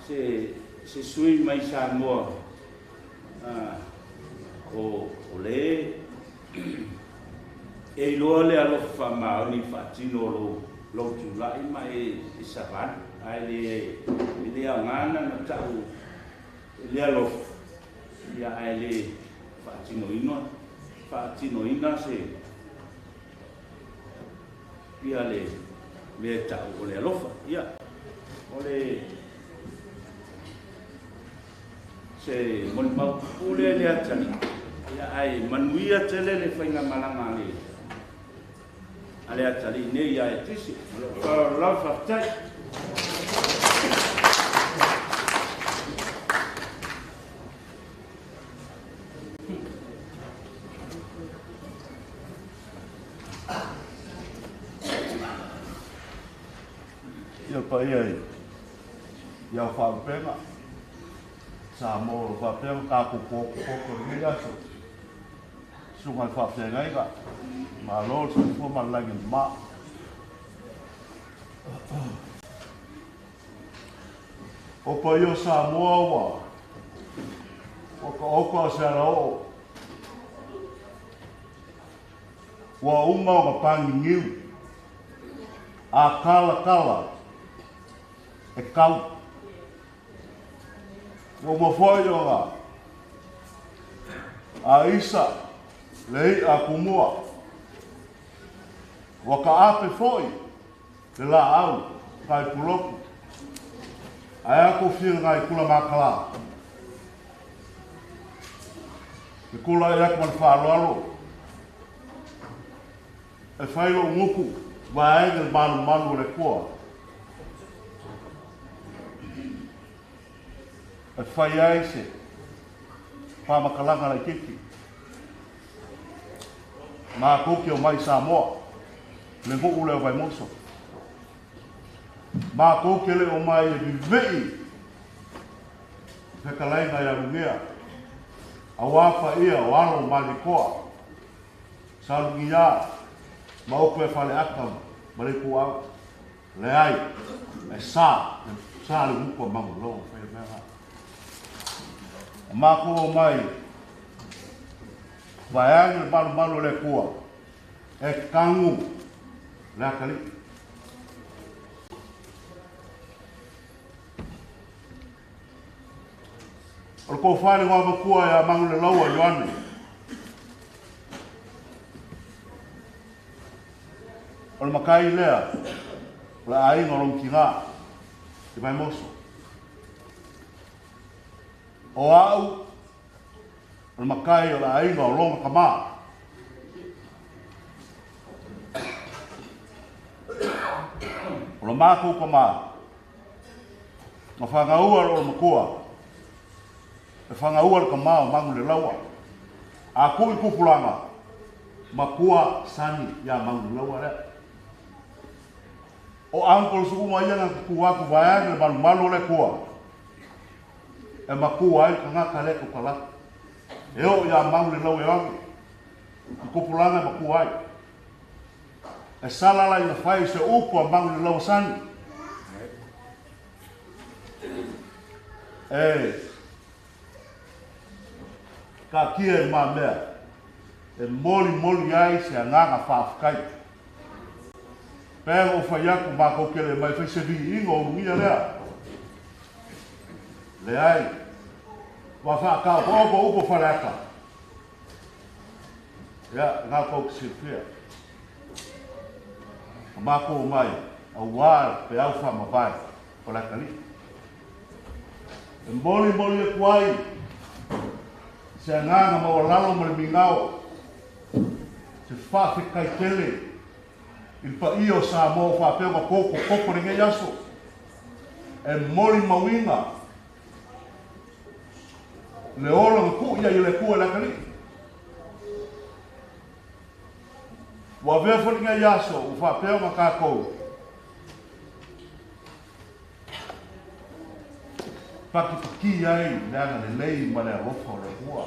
se sui mai Samoa, o le e iloa le alofa faamaoni faatino o lou tulai ma e savali, ae le aoga na tau le alofa, ia, ae le faatinoina se ia le mea tau o le alofa. Ia, o le se molimau pupuu lea le atalii, ia, ae manuia tele le faigamalaga a le atalii nei ia e Tisi. Ma lou faaaloalo lava, faafetai. Ia paia i au faalupega Samoa o lo faapea ona tatou potopoto i lenei aso. Susuga i le faafeagaiga, malo le soifua ma le lagi mama. O paia o Samoa ua taoto a se alaoo, ua uma ona paginiu, a tala tala e kau. Ua uma foi ona a isa le i'a tumua, ua taape foi le laau kai pulotu, ae a tou fia i kula makalā. Le tulai atu ma le faaaloalo e fai lou gutu vaega le malumalu o le Atua e fai ai se faamatalaga laitiiti. Matou te omai i Samoa, le nuu lea o Vaimoso. Matou te le omai e vivii fetalaiga ia Lumea, auā paia o alo o Malietoa, Sa Lugiā ma upu e Faleata ma le Ituau. Leai, e sa, e sa le gutu a Maguloa fai le mea lena. O matou omai vaeane le malumalu o le Atua e tagu le atalii. O le tofa i le igoamatua ia Manuleleua Ioane. O le matai lea o le aiga o lona tina i Vaimoso. O au o le matai o le aiga o lona tamā. O le matou tamā, na fangaua loo le matua, e fangaua le tamā o Manuleleua. A tuu i tupulaga, matua sani ia Manuleleua lea. O uncles uma ia na tutu atu vaeane le malumalu o le Atua, e matua ai le tagata lea e tautala atu. E o ia mau le lau e oge. I kopulanga ma kuai. E sala la ina fai se upu a mau le lau sani. E ka kia e mā mea. E moli moli ai se angaga whaafkai. Pēga o whai aku mā kele mai whai se vi ingo o rungia lea. Le ai. Wa whaakau ko oko upo whareaka. Ia, ngā kou ki sirpia. A mā kou mai, a wā pe au wha mawai, o la kali. E moli moli e kuai, se anganga maua lalo ma le migao, se faafekai tele i le paia o Samoa faapea ma koko koko lenei aso e molimauina le ola ma kuʻu ia i le Atua e le akalii. Ua avea foi lenei aso ua faapea ona tatou patipati ai le agalelei ma le alofa o le Atua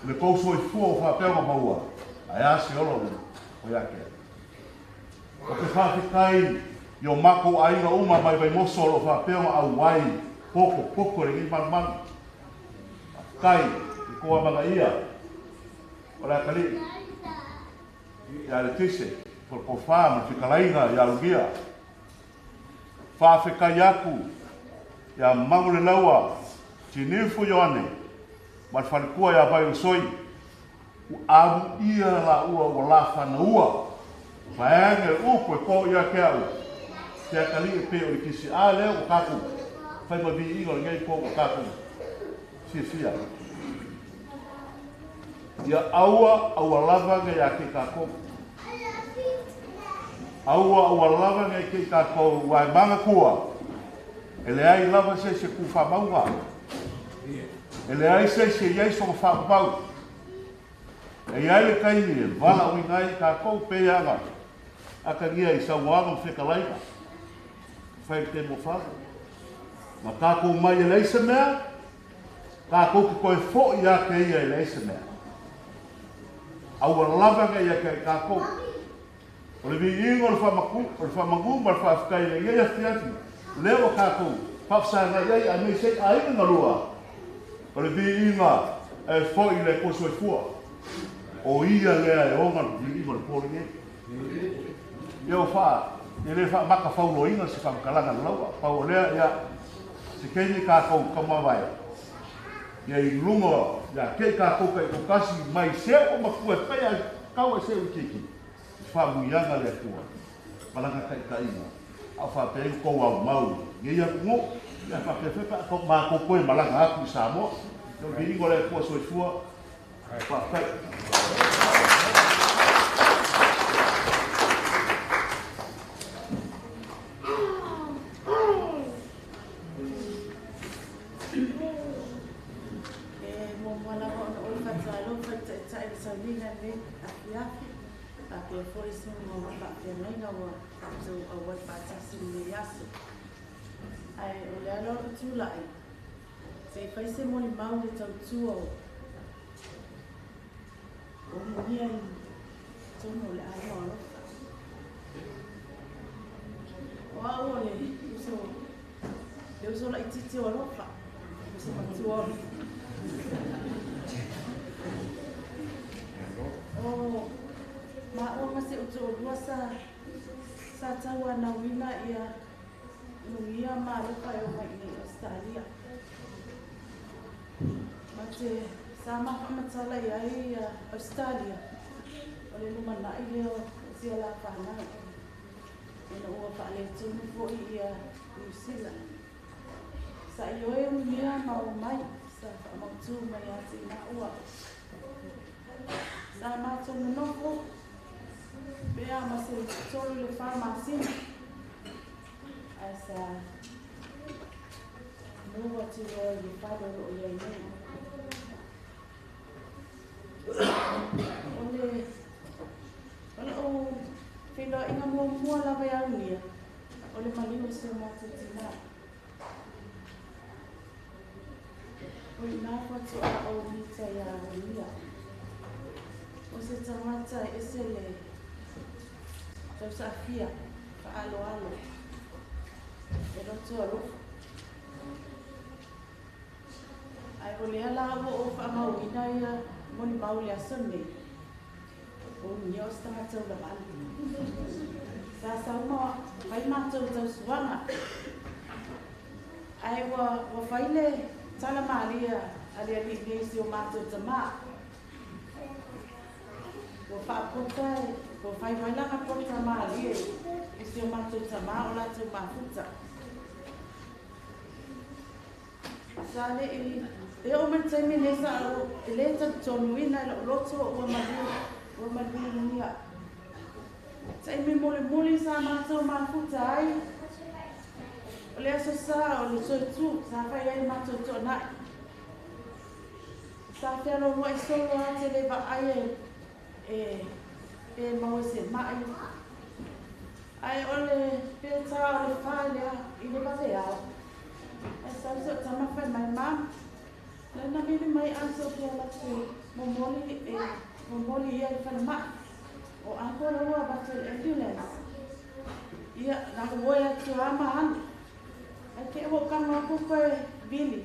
i le tou soifua ua faapea ona maua, ae a se ola ua ia te au. Ou te faafetai i o matou aiga uma mai Vaimoso o lo o faapea ona auai pokopoko i lenei malumalu. Faafetai i tou amanaia o le atalii ia Letise, Falekofa ma le fetalaiga ia Lugia. Faafetai atu ia Manuleleua Tinifu Ioane ma le faletua ia Vaiosoi, ua amuia laua ua lafanaua vaeane le upu e to ia te au te atalii e pei o le kisi a lea ua tatou fai ma viiga o lenei po ua tatou fiafia. Ia aua aua lava nei ia te tatou. Aua aua lava nei te tatou ua e manatua e leai lava se isi e ku faamauga. E leai se isi e i ai sona faamau. E i ai le taimi e valaauina ai tatou pei ana atagia i saunoaga ma fetalaiga fai le temo fale. Ma tatou mai e leai se mea, tatou te toe fo'i ia te ia e leai se mea. Aua lava nei ia te ai tatou. O le viiga o le faamaku, o le faamanu ma le faafetai i lenei afiafi, lea ua tatou faafesagai ai aemaise ai aiga na lua, o le viiga e fo'i i le Atua soifua. O ia lea e ona le viiga o le po lenei. Ia ua faa, e le faamata fauloina se faamatalaga na laua. Pau o lea, ia, se taimi tatou taumavae, ia i luga, ia te i tatou taitoatasi mai se o matua e fai ai tau ai se ui keiki. I faamuiaga le Atua ma lana taitaiga, a o faapea ai tou aumau i nei atunuu, ia faapea foi pe a matou toe malaga atu i Samoa. Ia o le viiga o le Atua soifua. Faafetai. E muamua lava ona ou faatalofa i le Taitai o le sauniga i lenei afiafi, faapea foi susuga o faafeagaiga ua tatou auai faatasi i lenei aso. Ae o le ala o lou tulai, se i fai se molimau i le tautua o Ulugia i totonu o le aiga o Alofa. O au o le uso, le uso laitiiti o Alofa, uso matua o O maua ma si ou toalua sa sa tauanauina ia Ulugia ma Alofa e omai i nei Ausetalia. Ma te sa ma faamatala i ai ia Ausetalia, o le lumanai lea o sia la fanau. Ina ua faaletonu foi ia Niu Sila. Sa ioe ulugia ma omai, sa faamautu mai ia te maua. Sa matou nonofo pe a ma se 3 i le 4 masina. Ae sa move atu loa i le fale o lo o i ai nei. O le o la'u feiloaiga muamua lava ia Unia, o le maliu o si o matou tinā. O i ina faatoa ou mita iā Unia. O se tagata e ese le tausaafia faaaloalo e loto alofa. Ae o lea la ua ou faamauina ia molimau i le aso lenei, o ulugia o se tagata ulavale. Sa sau ma fai matou tausuaga, ae ua ua fai le tala malie a le alii nei i si o matou tamā. Ua faapota e, ua fai mai lana pota malie i si o matou tamā o latou mafuta. Sa le i e oo mai le taimi lenei sa ou e le talitonuina i lou loto ua malu ua maluulugia. Taimi mulimuli sa matou mafuta ai o le aso sa o le soitu sa fai ai le matou toanai. Sa fealoaloai solo lava te le vaai e e pe maua se mai. Ae o le peta o le fa i le i le vaveao. Ae sau si ou tama fai mai, Mum, lana vili mai aso ke ala atu e momoli e momoli ia i le falemai. O uncle la ua avatu e le ambulance. Ia, na uoe atu lava ma alu. Ae te i ua ou tago atu koe vili,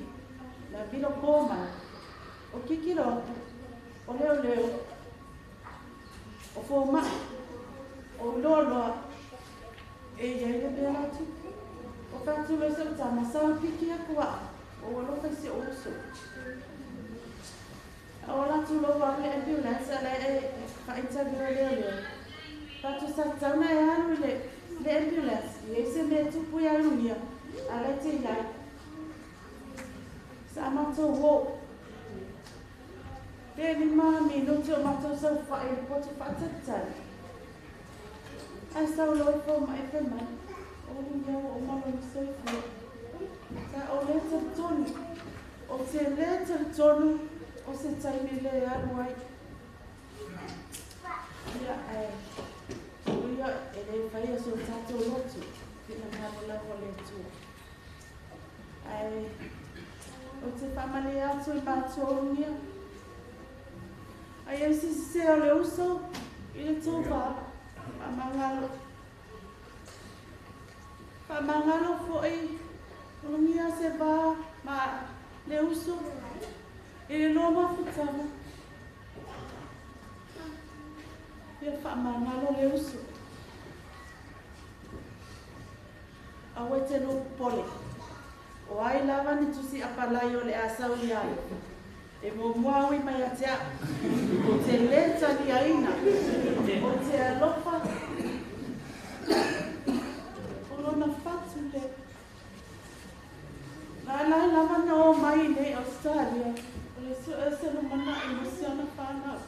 la vilo ko mai. O kikilo atu, o leoleo, o fomai, o loaloa, e i ai le mea la tupu. O fai atu loa i sou tama, sa piki aku aa, o ua alofa i si ou uso. A o ola atu loa ua alu le ambulance a la e faa-interview e leoleo. Fai atu sa tatau ona e alu i le le ambulance, i ai se mea e tupu ia Lugia, a la e te i ai. Sa matou o. Pe 5 minute o matou saofai i le poto faatalitali. Ae sau loa i fomai fai mai, O Lugia ua uma lona soifua. Sa ou le talitonu. Ou te le talitonu o se taimi le alu ai. Ia, ae o ia e le faia so tatou lotu, finagalo lava o le Atua. Ae ou te faamalie atu i matou Lugia. Ai ai se sese o le uso i le tou va, faamagalo. Faamagalo foi o lugia se va ma le uso i le lua mafutaga. Ia faamagalo le uso. Aua e te lua popole. O ai lava ni tusi apalai o le a sau ia ia, e muamua ui mai ia te au. Ou te le taliaina, ou te alofa o lona fatu le. Laelae lava na o mai i nei Australia, o le sue o se lumanai mo si ana whanau.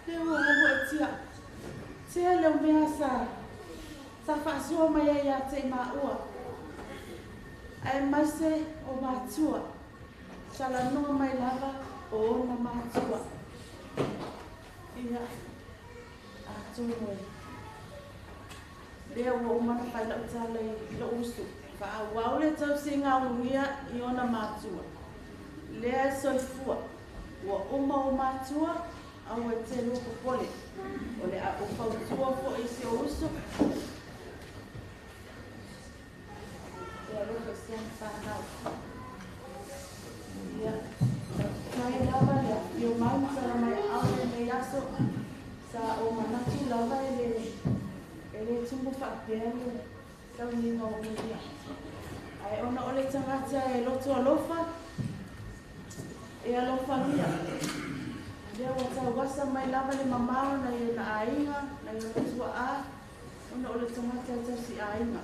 Lea ua alu e tia. Tia leo mea sa sa faasoa mai ai ia te i maua. Aemaise o matua. Talanoa mai lava o ona matua. Ia, atonu e. Lea ua uma ona fai lau tala i lou uso. Faaauau le tausiga ulugia i ona matua. Lea e soifua. Ua uma ou matua, aua e te lua popole. O le a ou fautua foi i si ou uso. E alofa i si ana fanau. Ia, faafetai lava le afifio mai ma tala mai aao i lenei aso. Sa ou manatu lava e le, e le tumu faapea le sauniga o Ulugia. Ae ona o le tagata e loto alofa, e alofagia. Lea ua tauasa mai lava le mamao nai ona aiga, nai ona tuaa, ona o le tagata e tausiaiga.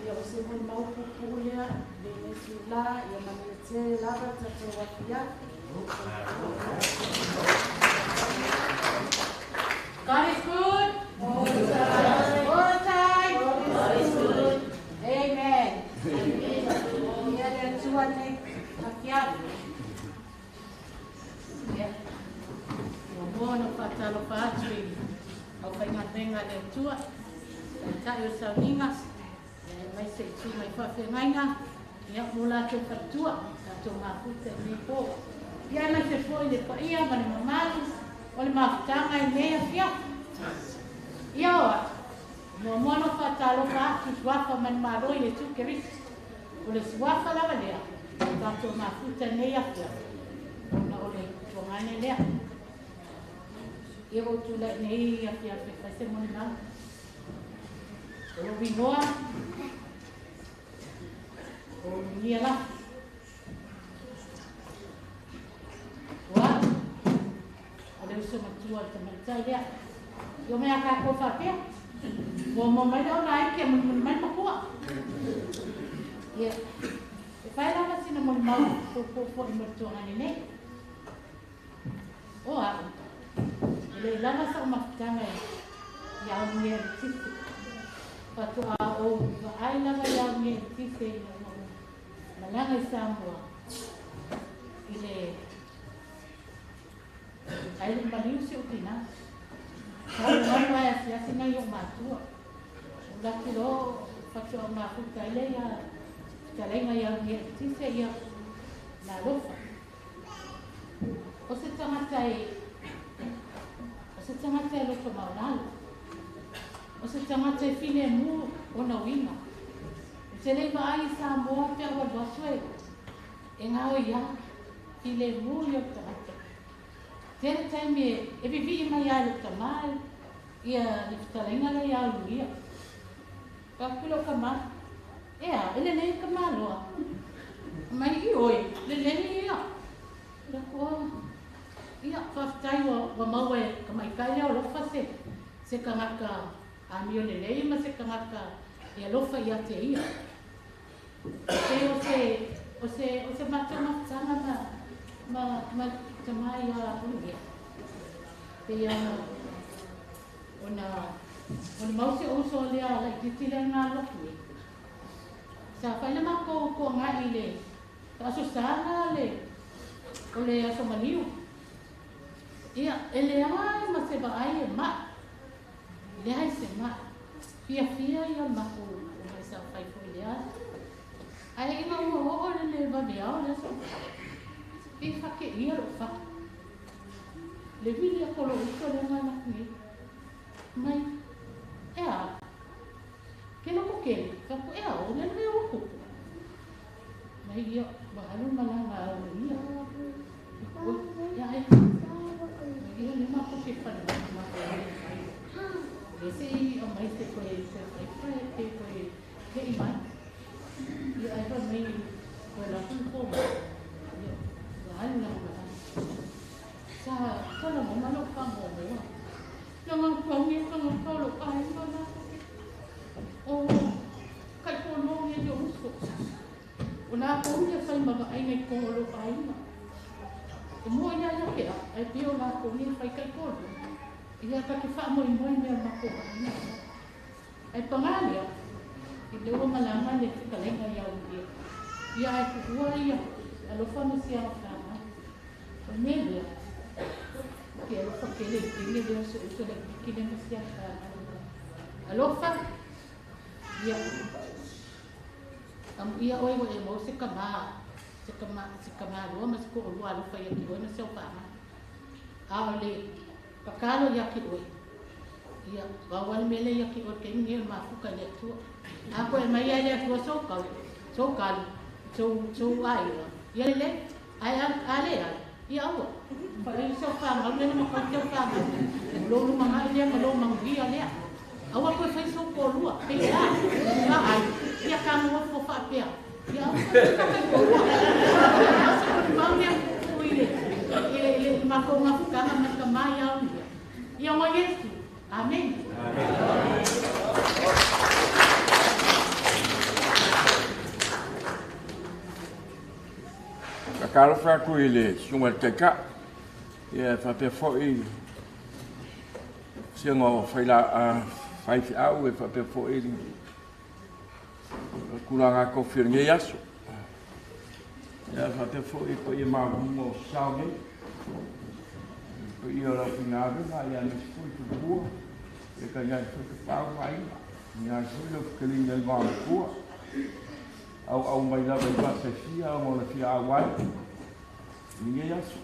Ia, o se molimau puupuu lea i lenei itulā, ia manuia tele lava le tatou afiafi. God is good. All the time. All the time. God is good. Amen. Ia le Atua nei afiafi. Ia. Muamua ona faatalofa atu i aufaigaluega a le Atua, Taitai o le Sauniga, Ia e mai se i tū mai whawhengainga, ia mō lātou whatua, tātou mafuta i nei pō. Ia e mai se foi le paia ma le mamalu, o le mafutaga i nei afiafi. Ia oa, muamua no whātālofa atu suafa manumalo i Iesu Keriso. O le suafa lava lea, tātou mafuta i nei afiafi. Ona o le tuangane lea. Ia o tūlai nei afiafi e fai se molimau. O lo vingoa, o lunia la. Ua, o le uso matua le tamaitai lea. Ia mea ka ko whapea. Mua mua mai leo na ai kia muni mai makua. Ia, e whai lava sina molimau po po po i mo tuangane nei. O au, e le lava sa o mafutanga i au ngia le tisi. Whatu a o wa ai lava i au ngia le tisi i na o malaga i Samoa. I le ai le maliu se o tina. Sa o mai ai asiasi nai o matua. O laki lo whatu au mafuta ile ia talenga i au ngia le tisi ia na lofa. O se tangata e o se tangata e loto maulalo. O se tangata e fine mu o na winga. O te leiva ai Samoa te awa luasu e ngā o ia file mu i o tangata. Tēnā taimi e vivi mai ai le tamai ia le fitalenga le ia luia. Ka kulo ka ma. Ea, ele nei ka maloa. Mai i oi, le lei ia. La koa, ia, whawhitai wa maua e ka maikai leo lofa se kangaka a mio le lei ma se kangaka e alofa ia te ia. Te o se mātou mafutanga ma te mai a uia. Te ia ona mau se uso lea lai titi lea ngā loku e. Sa whaina mākou ko ngā i le ta aso sāna le o le aso maniu. Ia, e le ai ma se vaai e ma. Le ai se ma. Fia fia ia mako o mai sa whai foi le ai. Ai ina ua o le le vave ao le aso. E whake ia ro wha. Le vili a kolo uso le ngai naku e. Mai, e a. Ke loko kele, whaku e a o le mea ua kupu. Mai ia, wahalu malanga au ia. Ia e. Ia le mako ke whana mako e. Le se i o mai se koe se whai whai te koe he i mai. Ia ai wha mai koe la kung kōma. Ia, wahalu langa malanga. Sa, sa la mo malo ka mo mo. Nga kua ngia ka ngā kao lo ai ma la. O, kai ko no ngia yo uso. O nā ko ngia whai ma ai ngai ko lo ai ma. E mua ia ia ke ai pio nā ko ngia whai kai ko lo. Ia ka ke wha moi moi mea mako ai. Ai pangalia, i le ua malanga le fikalenga ia uia. Ia ai kuhua ia, alofa me sia whanga. O melia, ke alofa ke le tinge leo se uso le kine me sia whanga. Alofa, ia, amu ia oi wa e mau se kama, se kama lua ma se ko olua alofa ia ki oi ma se whanga. A o le pakalo ia ki oi. Ia, wawali mele ia ki oi ke ngi mafuka le atua. A koe mai ai le atua so kau, so kalu, so ai wa. Ia le, ai a le ai. Ia aua. Pa e so whanga, le ma ko te whanga. Lo lu manga le ma lo mangia le. Aua koe whai so ko lua. Pe ia, ia ai. Ia ka mo fo fa pea. Ia aua ka kai ko lua. Ia se ko mau le ko ile. Ile ile ma ko mafuka ma ka mai au ia. Ia mo Yesu. Amen. Amen. Kakalo whaku i le sunga le taika. Ia whapea foi sianga o whaila whai whiau e whapea foi kura ngā kowhira ngei aso. Ia whapea foi pa ia māhunga o sao nei. Pa ia rau pinga awenga ia nisi foi te bua. E ka ia foi te pāu whainga. Ia foi le fetalaiga i matua. Au mai lava i vasa fia o le fia auai. I lenei aso.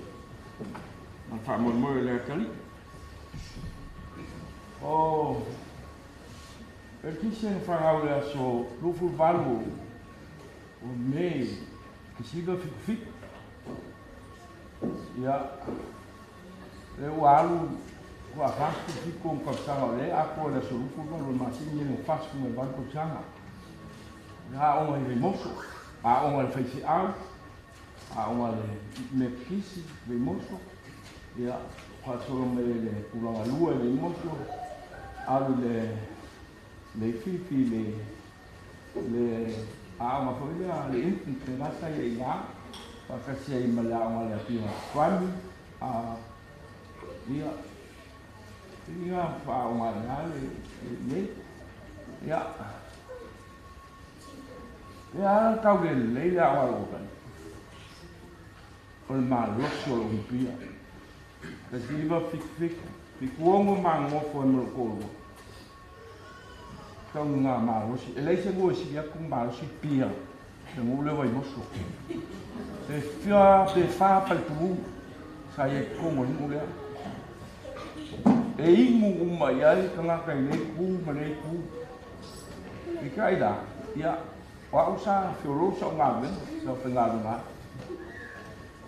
Ma faamoemoe le atalii. O Eletise na fanau le aso 28 o Me 1977. Ia, le ua alu ua 47 o tausaga o lea atoa le aso 28 o le masina le 48 tausaga. Ia aoga i Vaimoso, aoga i le faifeau, aoga i le Metotisi Vaimoso, ia faasolo mai le tulaga lua i Vaimoso, alu i le Leififi le aoga foi lea le infant le la sa i ai ina faatasi ai ma le aoga le Apia Primary ia ia faaoga i ina le nei ia ia tau le lelei le aoga lou tai o le malosi o lou pia 1977 76 magofo ai ma lou toalua tau ngā malosi. E leai se nuu e sili atu malosi pia le nuu lea o Vaimoso. Pe fia pe fa faletulū sa i ai totonu o le nuu lea. E inu uma i ai tagata i lenei itu ma lenei itu. Peitai la, ia, o au sa feololo sa'u galuega, sa faigaluega ai.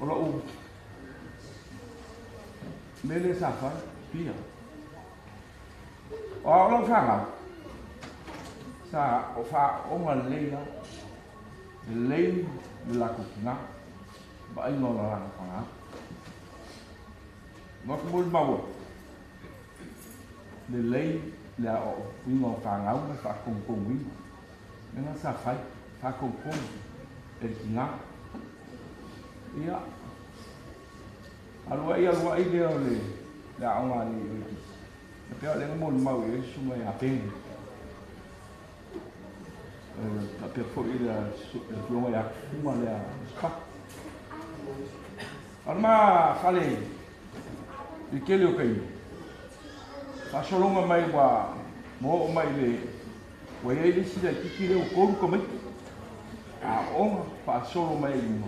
O la'u mea lea sa fai, pia. O au lau fanau, sa faaooga lelei lava, lelei le latou tina, vaaiga o le latou fanau. Ma ou te molimau atu, lelei le aoaoina o fanau ma le faatonutonuina. O le mea lena sa fai, faatonutonu e le tina. Ia, alu ai alu ai lea o le aoga a le Eletisi. E pei o lea na molimau i ai le susuga ia Peni. Faapea foi le afioga ia Tufuga lea Sipaka. O le ma fale i le tele o taimi, faasologa mai ua oo mai i le ua i ai le isi laitiiti lea ua 3 tamaiti. Aooga faasolo mai i luma.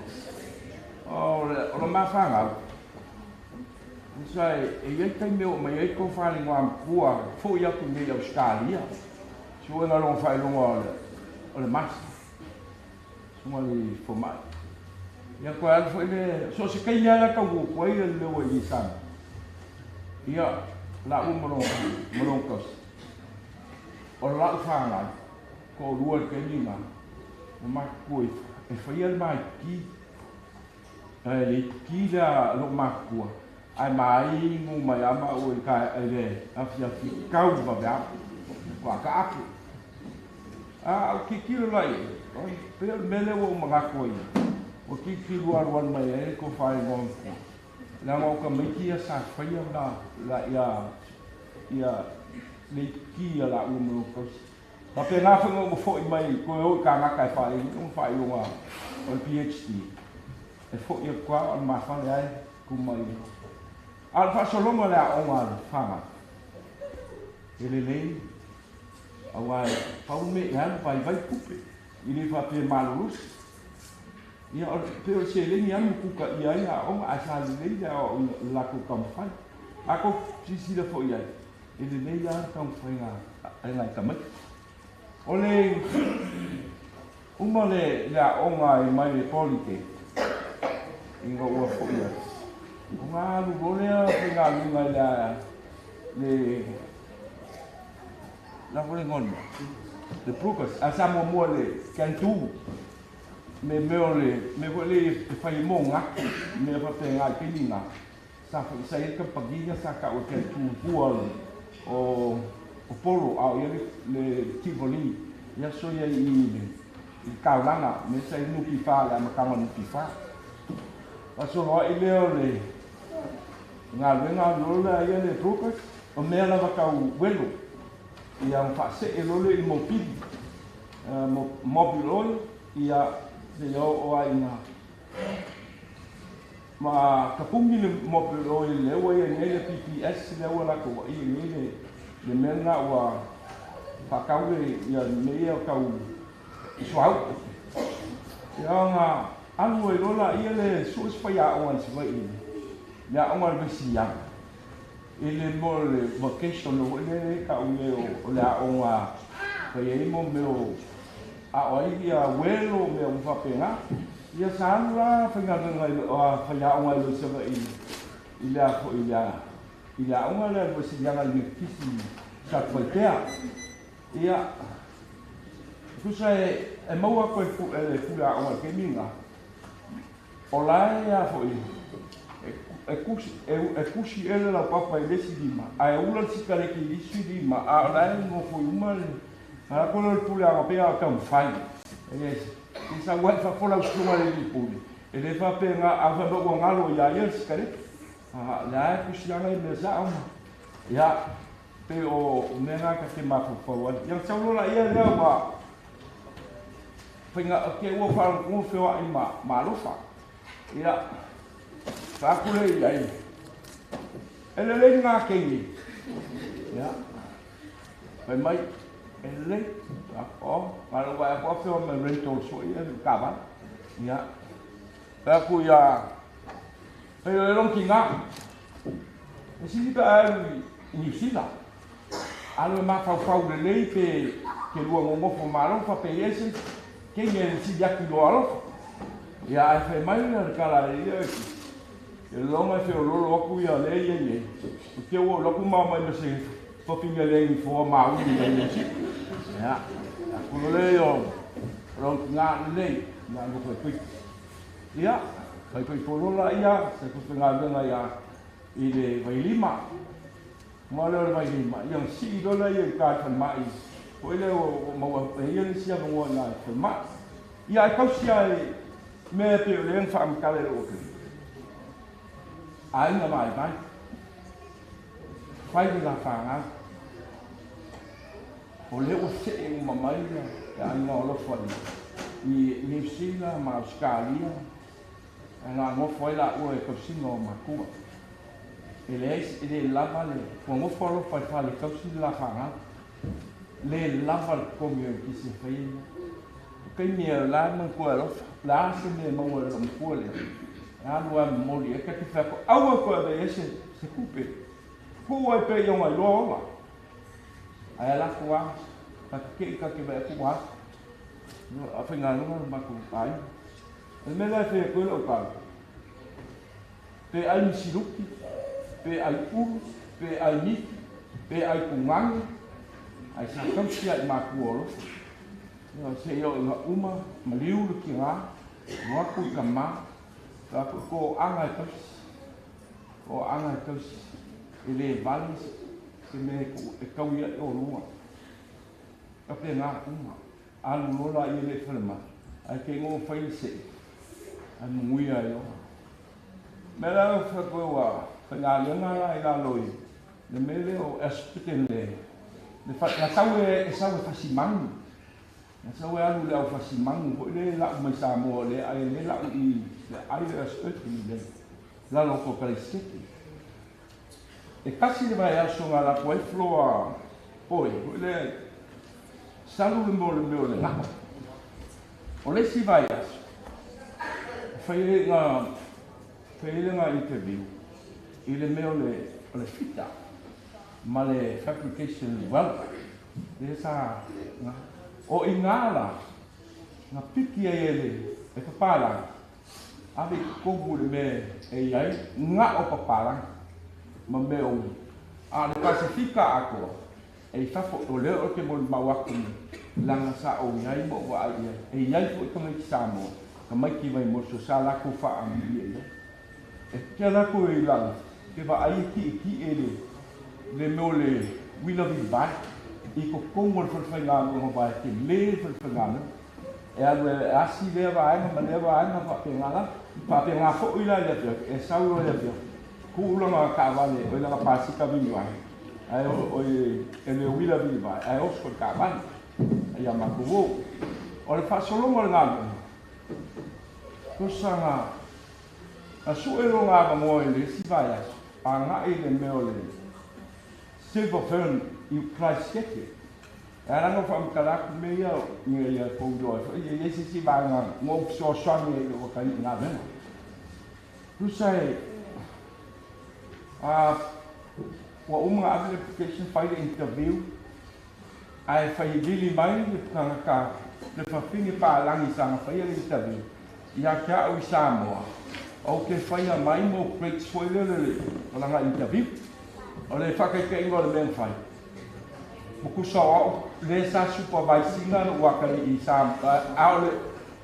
O le ma fanau, Tusa e i ai taimi e oo mai ai tou faalegoamatua foi atu nei i Ausetalia, suega lona faailoga o le Master, suega le fomai. Ia toe alu foi le, so o se taimi lava la e taunuu atu ai le leo i Samoa, ia laua ma lona tausi. O lau fanau, toalua i le taimi lena, na matutua e faia le maiki. Ae le ki lea lou matutua, ae mainu mai lava maua i le i le afiafi tau vaveao, faatoa taate. A ou tilotilo la i ai, oi, pei o le mea lea ua ou manatu ai, ua tilotilo alualu mai ai le tofa i igoa matua, leaga o tamaiti ia sa faia ma la ia ia le ki a laua ma lou tausi. Faapena foi ona ou foi mai toe o i Kanata e faaili ona faailoga o le PhD. E foi atu lava o le mafale ai tu mai. A o le faasologa o le aoga a le fanau, e lelei aua e pau le mea i alu vaivai tupe, e le faapea e malolosi. Ia, o le pei o le seleni lava na kutaia ai aoga, ae sa lelei le aoaoina o le latou taumafai. A tou silasila foi i ai, e lelei lava le taumafaiga a nai tamaiti. O le uma le aoga e mai le Polite ina ua foi atu, ona alu loa lea faigaluega i le lafo le igoa o le mea, le Brokers, ae sa muamua i le Cantu, me mea o le mea foi lea e fai ai mogatu, mea faapena i le taimi lena. Sa foi sa i ai le kamupani lea sa tau e Cantu tua o Polo a o i ai le Tivoli i aso ia i le taulaga mea sa i ai le NPF le amataga o le NPF. Faasolo ai lea o le galuega alu loa lea ia le brokers o mea lava tau uelo ia ma faasee loa lea i le mopili mobil oil ia seia oo lava ina Ma tapuni le mobil oil lea ua i ai nei le PPS lea ua latou vaia nei le mea lena ua Faatau le ia mea ia tau suauu. Ia ona alu ai loa laia le sue se faiaoga i Savaii le aoga a le Vaisiliana i le mea o le vocational foi lea e tau nei o le aoga fai ai mo mea o ao ai ia uelo mea uma faapena. Ia sa alu la faigaluega i faiaoga ai loa i Savaii i le a foi i le aoga lea a le Vaisiliana i le Metotisi i Satupaitea. Ia, tusa e maua atu e le pule aoga i le taimi lena, o la e a foi, e tusi ele lau papa i le isi lima, ae ula le sikareti i le isi lima, a o la e nofoi uma le ala lea o le pule aoga pei lava o taumafai. E sau ai i fafo lau susuga i le alii pule, e le faapena, a fai mai ua galo ia ia le sikareti. A o lea e tusi ana i mea sao ma, ia, pei o mea na ta te mafaufau ai. Ia sau loa laia lea ua faiga ke ua faalogologo feoai ma ma alofa. Ia, fai atu lea i ai, e lelei lena keini. Ia, fai mai, e lelei. O, na o lou vaai atu lava feoai ma rentals foi ia le taavale. Ia, fai atu ia, fai o le lona tiga. E sili pe a alu i Niu Sila. Alu e mafaufau lelei pe ke lua nonofo ma alofa pe i ai se kenge e sili atu i lou alofa. Ia ae fai mai le tala e ia e loma e feololo atu ia le ia nei. O te ua alu atu ma omai ma se fafine le nifoa mauli mai Niu Sila. Ia, aku lo le o lona tiga lelei na nofo e pui. Ia, fai foi polola ia, se faigaluega ia i le vailima. Uma lea o le vailima, ia ona sii loa lea i uta i le falemai foi lea ua maua e ia le isi avanoa i ina i le falemai. Ia ae tausi lava i mea e pei o lea na faamatala i lou afioga. Aiga vaivai, fai le la fanau. O lea ua see uma mai le aiga o alofa i Niu Sila ma Ausetalia, ae na nofo ai laua i tausiga o matua. E leai, e le lava le, ua nofo alofa i fale tausi le la fanau. Le lava le totogi o le kisi e fai ai mea. O taimi e la e manatua e alofa, o le a se mea e maua e lou matua lea, e alu lava e momoli ai. Ta te fai atu, aua e toe ave i ai se tupe, tuu ai pea i ona iloa ola. Ae ala atu lava, ta te te i ta te vaai atu ua alu. A faigaluega le matou aiga. O le mea lea e fai atu ai lau tala, pe ai misiluki, pe ai ulu, pe ai miti, pe ai tugane, ae sa tausi lava i matua o alofa. Seia oo ina uma, maliu le tiga, alu atu le tama, fai atu, toaga e tausi, toaga e tausi, e le vale se mea e tau ia i olua. Faapena uma. Alu loa laia lea i falemai, ae te igoa ua fai le see, ae manuia ai loa. O le mea la lau fai atu ai ua faigaluega la i lalo i le mea lea o Asperton le na sau e sau e fasi manu. Na sau e alu i le au fasi manu foi lea e lau mai Samoa lea ai lea lau i le ai le Asperton i le lalo o Kalaisete. E tasi le vaiaso na alu atu ai floa poi foi lea salu le mea o le mea o le ga'a. O le isi vaiaso, fai ai na fai ai lena interview i le mea o le fita ma le fabrication welder lea sa na o i ina la na piki ai e le e papalagi ave i totonu le mea e i ai ga'o papalagi ma mea o a o le Pasefika atoa e i fafo o lea ou te molimau atu nei leaga sa ou i ai ma ou vaai i ai e i ai foi tamaiti Samoa tamaiti Vaimoso sa latou faaamilia i ai e te alu atu i lalo te vaai e tietie le le mea o le uila vilivae i totonu o le falefaigaluega vae tele le falefaigaluega e alu e asi lea vaega ma lea vaega faapena lava. Faapena foi la i le afiafi, e sau loa i le afiafi, tuu lana taavale, oi lana pasika vilivae, ae oi e le uila vilivae, ae oso i le taavale ia matou o. O le faasologa o le galuega, tusa na sue lona avanoa i le isi vaiaso, agai i le mea o le Silver Fern i Christchurch. E ala na faamatala atu mea ia ina ia tou iloa ai foi, e leai se isi vaega na ou fesoasoani ai i lou atalii i galuega. Tusa e a ua uma ona ave le application fai le interview ae fai vili mai le tagata le fafine palagi sa na faia le interview ia te au i Samoa ou te faia mai mo grades foi lele le o lana interview. O le faataitaiga o le mea na fai, ma tusa o au le sa supervise ina lou atalii i Samoa, a o le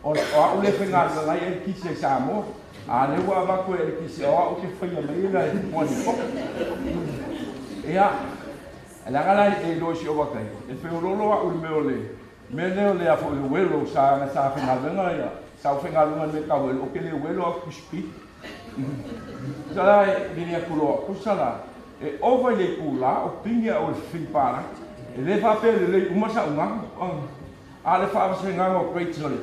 o au le faigaluega ai eletise i Samoa, a lea ua avatu e eletise o au te faia mai la e 24. Ia, leaga la e iloa i si ou atalii, e feoloolo au i le mea o le mea lea o le a foi o uelo sa sa faigaluega ia sa ou faigaluega i le mea tau uelo, ou te le uelo au pusi. Tusa la e vili atu loa, tusa la e ova i le itulā o pigi au e le fafine palagi. E le faapea lelei uma sa'u gago, a o le faavasegaga o grades o le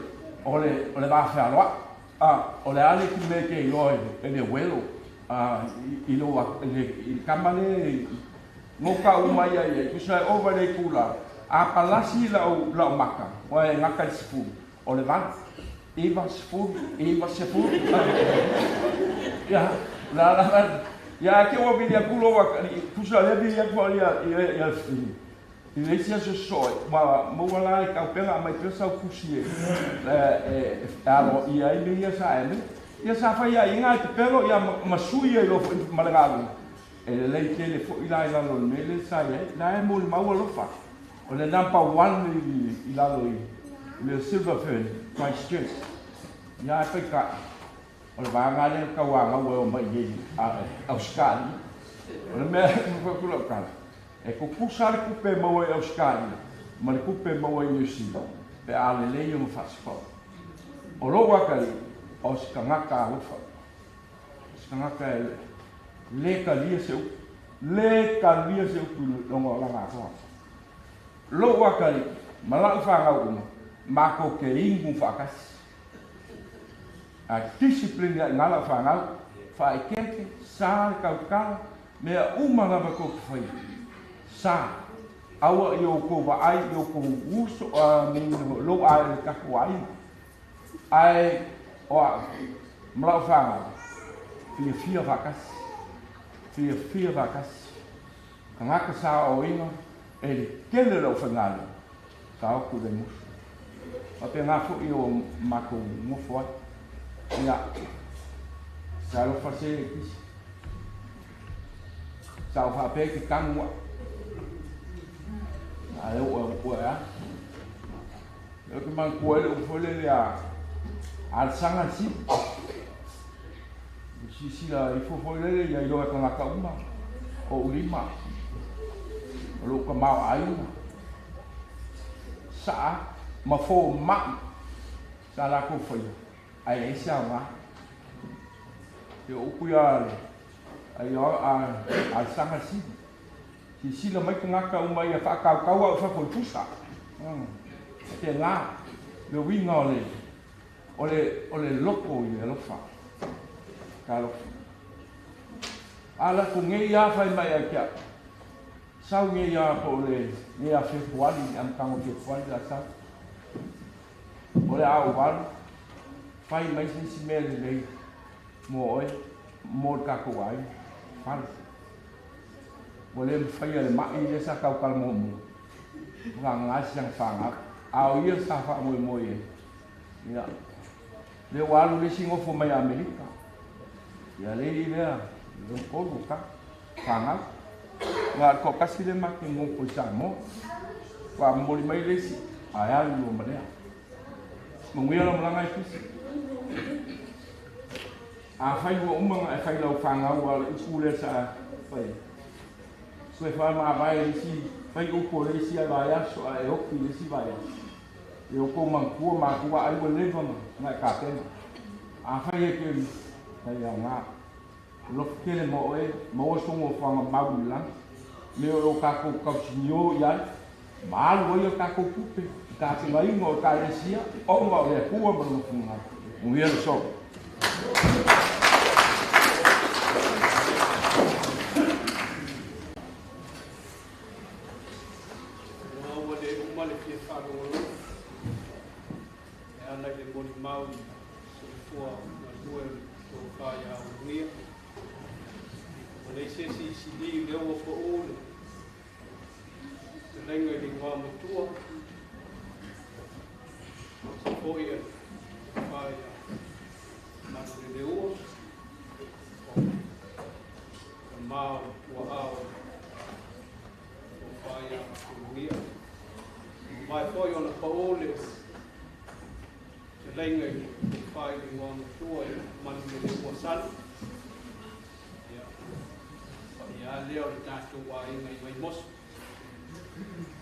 o le o le va fealoa'i. A o le a le isi mea e te iloa e le uelo a i lou i le tama le gota uma ia i ai, tusa e ova i le itulā, a palasi la'u la'u maka, ua e gata i le 10, o le 8, 9, 10, 9, 10. Ia, la la ia ae te ua vili atu lou atalii, tusa lea vili atu au ia ia le fafine. I le isi aso sosoo ai, ua maua la e taupega aumai pea sau tusi e e aloaia ai mea ia sa e aumai. Ia sa fai ai iga e pepelo ia ma sui ai loa foi ma le galuega. E lelei tele foi la i lalo o le mea lea sa i ai. La e molimau alofa. O le number one i lalo i le Silver Fern, Christchurch. Ia ae paitai, o le vaega lea na tauanau e omai i Ausetalia. O le mea e fai atu lau tala, e tutusa le tupe e maua i Ausetalia ma le tupe e maua i Niu Sila pe a lelei ona faasafau. O lou atalii, o se tagata alofa, o se tagata e le talia se upu, le talia se upu i lona olaga atoa. Lou atalii ma lau fanau uma, matou te inu faatasi. A discipline ai ina lau fanau, faaeteete, sa le tautala, mea uma lava tou te faia. Sa. Aua i outou vaai i outou uso, lou ae le tatou aiga. Ae o au ma lau fanau, fiafia faatasi. Fiafia faatasi. Tagata sa aoaoina e le tele o le aufaigaluega, sa o atu i Vaimusu. Faapena foi o matou nofo ai. Ia, sa alofa se kisi. Sa o faapea i te tanu au. A e oo e ua e a. Lea ou te manatua ai le upu foi lele a a le saga le sili. Silasila ifo foi lele ia iloa e tagata uma o ou lima, o lou tamaoaiga, saa ma fomai sa latou faia, ae leai se aoga. E o upu ia a le saga sili. Silasila mai tagata uma ia faatautau au i fafo i pusa. Tēnā, le uiga o le O le, o le loto i le alofa. Talofa. A lako nei a fai mai ai te au. Sau nei a po o le, nei a Fepuari, le amataga o Fepuari la sau. O le a ou alu, fai mai se isi mea lelei mo oe, mo le tatou aiga. Fale. Ua le mafaia le ma'i lea sa tautala muamua. Vagana si ana fanau. A o ia sa faamoemoe i ai. Ia, lea ua alu le isi nofo mai Amerika. Ia le i lea, le tolu ka, fanau. Na o le toatasi lea matou nofo i Samoa. Ua momoli mai le isi, ae alu loa ma lea. Manuia lau malaga e Fisi. Afai ua uma ona e fai lau fanau a o le upu lea sa fai, toe faamavae le isi, fai upu o le isi vaiaso ae oti i le isi vaiaso. E outou manatua matua ai ua leva na e tapena. Afai e te tai aoga, alofa tele ma oe, maua sou nofoaga mau i le lagi. Me o lo tatou tausinio i ai, ma alu ai a tatou tupe i tapenaina o Ekalesia ona o le Atua ma Lona finagalo. Manuia le solo. Ua le le fia faalogologo e ala i le molimau i soifua galue o le tofa ia Ulugia. Ua leai se isi isili lea ua paʻu le fetalaiga i le igoa matua se foʻi a le tofa ia Manuleleua o tamā o le tuaʻa o le tofa ia Ulugia. Ua mavae foi ona paʻu le fetalaiga i le tofa i le igoa matua ia Manuleleua Sani. Ia, paia lea o le tatou aiga i Vaimoso.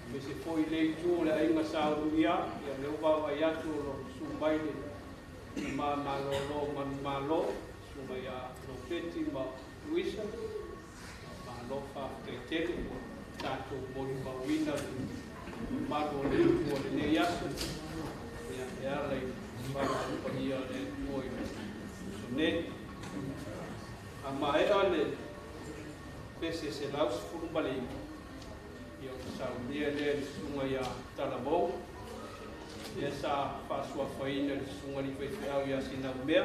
Aemaise foi le itu o le aiga sa Ulugia, ia lea ua vaavaai atu o lo o susu mai le tama malōlō manumalo, susuga ia Lopeti ma Luisa. Malo faafetai tele ua tatou molimauina le mamalu o le Atua i lenei aso. Ia, e ala i le valaau paia a le Atua i le aso nei. A maea le pese 119, ia ona saunia lea i le susuga ia Talavou, lea sa faasuafaina i le susuga i le faifeau ia Sinaumea,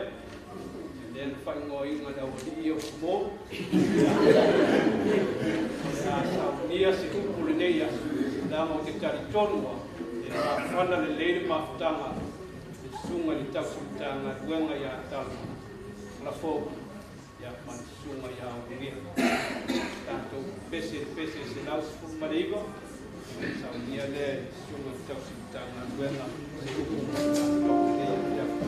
lea na faaigoaina e le aualii o Fumo. O le a saunia se upu lenei aso, leaga ou te talitonu lava, e maafana lelei le mafutaga i le susuga i le tausi Matagaluega ia Talafou ia ma le susuga ia Ulugia. Tatou pese le pese 119, saunia lea i le susuga i le tausi Matagaluega se upu mo i tatou i lenei afiafi.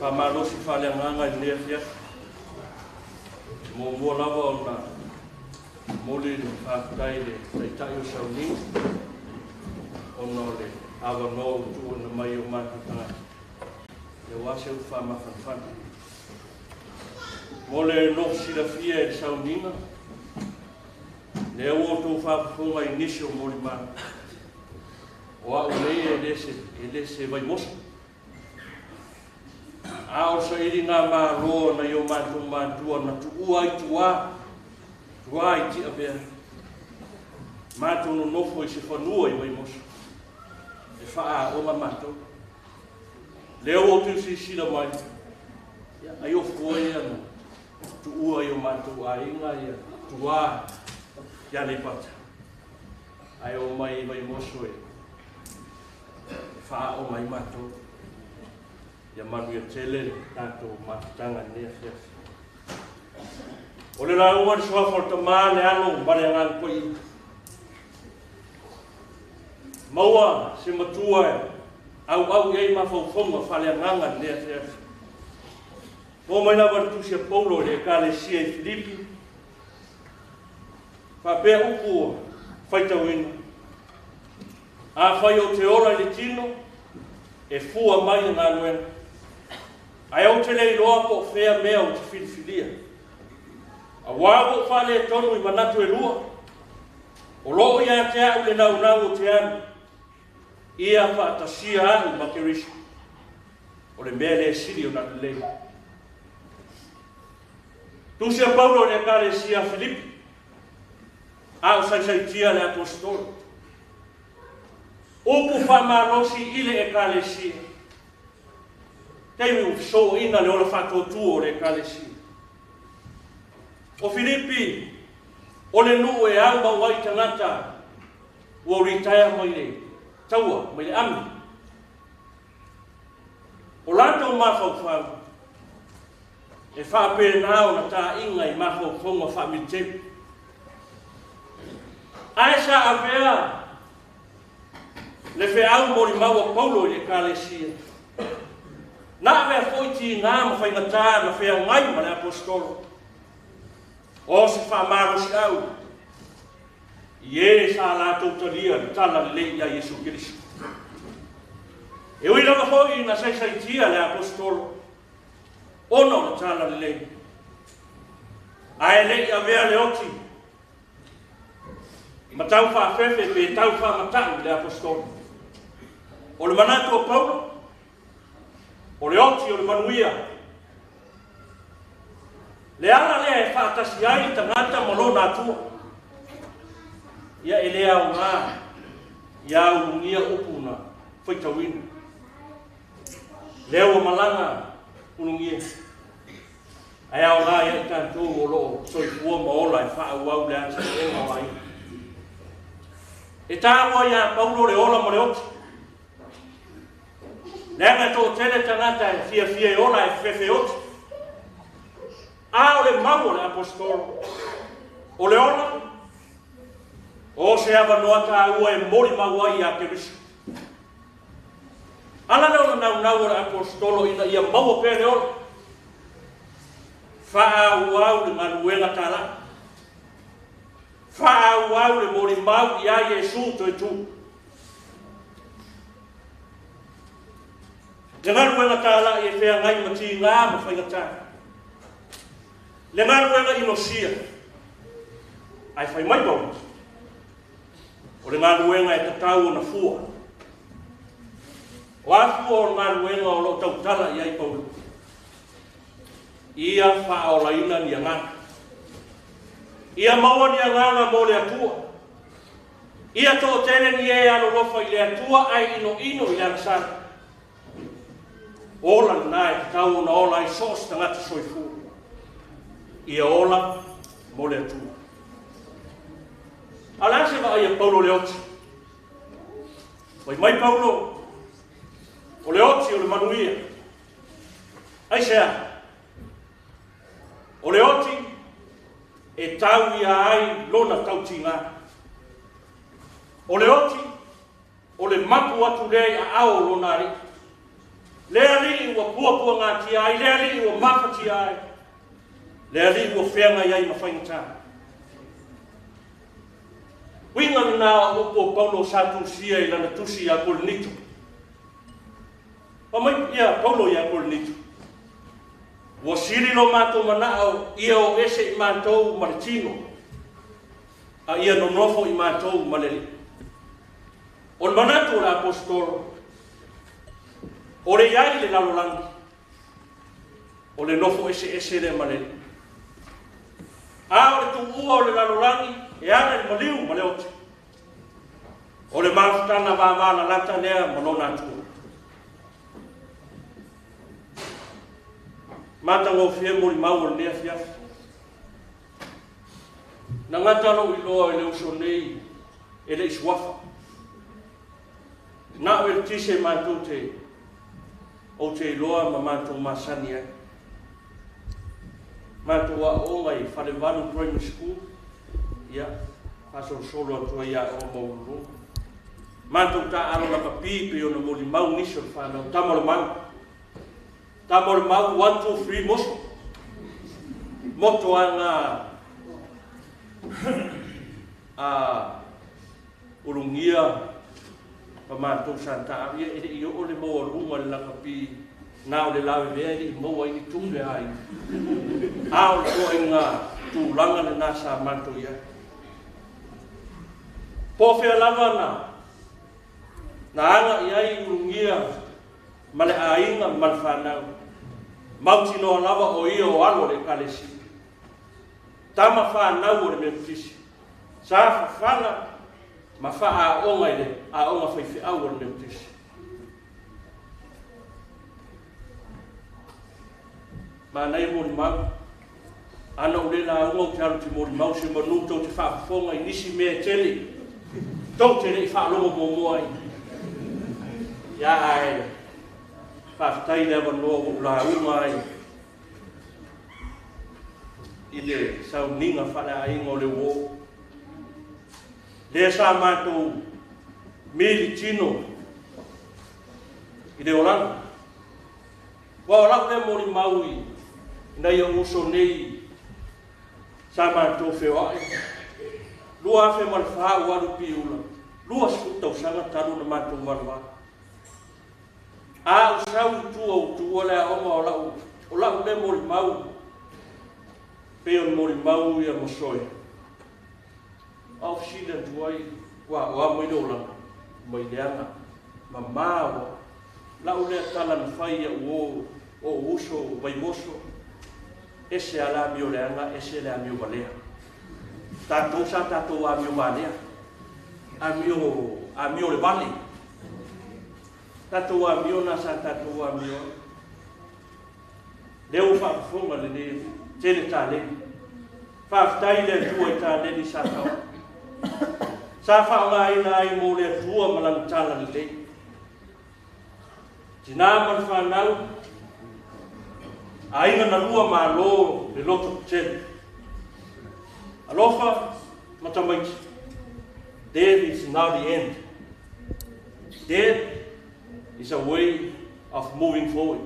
Faamalosi faaleagaga i lenei afiafi. E muamua lava ona momoli le faafetai i le Taitai o Sauniga ona o le avanoa ua tuuina mai i o matou tagata aua se upu faamafanafana. Mo le nofo silafia e le sauniga, lea ua outou faafofoga i nisi o molimau, o a'u nei e le se Vaimoso, a o le sailigamalo a nai o matou matua na tuua ai tuā i Tiavea, matou nonofo i se fanua i Vaimoso e faaaoga matou. Lea ua outou silasila mai, ai o fua ia na tuua i o matou aiga ia tuā i Aleipata, ae o mai i Vaimoso e faaoga ai matou. Ia manuia tele le tatou mafutaga i lenei afiafi. O le lauga i le suafa o le Tama, le Alo ma le Agaga Paia. Maua se matua e auau i ai mafaufauga faaleagaga i lenei afiafi. Oo mai lava le tusi a Paulo i le Ekalesia i Filipi, faapea upu ua faitauina. Afai ou te ola i le tino, e fua mai le galuega. Ae ou te le iloa po o fea mea ou te filifilia. Auā ua ou faaletonu i manatu e lua, o loo ia te a'u le naunau o te alu, ia faatasia a'u ma Keriso, o le mea lea e sili ona lelei. Tusi a Paulo i le Ekalesia a Filipi, a o saisaitia le Aposetolo. Upu faamalosi i le Ekalesia. Taimi ua fesooina le ola faatuatua o le Ekalesia. O Filipi, o le nuu e aumau ai tagata ua ritaea mai le taua, mai le ami. O latou mafaufau, e faapena ona ta'iga i mafaufauga faamiliteli. Ae sa avea le feau molimau a Paulo i le Ekalesia. Na avea foi tigā ma faigatā na feagai ma le Aposetolo. O se faamalosi'au i e sa latou talia le tala lelei ia Iesu Keriso. E ui lava foi na saisaitia le Aposetolo ona o le tala lelei, ae le'i avea le oti ma tau faafefe pe tau faamata'u i le Aposetolo. O le manatu o Paulo, o le oti o le manuia, le ala lea e faatasi ai le tagata ma lona Atua. Ia e le aogā ia ulugia upu na faitauina. Lea ua malaga ulugia, ae aogā ia i tatou o loo soifua ma ola e faaauau le atinaega o aiga. E taua iā Paulo le ola ma le oti. Leaga e to'atele tagata e fiafia e ola e fefefe oti. A o le mau o le Aposetolo, o le ola, o se avanoa tāua e molimau ai iā Keriso. Ala lea o le naunau o le Aposetolo ina ia maua pea le ola. Faaauau le galuega tāla'i. Faaauau le molimau iā Iesu toe tu. Le galuega tāla'i e feagai ma tigā ma faigatā. Le galuega inosia, ae fai mai Paulo, o le galuega e tatau ona fua. O a fua o le galuega o loo tautala i ai Paulo? Ia faaolaina ni agaga. Ia maua ni agaga mo le Atua. Ia to'atele ni e alolofa i le Atua ae inoino i le agasala. Ola lenā e tatau ona ola ai so o se tagata soifua. Ia ola mo le Atua. A o le a se vaai a Paulo i le oti? Fai mai Paulo, o le oti o le manuia. Aisea? O le oti e tau ia ai lona tautigā. O le oti, o le mapu atu lea i aao o lona Alii. Le alii ua puapuagatia ai, le alii ua mafatia ai, le alii ua feagai ai ma faigata. Uiga lena o upu o Paulo sa tusia i lana tusi ia Korinito. Fai mai ia Paulo ia Korinito, ua sili lo matou manao ia o ese i matou ma le tino, a ia nonofo i matou ma le alii. O le manatu o le aposetolo, o le i ai i le lalolagi, o le nofo eseese lea ma le alii. A o le tuua o le lalolagi e ala i le maliu ma le oti, o le mafutaga vavalalata lea ma lona Atua. Matagofie molimau o lenei afiafi. Na gata lou iloa i le uso nei e le i suafa. Na o eletise matou te ou te iloa ma matou masani ai. Matou aooga i Falevalu Primary School, ia, faasolosolo atu ai aoga maualuluga. Matou taaalo lakapi pei ona molimau nisi o le fanau, tama o le mau. Tama o le mau, 1, 2, 3, moso. Moto aga a ulugia ma matou sa taaalo, ia e le i oo le maualuga i le lakapi na o le lavevea e le i maua ai ni tupe a aiga. A o le ituaiga tulaga lena sa matou i ai. Po o fea lava na na aga i ai ulugia ma le aiga ma le fanau, mautinoa lava o ia o alo o le Ekalesia. Tama fanau o le Metotisi, sa fafala ma faaaoga i le aoga faifeau o le Metotisi. Manaia molimau. Ana ou le lauga ou te alu te molimau se manu tou te faafofoga i nisi mea e tele tou te le i faalogo muamua ai. Ia ae faafetai le avanoa ua ou lauga ai i le sauniga faaleaiga o le uo. Lea sa matou mili tino i le olaga. Ua o lau lea molimau i nai ou uso nei sa matou feoai, 2004 ua alu i Piula, 20 tausaga talu ona matou valevale. A ou sau i tua ua tuua le aoga o lau, o lau lea molimau, pei o le molimau ia Masoe. A ou fesili atu ai, ua o a mai le olaga? Mai leaga, mama ua Lau lea tala na fai iaʻu o ou uso Vaimoso, ese a le amio leaga, ese le amio valea. Tatou sa tatou amio valea, amio, amio le vale. Tatou amio na sa tatou amio ai. Lea ua faafofoga lenei tele taleni. Faafetai i le Atua i taleni sa fao. Sa faaaogaina ai mo le Atua ma lana tala lelei. Tina ma le fanau, aiga na lua malo le loto tetele. Alofa ma tamaiti, death is not the end. Death is a way of moving forward.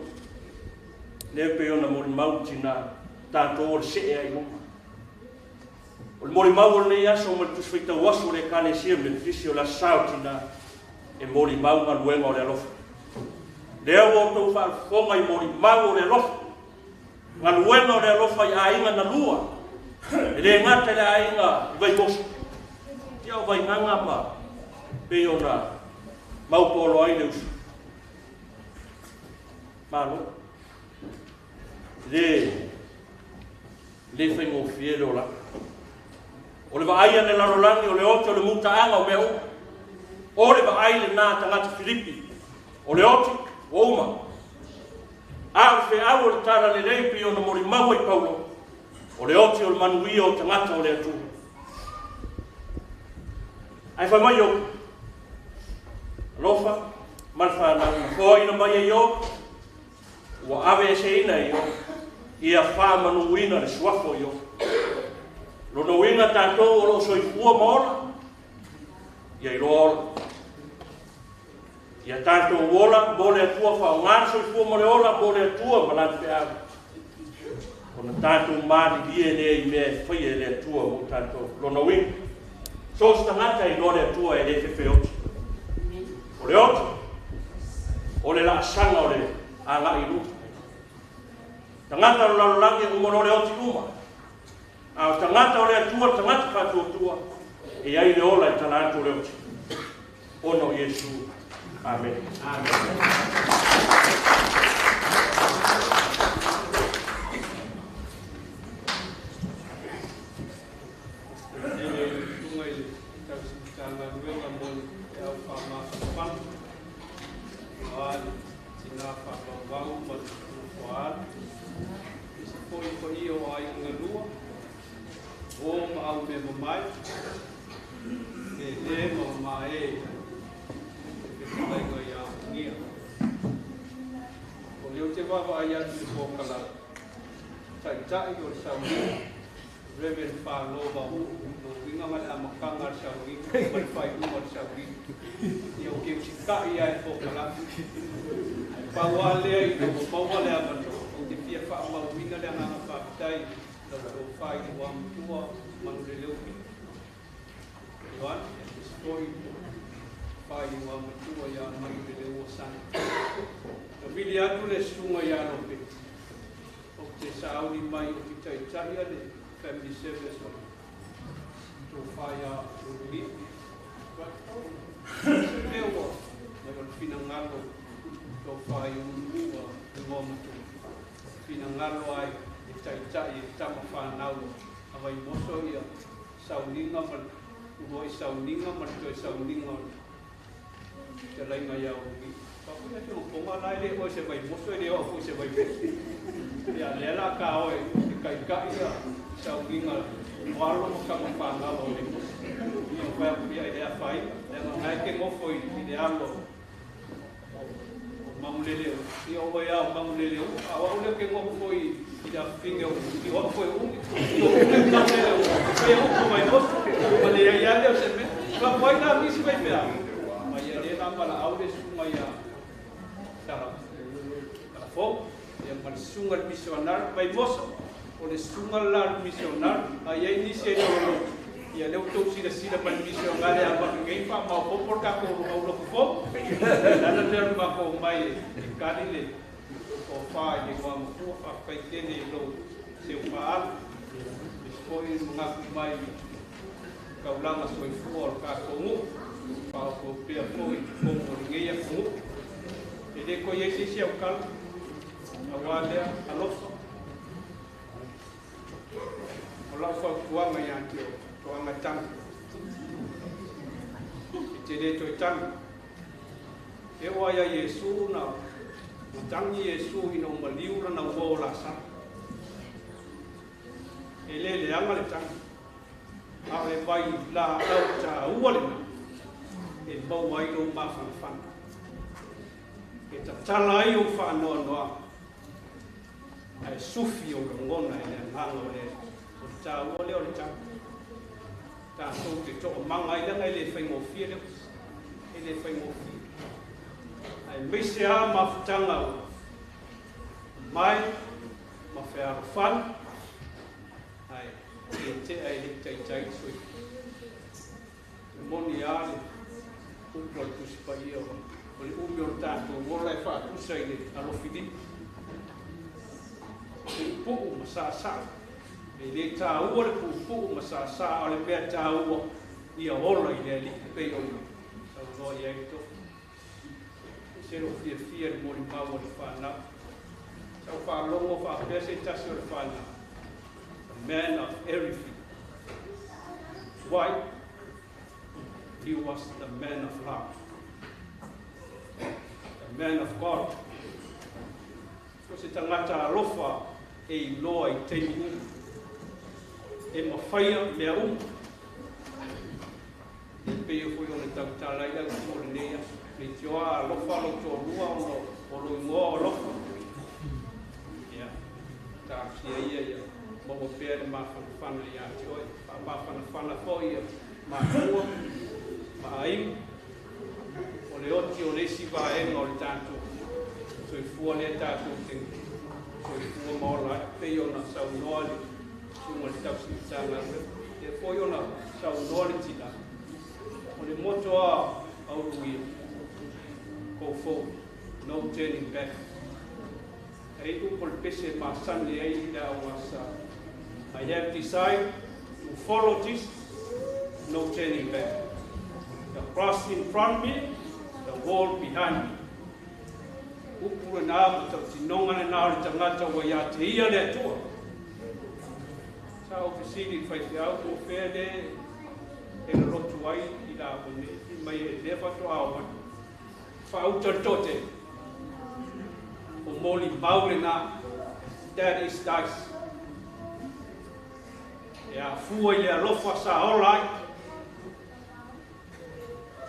Lea pei ona molimau le tina, tatou o le see ai luma. O le molimau o lenei aso ma le Tusi Faitau Aso o le Ekalesia Metotisi o le Aso Sa o Tina, e molimau galuega o le alofa. Lea ua outou faafofoga i molimau o le alofa, galuega o le alofa i aiga na lua, e le gata i le aiga i Vaimoso, ia o Vaigaga ma pei ona maupolo ai le uso. Malo. Le, le faigofie le olaga. O le vaai a le lalolagi, o le oti o le mutaaga o mea uma. O le vaai lenā tagata Filipi, o le oti, ua uma. A o le feau o le Talalelei pei ona molimau ai Paulo, o le oti o le manuia o tagata o le Atua. Ae fai mai Iopo, alofa ma le fanau na foaina mai e Iopo, ua aveeseina e Iopo, ia faamanuina le suafa o Iopo. Lona uiga tatou o lo o soifua ma ola, ia iloa ola. Ia tātou ola mo le Atua whaonga le soifua mo le ola mo le Atua ma lana feau. Ona tātou malilie lea i mea e faia e le Atua mo tātou. Lona uiga, so o se tagata e iloa le Atua e le fefeoti. O le oti, o le laasaga o le agai i luma. Tagata o le lalolagi e uma loa le oti uma. A o tagata o le Atua, tagata faatuatua, e i ai le ola e tala atu o le oti. Ona o Iesu. Amene. Tele i le susuga i le tausi Matagaluega mo le feau faamafanafana, aua le tinā faavauvau ma le nofoaalo. Isi foi paia o aiga galua, o ma au mea mamae, e lē ma mamae e fetalaiga ia Ulugia. O lea ou te vaavaai atu i le polokalame, taitai o le sauniga, Reverend Falo Va'u'u, lona uiga ma le amataga o le sauniga ma le faaiuga o le sauniga. Ia ou te usita'i lava i le polokalame. Ae pau lava lea ina ua maua le avanoa, ou te fia faamauina le agaga faafetai i lau tofa i le Igoamatua Manuleleua. Ioane, aemaise foi le tofa i le Igoamatua ia Manuleleua Sani. Na vili atu le susuga ia Lopeti, ou te sauni mai ou te taitaia le family service o le tofa ia Ulugia. Se mea ua mai o le finagalo tofa i Ulugu Igoamatua. Finagalo ai e taitai e tama whanau a Vaimoso ia sauniga ma le uluai sauniga ma le toe sauniga o le fetalaiga ia Ulugia. Faapea atu ponga la e le oe se Vaimoso e le oo foi se Vaimoso. Ia lea la ka oe e kaikai ia sauniga o alo ma kama whanau o Vaimoso. Ia o whai aku ia i le awhai, le nga ke ngofo i le alo o Mangulele. Ia o ia o Mangulele o, a wa ule ke ngofo foi i le awhinge o i o foi ungi. I o ungi Mangulele o, ia o ko Vaimoso. Ma le ia lea o se mea. Ka wai la misi vai pea. Ma ia le la mala au le sunga ia tala. Tala fo. Ia ma le sunga le misionari Vaimoso. O le sunga la le misionari. A ia nisi e lolo. Ia leo tou sila sila pa le misionari a ma ngei fa ma popo ka ko au lo fo. Lana le ma ko mai e kali le o fa i le wa mo fa kai tele lo se o fa al. Foi nga mai kaulanga soifua o le tatou nuu, faaopoopo foi i totonu o lenei atunuu. E lē toe i ai se isi aukala, auā lea alofa. O lau fautuaga iā te oe, toaga tagi. E te lē toe tagi. E oo ai ia Iesu na tagi Iesu ina ua maliu lana uo o Lasalo. E lē leaga le tagi. A o le vai laau tāua lena e maua ai lou mafanafana. E tatala ai ou faanoanoaga, ae sufi ou lagona i le agaga o le O le tāua lea o le tagi. Tatou te toomaga ai leaga e le faigofie lea. E le faigofie. Aemaise lava mafutaga ua mai ma fealofani, ae le tea e le i taitai le soifua. E moni lava le upu a le Tusi Paia o le umi o le tatou ola e faatusa i le alofilima. Puupuu ma saasaa. E le taua le puupuu ma saasaa, a o le mea taua ia ola i le Alii pei ona saunoa i ai le tofi. E ese lou fiafia i le molimau a le whanau. Sa ou faalogo faapea se tasi o le whanau. The man of everything. Why? He was the man of love. The man of God. O se tagata alofa e iloa i taimi uma. E mafaia mea uma. E pei foi o le tautala ai lau o lenei aso. Leitioa alofa lou toalua ona o lou igoa o alofa. Ia, talosia ia ia maua pea le mafanafana ia te oe. Faamafanafana foi ia matua ma aiga. O le le oti o le isi vaega o le tatou soifua lea tatou te soifua ma ola ai, pei ona saunoa le susuga i le tausimatagaluega, lea foi ona saunoa le tina, o le moto a auluia, go forward, no turning back. E iu po le pese masani ai i le aogasa. I have decided to follow Jesus, no turning back. The cross in front of me, the wall behind me. Upu le nā ma tautinoga lenā o le tagata ua iā te ia le Atua. Sa ou fesili i le faifeau po o fea lē e lolotu ai i la nei, fai mai e lea faatoa oo atu. Faauta le toatele. O molimau lenā. That is dice. E afua i le alofa sa ola ai.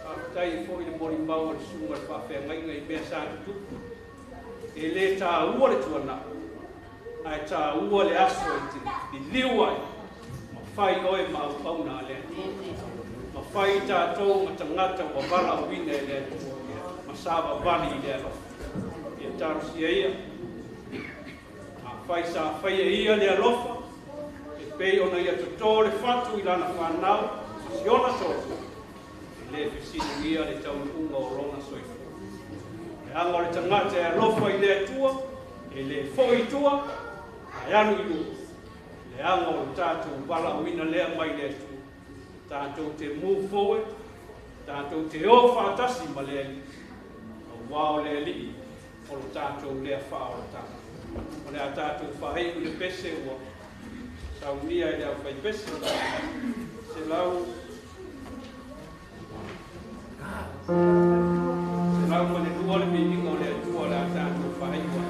Faafetai ai foi i le molimau a le susuga i le faafeagaiga i mea sa tutupu. E lē tāua le tuanai, ae tāua le aso e te liliu ai ma fai oe ma auauna a le Atua. Ma fai i tatou ma tagata ua valaauina e le Atua ma savavali i le alofa. Ia talosia ia. Afai sa faia e ia le alofa, e pei ona ia totō le fatu i lana fanau ma si ona toto, e lē fesiligia le taunuuga o lona soifua. Leaga o le tagata e alofa i le Atua, e lē foi i tua, ae alu i luma. Leaga o le tatou valaauina lea mai le Atua, tatou te move forward, tatou te o faatasi ma le Alii, auā o le Alii o lo tatou lea faaolataga. O le a tatou faaiu i le pese ua saunia e le aufaipese, 102 le viiga o le Atua o le a tatou faaiu ai.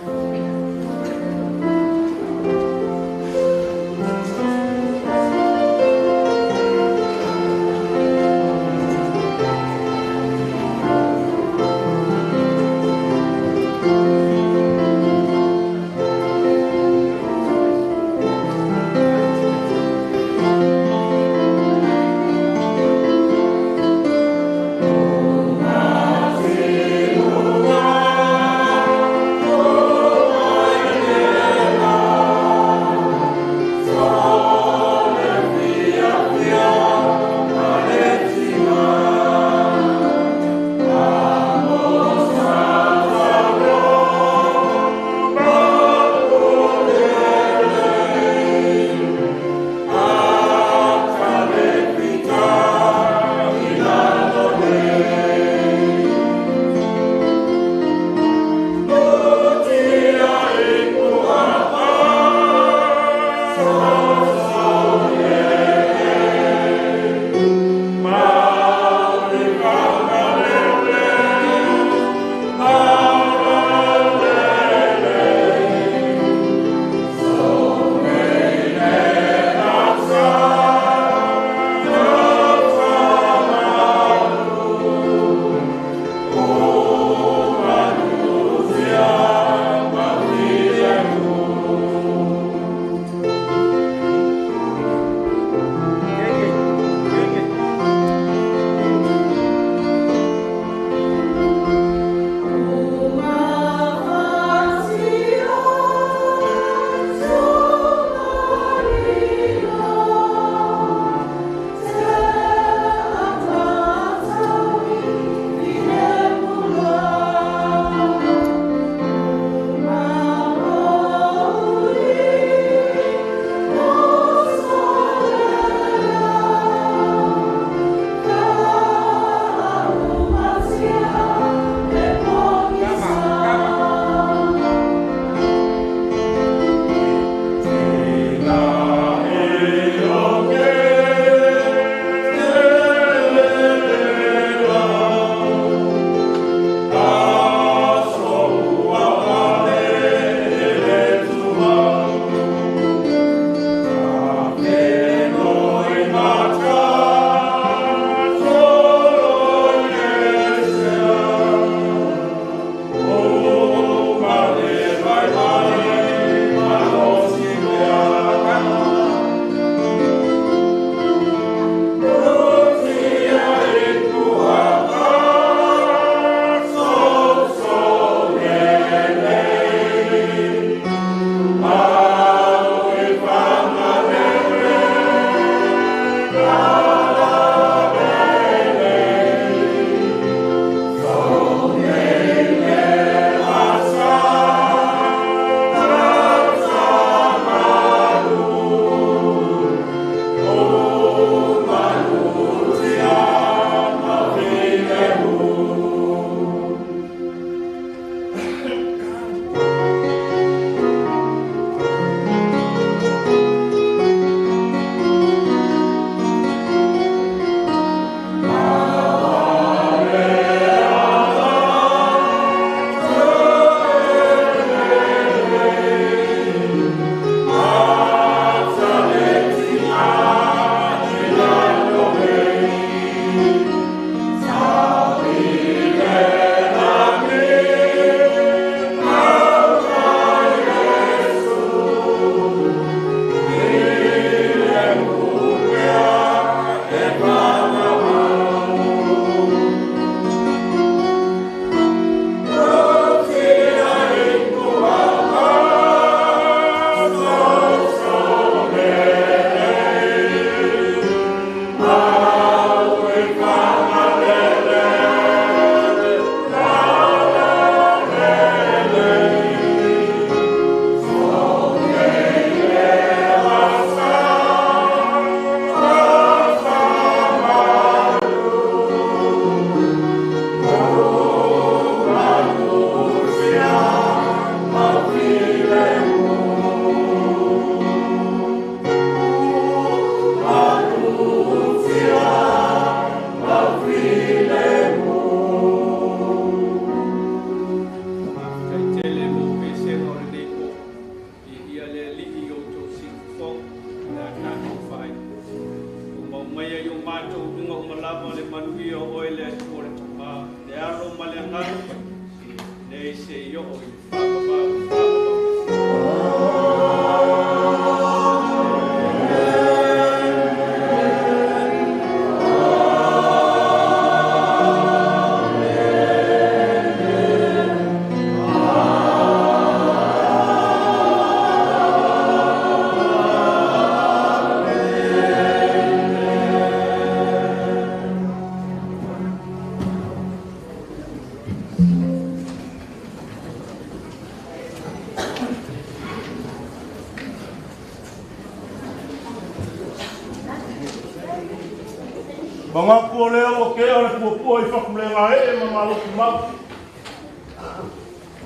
Magaku o lea ua kea le puapua i fakulega ee ma malotu mau.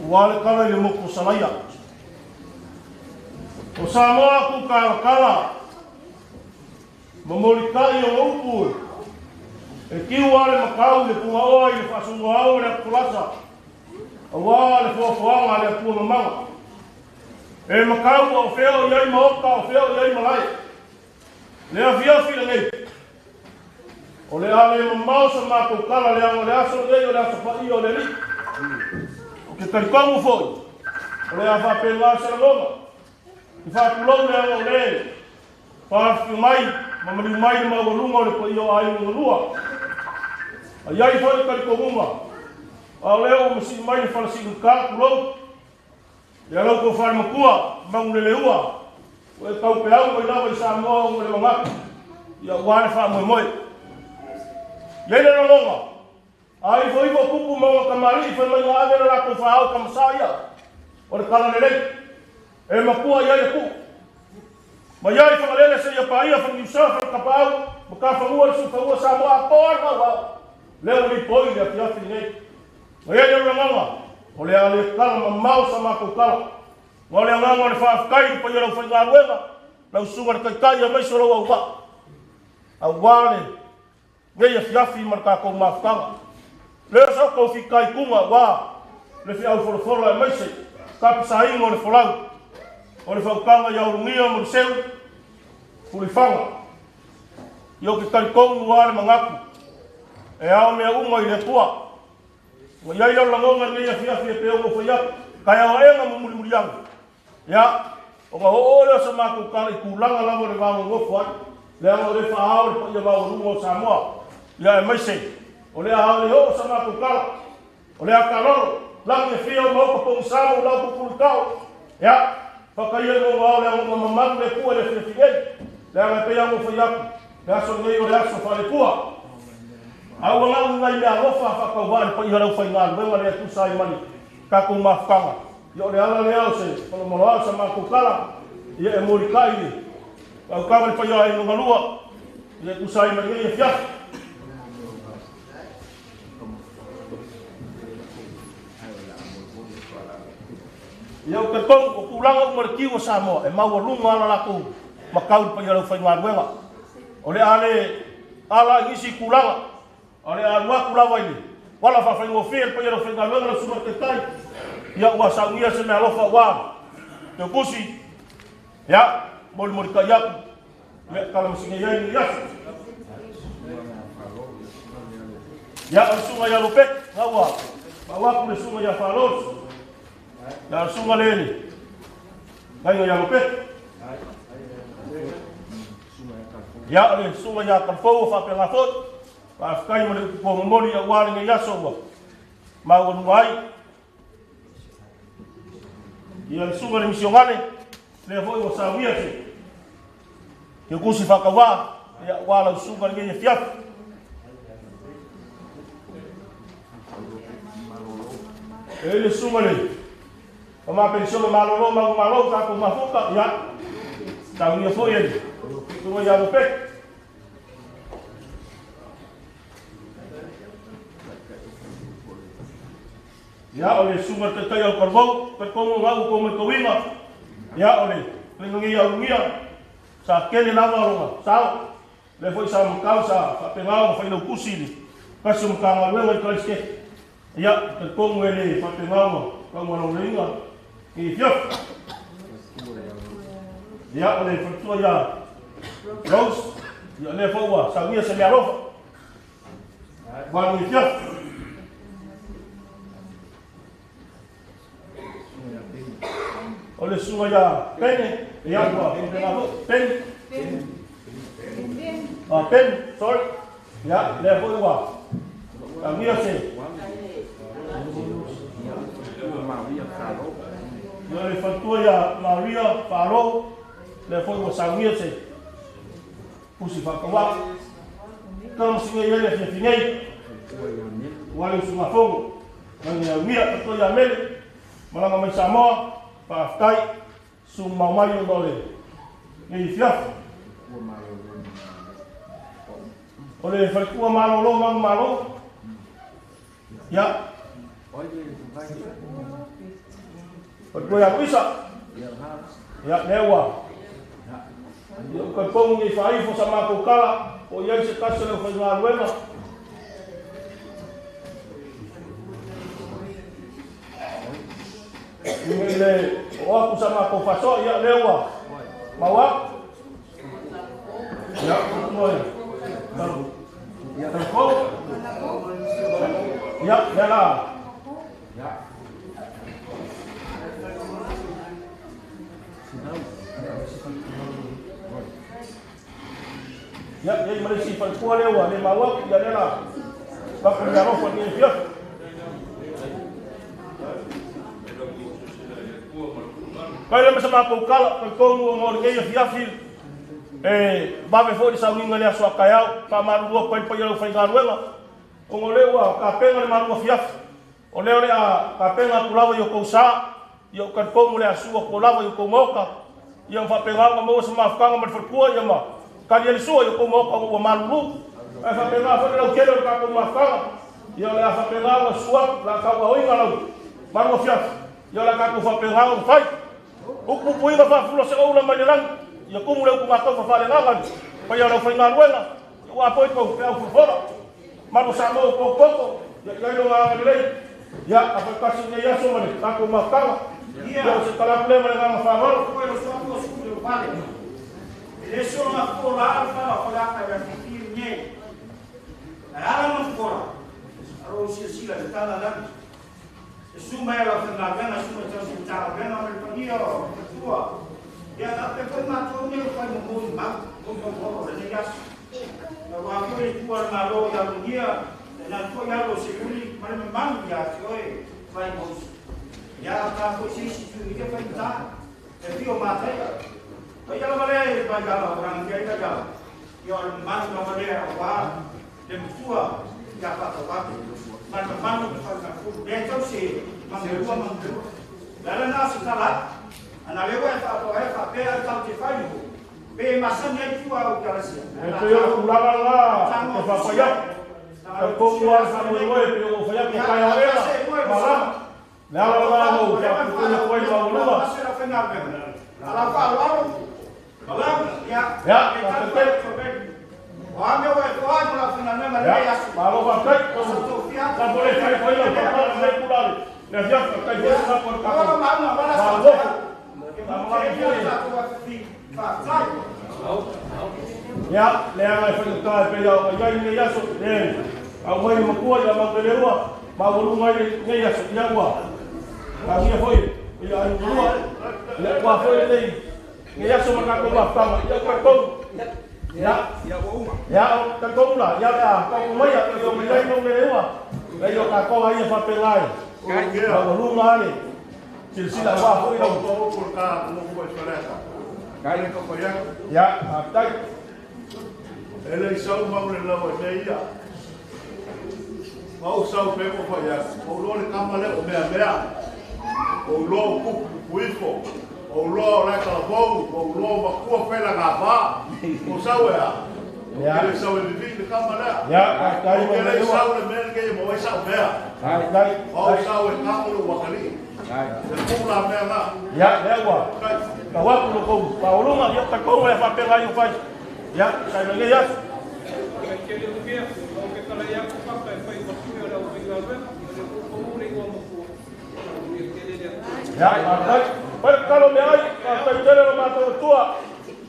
Ua le kala i le moku salaia. O Samoa ku kalakala. Mamolikai o upu. E kiu ale makau le punga oa i le faasunga au le akulasa. Aua le foafoaga le atua mamaga. E makau o fea o iai maoka o fea o iai malae. Le afiafi lenei. O le ale mamao sa mātou kala le anga le aso nei o le aso whaia o le li. O ke tarikongu foi. O le a whapena se langonga. I whāpulou le anga o le. Whāwhiu mai, mamaliu mai le maualunga o le paia o ai ungalua. A iai foi le tarikongunga. A o leo o masi mai le whalasinu ka kulou. Le alau ko whare makua, mangu le leua. O e tau peau mai lava i Samoa o le mangaku. Ia ua le wha moe moe. Iai le lalonga. A ifo ifo kupu maunga kamari i whai mai ngā avera rātou whaau kamasa ia. O le kala lelei. E makua iai le ku. Ma iai whangalele se ia paia whangiusa whanakapaau. Ma ka whangua le suwhaua Samoa a toa ngau au. Leo li poi le afiafi nei. Ma iai le lalonga. O le ale kala mamao sa mākou kala. Nga o le anganga o le whaafkai i pai o lau whaingaluega. Lau sunga le kaikai a maiso lau au waa. Au wā le nei afiafi ma le kākou mafutaga. Lea sa kou fikai kunga wā le fi au folofolo e maise. Kapisahinga o le folau. O le whaukanga i aurungia mo le seu. Fuliwhanga. I o ke tarikongu wā le mangaku. E ao mea uma i le atua. Nga iai lau langonga nei afiafi e peo ngō whaiaku. Kai ao enga mo mulimulianga. Ia, o ngā ho'o lea sa mākou kala i kūlanga lava le vāngo ngofo ai. Le anga o le whaao le paia vāo o Samoa. Ia e maise. O le ao le hoo sa mākou kala. O le a kaloro. Langi e whia o maoka pongi Samoa lau pupulu tau. Ia, Whakaia mo ngā o le anga mamalu le pua le whiawhi ei. Le anga pe anga whai aku. Le aso nei o le aso whale pua. Au ngā ngai mea alofa whakau le pai harau whai ngā luenga le atu sai mani. Kako mawhanga. Ia o le ala le au se palomalo au sa mākou kala. Ia e mori kai le. Au kawa le pai ai ngā lua. Ia tu sai mani e fiafi. Ia o te tonu o kūlanga o mara kiwa Samoa, e maua lunga ala lako makau le pai alau whai ngā luenga. O le ale ala ngisi kūlanga, o le alua kūlawa ile. Wala whawhai ngō whia le pai alau whai ngā luenga la suma te tai. Ia ua saungia se mea alofa ua. Te kusi, ia, mori mori kai aku, mea kalamasinga iai ni asu. Ia, o le sunga ia lopek, ngā ua, maua ku le sunga ia whālos. Ia sunga lele. Ngai ia lope. Ia le sunga ia kalfou fa pe ngafot. Pa fkai mo le ko moli ia wale ngai aso ua. Ma ua nunga ai. Ia le sunga le misiongale. Le foi o sawia se. Ke kusi whakawa. Ia wala sunga le ngai fiafi. E le sunga le O ma pensione malolo ma malo ka ko mafuka ya tau ia foi ele tunga ia lope ya o le sunga te tai au korvo te kongo ngau ko mo kowinga ya o le lengi ia ungia sa kele lava longa sao le foi sa makau sa fa pengau fa ilo kusili kasu mkanga wewe kalske ya te kongo ele fa pengau ka mo lenga i fiof ya o le fatua ya Rose ya le foua sa mia se mea alofa wa ni fiof o le sunga ya pene ya ua pen pen sorry ya le foua sa mia se Ia le fatua ia Maria Falo, le foi o sauia se pusi whakawa. Kama singa ia le fiafi ua le usunga fongo. Ngai ia mia fatua ia mele, malanga mai Samoa, whaaftai, su mau mai o le ngai fiafi. O le whalikua malolo mangu malo, ia. Fatua ia Luisa, ia lewa. Ia uka pongi ni whaifo sa mākou kala, o iai se tasi leo whai ngā luenga. Inge le o aku sa mākou whasoa, ia lewa. Maua? Ia, fatua ia. Taruko? Ia, lea la. Ya, ya marisi falkua lewa le mawa ya lela. Bako ni alofa ni fiaf. Kai le masama ko kala ko ko ngo ngi fiafi. E ba ve fo sa ngi le aso kaya pa maru ko pa yo fai galuela. O ngo lewa ka penga le maru fiaf. O le ole a ka penga kulawa yo ko sa yo ka ko le aso ko lawa yo ko ngoka. Ia fa penga mo sa mafkanga ma falkua ia ma. Kali ele sua yo como o malulu ai fa penga fa lo kelo ka ko mafkanga ia le fa penga o sua la ka o inga lo maru fiaf ia la ka ko fa penga o fai o ku pu inga fa fulo se o la manilang ia como le ku ma ka fa le nganga pa ia lo fa inga luela o apoi ko pe o fora maru sa mo ko ko ia ia lo nganga le ia a fa kasi ia so mane ka ko mafkanga ia se kala ple mane nganga fa lo ko lo so ko su vale. Le sono ancora alfa o la ka fi ne. Ala no fora. Aro si si la tala la. Su mai la fa na su mai ta si ta na me pa tua. Ya la pe ko ma to ne fa mo mo ma ko ko ko le ya. La wa ko le tua ma lo ya lo dia. La to ya lo se uli ma me ma ya to e fa mo. Ya ka ko si si tu ya fa ta. E fio mātaia. Pa ia lava lea i pai ala o rangi ai ka ia o le manu lava lea o wā le matua ia whakawake. Ma le manu te whakafuru. Le tau se mangerua mangerua. Le ala nā se tala, ana lewa e whaatoa e whapea e tau te whainu. Pe masani ai tua au kalasia. E te o kulaga la, te whapaya. Te kōkua sa mo iwe, pe o whaya ke kai awela. Malama. Le ala la au, kia putoia koe i maulua. Ala whaaloalo. Ya, ya, ka te. O ame o e toa mo la whananema le aso. Malo whaktai. Ka pole kai koe lau whakala nei kulale. Le hiaka kai koe sa koe kako. Wala mauna, wala sa Malo. Ya, le anga e whaikataa e pei au ai nei aso, le au mai makua ia maukeleua, maualuga ai nei aso, ia ua. Ka ngia foi, ia ai ulua, ia ua foi nei, nei aso ma kākou mafutaga, ia kākou. Ya, ya, o kākou la, ya lea, kākou mai a, ia mai ai maukeleua, le ia kākou ai e whapelai. Maualuga ale, silasila ua foi lau. Ya, tai. Ele sau mau le lau e ia. Mau sau pe ko fa ya. O lo le kama le o mea mea. O lo kuku kuifo. O lo la ka bou, o lo makua fela ga ba. O sau e a. Ele sau e vivi le kama le. Ya, tai mo le sau le mea ke mo sau mea. Tai tai. O sau e ka lo wakali. Tai. Le pula mea la. Ya, le ua. Ka waku lo kou. Pa olunga ia ta kou e fa pela i fai. Ya, kai me ya. Kai kele o ke o ke kala ia ku papa e fai matui o le au faigaluega, o le koukou le igoa matua. Ia tele lea. Ya, tai. Pai kalo me ai, ka tai tele lo mātou tua.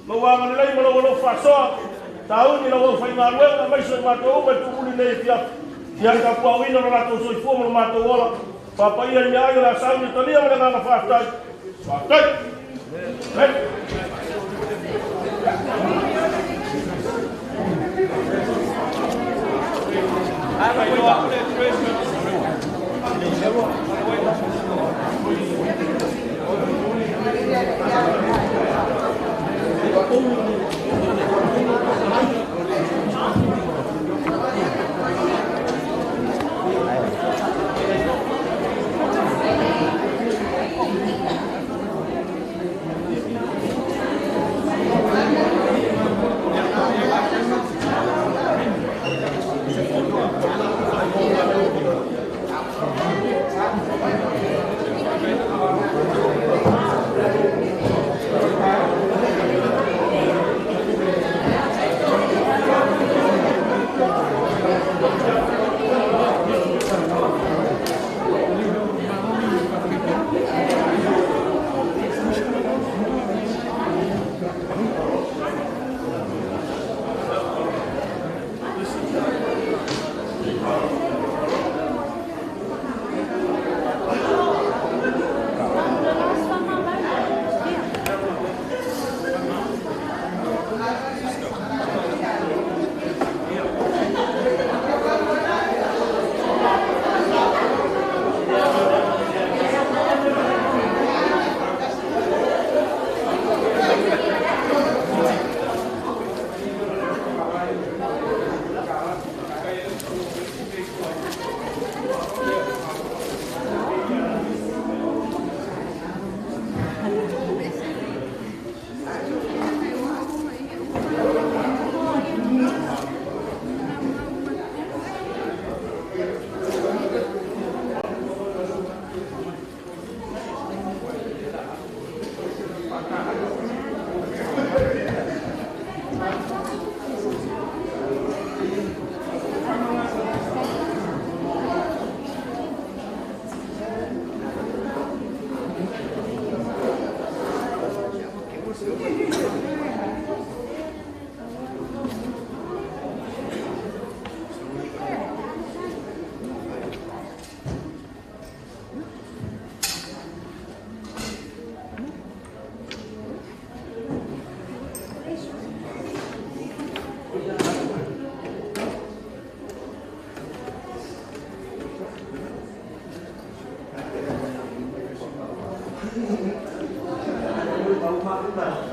Lo wanga nei mo lo lo fasoa. Tauni lo au faigaluega mai so mātou uma tuuli nei fia. Ia ka pua uina lo mātou soifua mo lo mātou ola. Papa ia ni ai la sauni talia mo le nganga whātai. Whātai. Hey. uma.